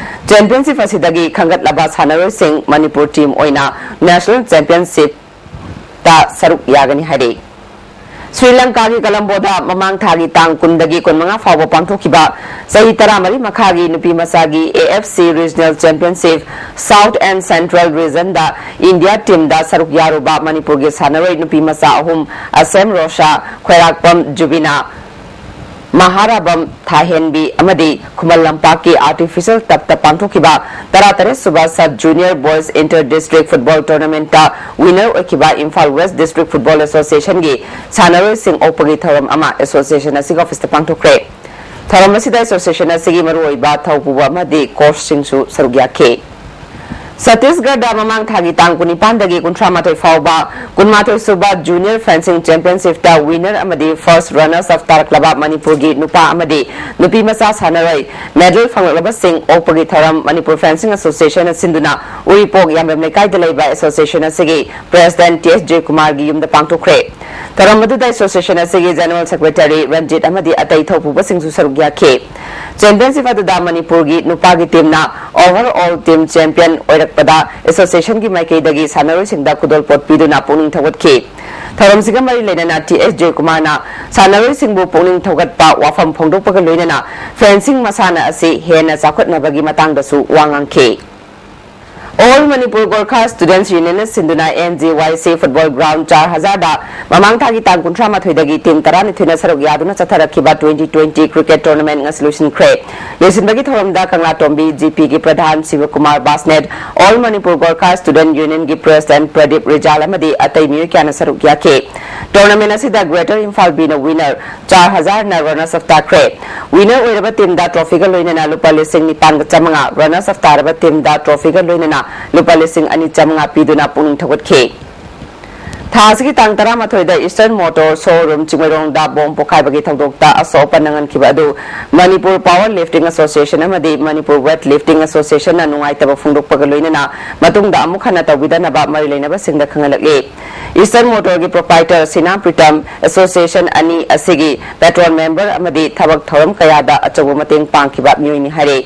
ꯆꯦꯝꯄꯤꯌꯟꯁꯤꯞ ꯑꯁꯤꯗꯒꯤ ꯈꯟꯒꯠꯂꯕ ꯁꯥꯟꯅꯔꯣꯏꯁꯤꯡ ꯃꯅꯤꯄꯨꯔ ꯇꯤꯝ ꯑꯣꯏꯅ ꯅꯦꯁꯅꯦꯜ ꯆꯦꯝꯄꯤꯌꯟꯁꯤꯞꯇ ꯁꯔꯨꯛ ꯌꯥꯒꯅꯤ ꯍꯥꯏꯔꯤ꯫ ꯁ꯭ꯔꯤ ꯂꯪꯀꯥꯒꯤ ꯀꯂꯝꯕꯣꯗ ꯃꯃꯥꯡ ꯊꯥꯒꯤ ꯇꯥꯡ ꯀꯨꯟꯗꯒꯤ ꯀꯨꯟꯃꯉꯥ ꯐꯥꯎꯕ ꯄꯥꯡꯊꯣꯛꯈꯤꯕ ꯆꯍꯤ ꯇꯔꯥꯃꯔꯤ ꯃꯈꯥꯒꯤ ꯅꯨꯄꯤ ꯃꯆꯥꯒꯤ A F C regional championship south and central ꯔꯤꯖꯟꯗ ꯏꯟꯗꯤꯌꯥ ꯇꯤꯝꯗ ꯁꯔꯨꯛ ꯌꯥꯔꯨꯕ ꯃꯅꯤꯄꯨꯔꯒꯤ ꯁꯥꯟꯅꯔꯣꯏ ꯅꯨꯄꯤ ꯃꯆꯥ ꯑꯍꯨꯝ, ꯑꯁꯦꯝ ꯔꯣꯁꯥ, ꯈ꯭ꯋꯥꯏꯔꯥꯛꯄꯝ ꯖꯨꯕꯤꯅꯥ, ꯃꯍꯥꯔꯥꯕꯝ ꯊꯥꯍꯦꯟꯕꯤ ꯑꯃꯗꯤ ꯈꯨꯃꯟ ꯂꯝꯄꯥꯛꯀꯤ ꯑꯥꯔꯇꯤꯐꯤꯁꯤꯌꯦꯜ ꯇꯞꯇ ꯄꯥꯡꯊꯣꯛꯈꯤꯕ ꯇꯔꯥꯇꯔꯦꯠ ꯁꯨꯕ sub junior boys inter district football ꯇꯣꯔꯅꯥꯃꯦꯟꯠꯇ ꯋꯤꯅꯔ ꯑꯣꯏꯈꯤꯕ ꯏꯝꯐꯥꯜ ꯋꯦꯁ꯭ꯠ ꯗꯤꯁꯇ꯭ꯔꯤꯛ ꯐꯨꯠꯕꯣꯜ ꯑꯦꯁꯣꯁꯤꯌꯦꯁꯟꯒꯤ ꯁꯥꯟꯅꯔꯣꯏꯁꯤꯡ ꯑꯣꯛꯄꯒꯤ ꯊꯧꯔꯝ ꯑꯃ ꯑꯦꯁꯣꯁꯤꯌꯦꯁꯟ ꯑꯁꯤꯒꯤ ꯑꯣꯐꯤꯁꯇ ꯄꯥꯡꯊꯣꯛꯈ꯭ꯔꯦ꯫ ꯊꯧꯔꯝ ꯑꯁꯤꯗ ꯑꯦꯁꯣꯁꯤꯌꯦꯁꯟ ꯑꯁꯤꯒꯤ ꯃꯔꯨꯑꯣꯏꯕ ꯊꯧꯄꯨꯕ ꯑꯃꯗꯤ ꯀꯣꯆꯁꯤꯡꯁꯨ ꯁꯔꯨꯛ ꯌꯥꯈꯤ꯫ ꯁꯠꯇꯤꯁꯒꯔꯗ ꯃꯃꯥꯡ ꯊꯥꯒꯤ ꯇꯥꯡ ꯀꯨꯟꯅꯤꯄꯥꯟꯗꯒꯤ ꯀꯨꯟꯊ꯭ꯔꯥ ꯃꯥꯊꯣꯏ ꯐꯥꯎꯕ ꯀꯨꯟꯃꯥꯊꯣꯏ ꯁꯨꯕ ꯖꯨꯅꯤꯌꯔ ꯐꯦꯟꯁꯤꯡ ꯆꯦꯝꯄꯤꯌꯟꯁꯤꯞꯇ ꯋꯤꯅꯔ ꯑꯃꯗꯤ ꯐꯥꯔꯁ꯭ꯠ ꯔꯟꯅꯔꯁ ꯑꯞ ꯇꯥꯔꯛꯂꯕ ꯃꯅꯤꯄꯨꯔꯒꯤ ꯅꯨꯄꯥ ꯑꯃꯗꯤ ꯅꯨꯄꯤ ꯃꯆꯥ ꯁꯥꯟꯅꯔꯣꯏ ꯃꯦꯗꯜ ꯐꯪꯂꯛꯂꯕꯁꯤꯡ ꯑꯣꯛꯄꯒꯤ ꯊꯧꯔꯝ ꯃꯅꯤꯄꯨꯔ ꯐꯦꯟꯁꯤꯡ ꯑꯦꯁꯣꯁꯤꯌꯦꯁꯟꯅ ꯁꯤꯟꯗꯨꯅ ꯎꯔꯤꯄꯣꯛ ꯌꯥꯝꯕꯦꯝ ꯂꯩꯀꯥꯏꯗ ꯂꯩꯕ ꯑꯦꯁꯣꯁꯤꯌꯦꯁꯟ ꯑꯁꯤꯒꯤ ꯄ꯭ꯔꯦꯁꯤꯗꯦꯟꯠ ꯇꯤ ꯑꯦꯁ ꯖꯣꯏꯀꯨꯃꯥꯔꯒꯤ ꯌꯨꯝꯗ ꯄꯥꯡꯊꯣꯛꯈ꯭ꯔꯦ꯫ ꯊꯧꯔꯝ ꯑꯗꯨꯗ ꯑꯦꯁꯣꯁꯤꯌꯦꯁꯟ ꯑꯁꯤꯒꯤ ꯖꯦꯅꯔꯦꯜ ꯁꯦꯀ꯭ꯔꯦꯇꯔꯤ ꯔꯟꯖꯤꯠ ꯑꯃꯗꯤ ꯑꯇꯩ ꯊꯧꯄꯨꯕꯁꯤꯡꯁꯨ ꯁꯔꯨꯛ ꯌꯥꯈꯤ꯫ ꯆꯦꯝꯄꯤꯌꯟꯁꯤꯞ ꯑꯗꯨꯗ ꯃꯅꯤꯄꯨꯔꯒꯤ ꯅꯨꯄꯥꯒꯤ ꯇꯤꯝꯅ ꯑꯣꯚꯔ ꯑꯣꯜ ꯇꯤꯝ ꯆꯦꯝꯄꯤꯌꯟ ꯑꯣꯏꯔꯛꯄꯗ ꯑꯦꯁꯣꯁꯤꯌꯦꯁꯟꯒꯤ ꯃꯥꯏꯀꯩꯗꯒꯤ ꯁꯥꯟꯅꯔꯣꯏꯁꯤꯡꯗ ꯈꯨꯗꯣꯜꯄꯣꯠ ꯄꯤꯗꯨꯅ ꯄꯨꯛꯅꯤꯡ ꯊꯧꯒꯠꯈꯤ꯫ ꯊꯧꯔꯝꯁꯤꯒ ꯃꯔꯤ ꯂꯩꯅꯅ ꯇꯤ ꯑꯦꯁ ꯖꯣꯏꯀꯨꯃꯥꯔꯅ ꯁꯥꯟꯅꯔꯣꯏꯁꯤꯡꯕꯨ ꯄꯨꯛꯅꯤꯡ ꯊꯧꯒꯠꯄ ꯋꯥꯐꯝ ꯐꯣꯡꯗꯣꯛꯄꯒ ꯂꯣꯏꯅꯅ ꯐꯦꯟꯁꯤꯡ ꯃꯁꯥꯟꯅ ꯑꯁꯤ ꯍꯦꯟꯅ ꯆꯥꯎꯈꯠꯅꯕꯒꯤ ꯃꯇꯥꯡꯗꯁꯨ ꯋꯥ ꯉꯥꯡꯈꯤ꯫ ꯑꯣꯜ ꯃꯅꯤꯄꯨꯔ ꯒꯣꯔꯈꯥ ꯁ꯭ꯇꯨꯗꯦꯟꯠꯁ ꯌꯨꯅꯤꯌꯟꯅ ꯁꯤꯟꯗꯨꯅ ꯑꯦꯟ ꯖꯤ ꯋꯥꯏ ꯁꯤ ꯐꯨꯠꯕꯣꯜ ꯒ꯭ꯔꯥꯎꯟꯗ ꯆꯥꯔ ꯍꯖꯥꯔꯗ ꯃꯃꯥꯡ ꯊꯥꯒꯤ ꯇꯥꯡ ꯀꯨꯟꯊ꯭ꯔꯥ ꯃꯥꯊꯣꯏꯗꯒꯤ ꯇꯤꯝ ꯇꯔꯥꯅꯤꯊꯣꯏꯅ ꯁꯔꯨꯛ ꯌꯥꯗꯨꯅ ꯆꯠꯊꯔꯛꯈꯤꯕ ꯇ꯭ꯋꯦꯟꯇꯤ ꯇ꯭ꯋꯦꯟꯇꯤ ꯀ꯭ꯔꯤꯀꯦꯠ ꯇꯣꯔꯅꯥꯃꯦꯟꯠ ꯉꯁꯤ ꯂꯣꯏꯁꯤꯟꯈ꯭ꯔꯦ꯫ ꯂꯣꯏꯁꯤꯟꯕꯒꯤ ꯊꯧꯔꯝꯗ ꯀꯪꯂꯥꯇꯣꯝꯕꯤ ꯖꯤ ꯄꯤꯒꯤ ꯄ꯭ꯔꯙꯥꯟ ꯁꯤꯕꯀꯨꯃꯥꯔ ꯕꯥꯁꯅꯦꯠ, ꯑꯣꯜ ꯃꯅꯤꯄꯨꯔ ꯒꯣꯔꯈꯥ ꯁ꯭ꯇꯨꯗꯦꯟꯠ ꯌꯨꯅꯤꯌꯟꯒꯤ ꯄ꯭ꯔꯦꯁꯤꯗꯦꯟꯠ ꯄ꯭ꯔꯗꯤꯞ ꯔꯤꯖꯥꯜ ꯑꯃꯗꯤ ꯑꯇꯩ ꯃꯤꯑꯣꯏ ꯀꯌꯥꯅ ꯁꯔꯨꯛ ꯌꯥꯈꯤ꯫ Tournament ꯑꯁꯤꯗ Greater Imphal Bꯅ winner ꯆꯥꯔ ꯍꯖꯥꯔꯅ runners up ꯇꯥꯈ꯭ꯔꯦ꯫ Winner ꯑꯣꯏꯔꯕ teamꯗ trophyꯒ ꯂꯣꯏꯅꯅ ꯂꯨꯄꯥ ꯂꯤꯁꯤꯡ ꯅꯤꯄꯥꯟꯒ ꯆꯥꯃꯉꯥ, runners up ꯇꯥꯔꯕ teamꯗ trophyꯒ ꯂꯣꯏꯅꯅ ꯂꯨꯄꯥ ꯂꯤꯁꯤꯡ ꯑꯅꯤ ꯆꯥꯃꯉꯥ ꯄꯤꯗꯨꯅ ꯄꯨꯛꯅꯤꯡ ꯊꯧꯒꯠꯈꯤ꯫ ꯊꯥ ꯑꯁꯤꯒꯤ ꯇꯥꯡ ꯇꯔꯥꯃꯥꯊꯣꯏꯗ Eastern Motor Showroom ꯆꯤꯡꯃꯩꯔꯣꯡꯗ bomb ꯄꯣꯈꯥꯏꯕꯒꯤ ꯊꯧꯗꯣꯛꯇ ꯑꯁꯣꯛ ꯑꯄꯟ ꯅꯪꯍꯟꯈꯤꯕ ꯑꯗꯨ Manipur Power Lifting Association ꯑꯃꯗꯤ Manipur Weight Lifting Associationꯅ ꯅꯨꯡꯉꯥꯏꯇꯕ ꯐꯣꯡꯗꯣꯛꯄꯒ ꯂꯣꯏꯅꯅ ꯃꯇꯨꯡꯗ ꯑꯃꯨꯛ ꯍꯟꯅ ꯇꯧꯕꯤꯗꯅꯕ ꯃꯔꯤ ꯂꯩꯅꯕꯁꯤꯡꯗ ꯈꯪꯍꯜꯂꯛꯂꯤ꯫ Eastern Motorꯒꯤ proprietor ꯁꯤꯅꯥ ꯄ꯭ꯔꯤꯇꯝ association ꯑꯅꯤ ꯑꯁꯤꯒꯤ patron member ꯑꯃꯗꯤ ꯊꯕꯛ ꯊꯧꯔꯝ ꯀꯌꯥꯗ ꯑꯆꯧꯕ ꯃꯇꯦꯡ ꯄꯥꯡꯈꯤꯕ ꯃꯤꯑꯣꯏꯅꯤ ꯍꯥꯏꯔꯦ꯫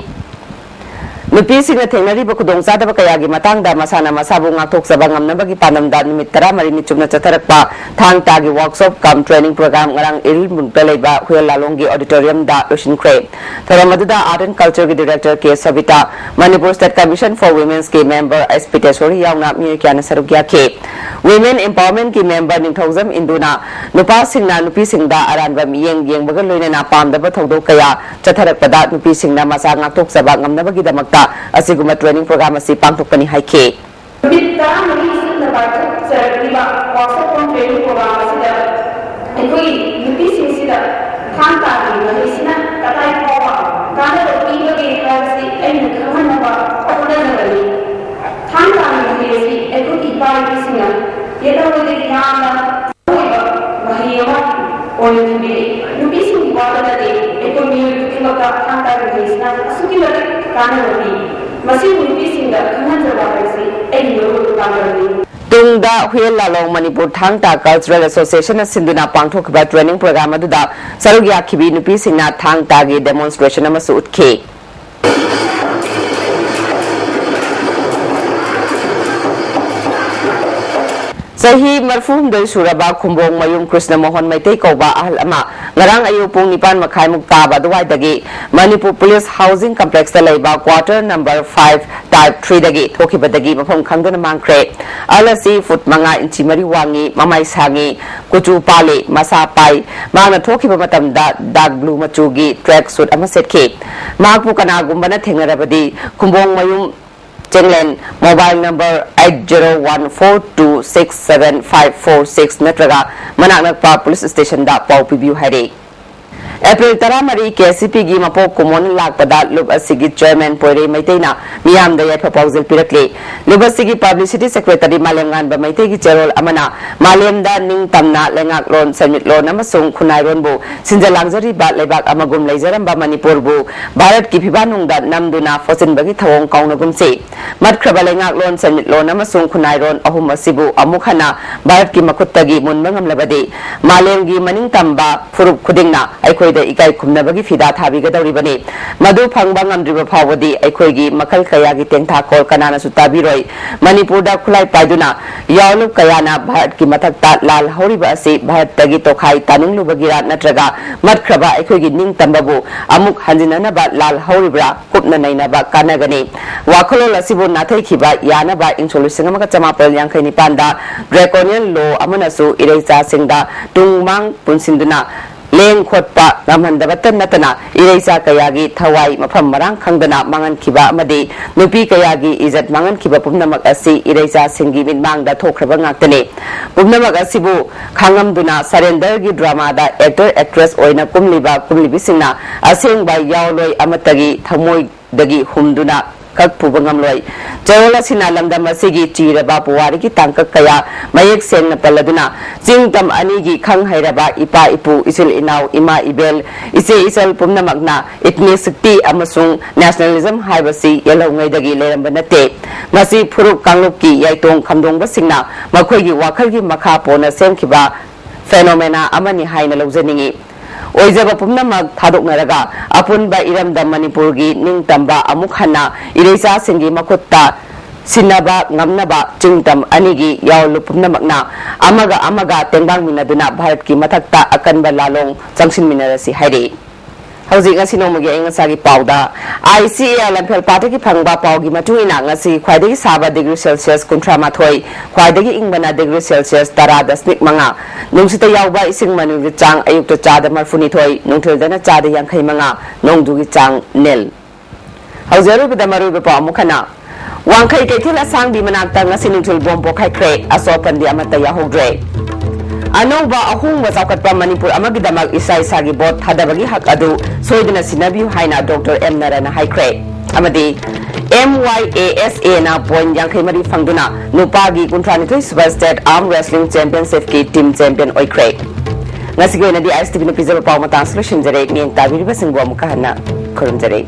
ꯅꯨꯄꯤꯁꯤꯡꯅ ꯊꯦꯡꯅꯔꯤꯕ ꯈꯨꯗꯣꯡꯆꯥꯗꯕ ꯀꯌꯥꯒꯤ ꯃꯇꯥꯡꯗ ꯃꯁꯥꯅ ꯃꯁꯥꯕꯨ ꯉꯥꯛꯊꯣꯛꯆꯕ ꯉꯝꯅꯕꯒꯤ ꯄꯥꯟꯗꯝꯗ ꯅꯨꯃꯤꯠ ꯇꯔꯥꯃꯔꯤꯅꯤ ꯆꯨꯞꯅ ꯆꯠꯊꯔꯛꯄ ꯊꯥꯡ ꯇꯥꯒꯤ workshop cum training program ꯉꯔꯥꯡ ꯏꯔꯤꯜ ꯃꯨꯛꯇ ꯂꯩꯕ ꯍꯨꯌꯦꯜ ꯂꯥꯂꯣꯡꯒꯤ auditoriumꯗ ꯂꯣꯏꯁꯤꯟꯈ꯭ꯔꯦ꯫ ꯊꯧꯔꯝ ꯑꯗꯨꯗ Art and Cultureꯒꯤ director K Sabita, Manipur State Commission for Womenꯒꯤ member ꯑꯦꯁ ꯄꯤꯇꯦꯁꯣꯔꯤ ꯌꯥꯎꯅ ꯃꯤꯑꯣꯏ ꯀꯌꯥꯅ ꯁꯔꯨꯛ ꯌꯥꯈꯤ꯫ Women Empowermentꯀꯤ member ꯅꯤꯡꯊꯧꯖꯝ ꯏꯟꯗꯨꯅ ꯅꯨꯄꯥꯁꯤꯡꯅ ꯅꯨꯄꯤꯁꯤꯡꯗ ꯑꯔꯥꯟꯕ ꯃꯤꯠꯌꯦꯡ ꯌꯦꯡꯕꯒ ꯂꯣꯏꯅꯅ ꯄꯥꯝꯗꯕ ꯊꯧꯗꯣꯛ ꯀꯌꯥ ꯆꯠꯊꯔꯛꯄꯗ ꯅꯨꯄꯤꯁꯤꯡꯅ ꯃꯁꯥ ꯉꯥꯛꯊꯣꯛꯆꯕ ꯉꯝꯅꯕꯒꯤꯗꯃꯛꯇ ꯑꯁꯤꯒꯨꯝꯕ training program ꯑꯁꯤ ꯄꯥꯡꯊꯣꯛꯄꯅꯤ ꯍꯥꯏꯈꯤ꯫ ꯅꯨꯃꯤꯠ ꯇꯔꯥꯃꯔꯤ ꯆꯨꯞꯅ ꯄꯥꯡꯊꯣꯛꯆꯔꯛꯂꯤꯕ workshop cum training program ꯑꯁꯤꯗ ꯑꯩꯈꯣꯏ ꯅꯨꯄꯤꯁꯤꯡꯁꯤꯗ ꯊꯥꯡ ꯇꯥꯒꯤ ꯃꯍꯩꯁꯤꯅ ꯀꯗꯥꯏ ꯐꯥꯎꯕ ꯀꯥꯟꯅꯕ ꯄꯤꯕꯒꯦ ꯍꯥꯏꯕꯁꯤ ꯑꯩꯅ ꯈꯪꯍꯟꯅꯕ ꯍꯣꯠꯅꯖꯕꯅꯤ꯫ ꯊꯥꯡ ꯇꯥꯒꯤ ꯃꯍꯩ ꯑꯁꯤ ꯑꯩꯈꯣꯏꯒꯤ ꯏꯄꯥ ꯏꯄꯨꯁꯤꯡꯅ ꯌꯦꯠꯅꯕꯗꯒꯤ ꯌꯥꯝꯅ ꯃꯔꯨꯑꯣꯏꯕ ꯃꯍꯩ ꯑꯃ ꯑꯣꯏꯅ ꯊꯝꯕꯤꯔꯤ꯫ ꯅꯨꯄꯤꯁꯤꯡꯒꯤ ꯋꯥꯗ ꯅꯠꯇꯦ, ꯑꯩꯈꯣꯏ ꯃꯤꯑꯣꯏ ꯈꯨꯗꯤꯡꯃꯛꯇ ꯊꯥꯡ ꯇꯥꯒꯤ ꯃꯍꯩꯁꯤꯅ ꯑꯁꯨꯛꯀꯤ ꯃꯇꯤꯛ ꯀꯥꯟꯅꯕ ꯄꯤ꯫ ꯃꯁꯤꯕꯨ ꯅꯨꯄꯤꯁꯤꯡꯗ ꯈꯪꯍꯟꯖꯕ ꯍꯥꯏꯕꯁꯤ ꯑꯩꯒꯤ ꯃꯔꯨꯑꯣꯏꯕ ꯄꯥꯟꯗꯝꯅꯤ꯫ ꯇꯨꯡꯗ ꯍꯨꯌꯦꯜ ꯂꯥꯂꯣꯡ ꯃꯅꯤꯄꯨꯔ ꯊꯥꯡ ꯇꯥ Cultural Associationꯅ ꯁꯤꯟꯗꯨꯅ ꯄꯥꯡꯊꯣꯛꯈꯤꯕ training program ꯑꯗꯨꯗ ꯁꯔꯨꯛ ꯌꯥꯈꯤꯕꯤ ꯅꯨꯄꯤꯁꯤꯡꯅ ꯊꯥꯡ ꯇꯥꯒꯤ demonstration ꯑꯃꯁꯨ ꯎꯠꯈꯤ꯫ ꯆꯍꯤ ꯃꯔꯤꯐꯨ ꯍꯨꯝꯗꯣꯏ ꯁꯨꯔꯕ ꯈꯨꯝꯕꯣꯡ ꯃꯌꯨꯝ ꯀ꯭ꯔꯤꯁꯅ ꯃꯣꯍꯟ ꯃꯩꯇꯩ ꯀꯧꯕ ꯑꯍꯜ ꯑꯃ ꯉꯔꯥꯡ ꯑꯌꯨꯛ ꯄꯨꯡ ꯅꯤꯄꯥꯟ ꯃꯈꯥꯏꯃꯨꯛ ꯇꯥꯕ ꯑꯗꯨꯋꯥꯏꯗꯒꯤ ꯃꯅꯤꯄꯨꯔ ꯄꯨꯂꯤꯁ housing complexꯇ ꯂꯩꯕ quarter number five type threeꯗꯒꯤ ꯊꯣꯛꯈꯤꯕꯗꯒꯤ ꯃꯐꯝ ꯈꯪꯗꯅ ꯃꯥꯡꯈ꯭ꯔꯦ꯫ ꯑꯍꯜ ꯑꯁꯤ ꯐꯨꯠ ꯃꯉꯥ ꯏꯟꯆꯤ ꯃꯔꯤ ꯋꯥꯡꯉꯤ, ꯃꯃꯥꯏ ꯁꯥꯡꯉꯤ, ꯀꯨꯆꯨ ꯄꯥꯜꯂꯤ, ꯃꯁꯥ ꯄꯥꯏ꯫ ꯃꯍꯥꯛꯅ ꯊꯣꯛꯈꯤꯕ ꯃꯇꯝꯗ dark blue ꯃꯆꯨꯒꯤ track suit ꯑꯃ ꯁꯦꯠꯈꯤ꯫ ꯃꯍꯥꯛꯄꯨ ꯀꯅꯥꯒꯨꯝꯕꯅ ꯊꯦꯡꯅꯔꯕꯗꯤ ꯈꯨꯝꯕꯣꯡ ꯃꯌꯨꯝ ꯆꯦꯡꯂꯦꯟ, mobile number eight zero one four two six seven five four six ꯅꯠꯇ꯭ꯔꯒ ꯃꯅꯥꯛ ꯅꯛꯄ police stationꯗ ꯄꯥꯎ ꯄꯤꯕꯤꯌꯨ ꯍꯥꯏꯔꯤ꯫ ꯑꯦꯄ꯭ꯔꯤꯜ ꯇꯔꯥꯃꯔꯤ, ꯀꯦ ꯁꯤ ꯄꯤꯒꯤ ꯃꯄꯣꯛ ꯀꯨꯝꯑꯣꯟ ꯂꯥꯛꯄꯗ ꯂꯨꯞ ꯑꯁꯤꯒꯤ chairman ꯄꯣꯏꯔꯩ ꯃꯩꯇꯩꯅ ꯃꯤꯌꯥꯝꯗ ꯌꯥꯏꯐ ꯄꯥꯎꯖꯦꯜ ꯄꯤꯔꯛꯂꯤ꯫ ꯂꯨꯞ ꯑꯁꯤꯒꯤ publicity secretary ꯃꯥꯂꯦꯝꯉꯥꯟꯕ ꯃꯩꯇꯩꯒꯤ ꯆꯦꯔꯣꯜ ꯑꯃꯅ ꯃꯥꯂꯦꯝꯗ ꯅꯤꯡꯇꯝꯅ ꯂꯩꯉꯥꯛꯂꯣꯟ, ꯁꯦꯟꯃꯤꯠꯂꯣꯟ ꯑꯃꯁꯨꯡ ꯈꯨꯟꯅꯥꯏꯔꯣꯟꯕꯨ ꯁꯤꯟꯖ ꯂꯥꯡꯖꯔꯤꯕ ꯂꯩꯕꯥꯛ ꯑꯃꯒꯨꯝ ꯂꯩꯖꯔꯝꯕ ꯃꯅꯤꯄꯨꯔꯕꯨ ꯚꯥꯔꯠꯀꯤ ꯐꯤꯕꯥꯅꯨꯡꯗ ꯅꯝꯗꯨꯅ ꯐꯣꯠꯆꯤꯟꯕꯒꯤ ꯊꯧꯑꯣꯡ ꯀꯥꯎꯅꯒꯨꯝꯁꯤ꯫ ꯃꯠꯈ꯭ꯔꯕ ꯂꯩꯉꯥꯛꯂꯣꯟ, ꯁꯦꯟꯃꯤꯠꯂꯣꯟ ꯑꯃꯁꯨꯡ ꯈꯨꯟꯅꯥꯏꯔꯣꯟ ꯑꯍꯨꯝ ꯑꯁꯤꯕꯨ ꯑꯃꯨꯛ ꯍꯟꯅ ꯚꯥꯔꯠꯀꯤ ꯃꯈꯨꯠꯇꯒꯤ ꯃꯨꯟꯕ ꯉꯝꯂꯕꯗꯤ ꯃꯥꯂꯦꯝꯒꯤ ꯃꯅꯤꯡ ꯇꯝꯕ ꯐꯨꯔꯨꯞ ꯈꯨꯗꯤꯡꯅ ꯑꯩꯈꯣꯏꯗ ꯏꯀꯥꯏ ꯈꯨꯝꯅꯕꯒꯤ ꯐꯤꯗꯥ ꯊꯥꯕꯤꯒꯗꯧꯔꯤꯕꯅꯤ꯫ ꯃꯗꯨ ꯐꯪꯕ ꯉꯝꯗ꯭ꯔꯤꯕ ꯐꯥꯎꯕꯗꯤ ꯑꯩꯈꯣꯏꯒꯤ ꯃꯈꯜ ꯀꯌꯥꯒꯤ ꯇꯦꯡꯊꯥꯈꯣꯜ ꯀꯅꯥꯅꯁꯨ ꯇꯥꯕꯤꯔꯣꯏ꯫ ꯃꯅꯤꯄꯨꯔꯗ ꯈꯨꯠꯂꯥꯏ ꯄꯥꯏꯗꯨꯅ ꯌꯥꯎꯂꯨꯞ ꯀꯌꯥꯅ ꯚꯥꯔꯠꯀꯤ ꯃꯊꯛꯇ ꯂꯥꯜ ꯍꯧꯔꯤꯕ ꯑꯁꯤ ꯚꯥꯔꯠꯇꯒꯤ ꯇꯣꯈꯥꯏ ꯇꯥꯅꯤꯡꯂꯨꯕꯒꯤꯔꯥ ꯅꯠꯇ꯭ꯔꯒ ꯃꯠꯈ꯭ꯔꯕ ꯑꯩꯈꯣꯏꯒꯤ ꯅꯤꯡꯇꯝꯕꯕꯨ ꯑꯃꯨꯛ ꯍꯟꯖꯤꯟꯅꯅꯕ ꯂꯥꯜ ꯍꯧꯔꯤꯕ꯭ꯔꯥ? ꯀꯨꯞꯅ ꯅꯩꯅꯕ ꯀꯥꯟꯅꯒꯅꯤ꯫ ꯋꯥꯈꯜꯂꯣꯟ ꯑꯁꯤꯕꯨ ꯅꯥꯊꯩꯈꯤꯕ ꯌꯥꯅꯕ ꯏꯪ ꯁꯣꯛ ꯂꯤꯁꯤꯡ ꯑꯃꯒ ꯆꯃꯥꯄꯜ ꯌꯥꯡꯈꯩ ꯅꯤꯄꯥꯟꯗ draconian law ꯑꯃꯅꯁꯨ ꯏꯔꯩꯆꯥꯁꯤꯡꯗ ꯇꯨꯡ ꯃꯥꯡ ꯄꯨꯟꯁꯤꯟꯗꯨꯅ ꯂꯦꯡ ꯈꯣꯠꯄ ꯉꯝꯍꯟꯗꯕꯇ ꯅꯠꯇꯅ ꯏꯔꯩꯆꯥ ꯀꯌꯥꯒꯤ ꯊꯋꯥꯏ ꯃꯐꯝ ꯃꯔꯥꯡ ꯈꯪꯗꯅ ꯃꯥꯡꯍꯟꯈꯤꯕ ꯑꯃꯗꯤ ꯅꯨꯄꯤ ꯀꯌꯥꯒꯤ ꯏꯖꯠ ꯃꯥꯡꯍꯟꯈꯤꯕ ꯄꯨꯝꯅꯃꯛ ꯑꯁꯤ ꯏꯔꯩꯆꯥꯁꯤꯡꯒꯤ ꯃꯤꯠꯃꯥꯡꯗ ꯊꯣꯛꯈ꯭ꯔꯕ ꯉꯥꯛꯇꯅꯤ꯫ ꯄꯨꯝꯅꯃꯛ ꯑꯁꯤꯕꯨ ꯈꯥꯡꯉꯝꯗꯨꯅ surrenderꯒꯤ dramaꯗ actor actress ꯑꯣꯏꯅ ꯀꯨꯝꯂꯤꯕ ꯀꯨꯝꯂꯤꯕꯤꯁꯤꯡꯅ ꯑꯁꯦꯡꯕ ꯌꯥꯎꯂꯣꯏ ꯑꯃꯠꯇꯒꯤ ꯊꯃꯣꯏ ꯗꯒꯤ ꯍꯨꯝꯗꯨꯅ ꯀꯛ ꯄꯨꯕ ꯉꯝꯂꯣꯏ꯫ ꯆꯌꯣꯜ ꯑꯁꯤꯅ ꯂꯝꯗꯝ ꯑꯁꯤꯒꯤ ꯆꯤꯔꯕ ꯄꯨꯋꯥꯔꯤꯒꯤ ꯇꯥꯡꯀꯛ ꯀꯌꯥ ꯃꯌꯦꯛ ꯁꯦꯡꯅ ꯄꯜꯂꯗꯨꯅ, ꯆꯤꯡ ꯇꯝ ꯑꯅꯤꯒꯤ ꯈꯪ ꯍꯩꯔꯕ ꯏꯄꯥ ꯏꯄꯨ, ꯏꯆꯤꯜ ꯏꯅꯥꯎ, ꯏꯃꯥ ꯏꯕꯦꯜ, ꯏꯆꯦ ꯏꯆꯜ ꯄꯨꯝꯅꯃꯛꯅ ethnicity ꯑꯃꯁꯨꯡ nationalism ꯍꯥꯏꯕꯁꯤ ꯌꯦꯜꯍꯧꯉꯩꯗꯒꯤ ꯂꯩꯔꯝꯕ ꯅꯠꯇꯦ꯫ ꯃꯁꯤ ꯐꯨꯔꯨꯞ ꯀꯥꯡꯂꯨꯞꯀꯤ ꯌꯥꯏꯇꯣꯡ ꯈꯝꯗꯣꯡꯕꯁꯤꯡꯅ ꯃꯈꯣꯏꯒꯤ ꯋꯥꯈꯜꯒꯤ ꯃꯈꯥ ꯄꯣꯟꯅ ꯁꯦꯝꯈꯤꯕ phenomena ꯑꯃꯅꯤ ꯍꯥꯏꯅ ꯂꯧꯖꯅꯤꯡꯏ꯫ ꯑꯣꯏꯖꯕ ꯄꯨꯝꯅꯃꯛ ꯊꯥꯗꯣꯛꯅꯔꯒ ꯑꯄꯨꯟꯕ ꯏꯔꯝꯗꯝ ꯃꯅꯤꯄꯨꯔꯒꯤ ꯅꯤꯡꯇꯝꯕ ꯑꯃꯨꯛ ꯍꯟꯅ ꯏꯔꯩꯆꯥꯁꯤꯡꯒꯤ ꯃꯈꯨꯠꯇ ꯁꯤꯟꯅꯕ ꯉꯝꯅꯕ ꯆꯤꯡꯇꯝ ꯑꯅꯤꯒꯤ ꯌꯥꯑꯣꯟꯂꯨꯞ ꯄꯨꯝꯅꯃꯛꯅ ꯑꯃꯒ ꯑꯃꯒ ꯇꯦꯡꯕꯥꯡꯃꯤꯟꯅꯗꯨꯅ ꯚꯥꯔꯠꯀꯤ ꯃꯊꯛꯇ ꯑꯀꯟꯕ ꯂꯥꯂꯣꯡ ꯆꯪꯁꯤꯟꯃꯤꯟꯅꯔꯁꯤ ꯍꯥꯏꯔꯤ꯫ ꯍꯧꯖꯤꯛ ꯉꯁꯤ ꯅꯣꯡꯃꯒꯤ ꯑꯏꯪ ꯑꯁꯥꯒꯤ ꯄꯥꯎꯗ, ICAR ꯂꯝꯐꯦꯜ ꯄꯥꯠꯇꯒꯤ ꯐꯪꯕ ꯄꯥꯎꯒꯤ ꯃꯇꯨꯡ ꯏꯟꯅ, ꯉꯁꯤ ꯈ꯭ꯋꯥꯏꯗꯒꯤ ꯁꯥꯕ degree Celsius ꯀꯨꯟꯊ꯭ꯔꯥ ꯃꯥꯊꯣꯏ, ꯈ꯭ꯋꯥꯏꯗꯒꯤ ꯏꯪꯕꯅ degree Celsius ꯇꯔꯥ ꯗꯁꯃꯤꯛ ꯃꯉꯥ, ꯅꯨꯡꯁꯤꯠꯇ ꯌꯥꯎꯕ ꯏꯁꯤꯡ ꯃꯅꯤꯜꯒꯤ ꯆꯥꯡ ꯑꯌꯨꯛꯇ ꯆꯥꯗ ꯃꯔꯤꯐꯨꯅꯤꯊꯣꯏ, ꯅꯨꯡꯊꯤꯜꯗꯅ ꯆꯥꯗ ꯌꯥꯡꯈꯩ ꯃꯉꯥ, ꯅꯣꯡꯖꯨꯒꯤ ꯆꯥꯡ ꯅꯤꯜ꯫ ꯍꯧꯖꯤꯛ ꯑꯔꯣꯏꯕꯗ ꯃꯔꯨꯑꯣꯏꯕ ꯄꯥꯎ ꯑꯃꯨꯛ ꯍꯟꯅ꯫ ꯋꯥꯡꯈꯩ ꯀꯩꯊꯦꯜ ꯑꯁꯥꯡꯕꯤ ꯃꯅꯥꯛꯇ ꯉꯁꯤ ꯅꯨꯡꯊꯤꯜ ꯕꯣꯝ ꯄꯣꯈꯥꯏꯈ꯭ꯔꯦ꯫ ꯑꯁꯣꯛ ꯑꯄꯟꯗꯤ ꯑꯃꯠꯇ ꯌꯥꯎꯍꯧꯗ꯭ꯔꯦ꯫ ꯑꯅꯧꯕ ꯑꯍꯣꯡꯕ ꯆꯥꯎꯈꯠꯄ ꯃꯅꯤꯄꯨꯔ ꯑꯃꯒꯤꯗꯃꯛ ꯏꯁꯥ ꯏꯁꯥꯒꯤ ꯚꯣꯠ ꯊꯥꯗꯕꯒꯤ ꯍꯛ ꯑꯗꯨ ꯁꯣꯏꯗꯅ ꯁꯤꯟꯅꯕꯤꯌꯨ ꯍꯥꯏꯅ ꯗꯣꯛꯇꯔ ꯑꯦꯝ ꯅꯔꯥꯅ ꯍꯥꯏꯈ꯭ꯔꯦ꯫ ꯑꯃꯗꯤ M Y A S A ꯅ ꯄꯣꯏꯟ ꯌꯥꯡꯈꯩ ꯃꯔꯤ ꯐꯪꯗꯨꯅ ꯅꯨꯄꯥꯒꯤ ꯀꯨꯟꯊ꯭ꯔꯥ ꯅꯤꯊꯣꯏ ꯁꯨꯕ ꯁ꯭ꯇꯦꯠ ꯑꯥꯔꯝ ꯔꯦꯁꯂꯤꯡ ꯆꯦꯝꯄꯤꯌꯟꯁꯤꯞꯀꯤ ꯇꯤꯝ ꯆꯦꯝꯄꯤꯌꯟ ꯑꯣꯏꯈ꯭ꯔꯦ꯫ ꯉꯁꯤꯒꯤ ꯑꯣꯏꯅꯗꯤ ꯑꯥꯏ ꯑꯦꯁ ꯇꯤ ꯚꯤꯅ ꯄꯤꯖꯕ ꯄꯥꯎ ꯃꯇꯥꯡꯁꯤ ꯂꯣꯏꯁꯤꯟꯖꯔꯦ꯫ ꯃꯤꯠꯌꯦꯡ ꯇꯥꯕꯤꯔꯤꯕꯁꯤꯡꯕꯨ ꯑꯃꯨꯛꯀ ꯍꯟꯅ ꯈꯨꯔꯨꯝꯖꯔꯤ꯫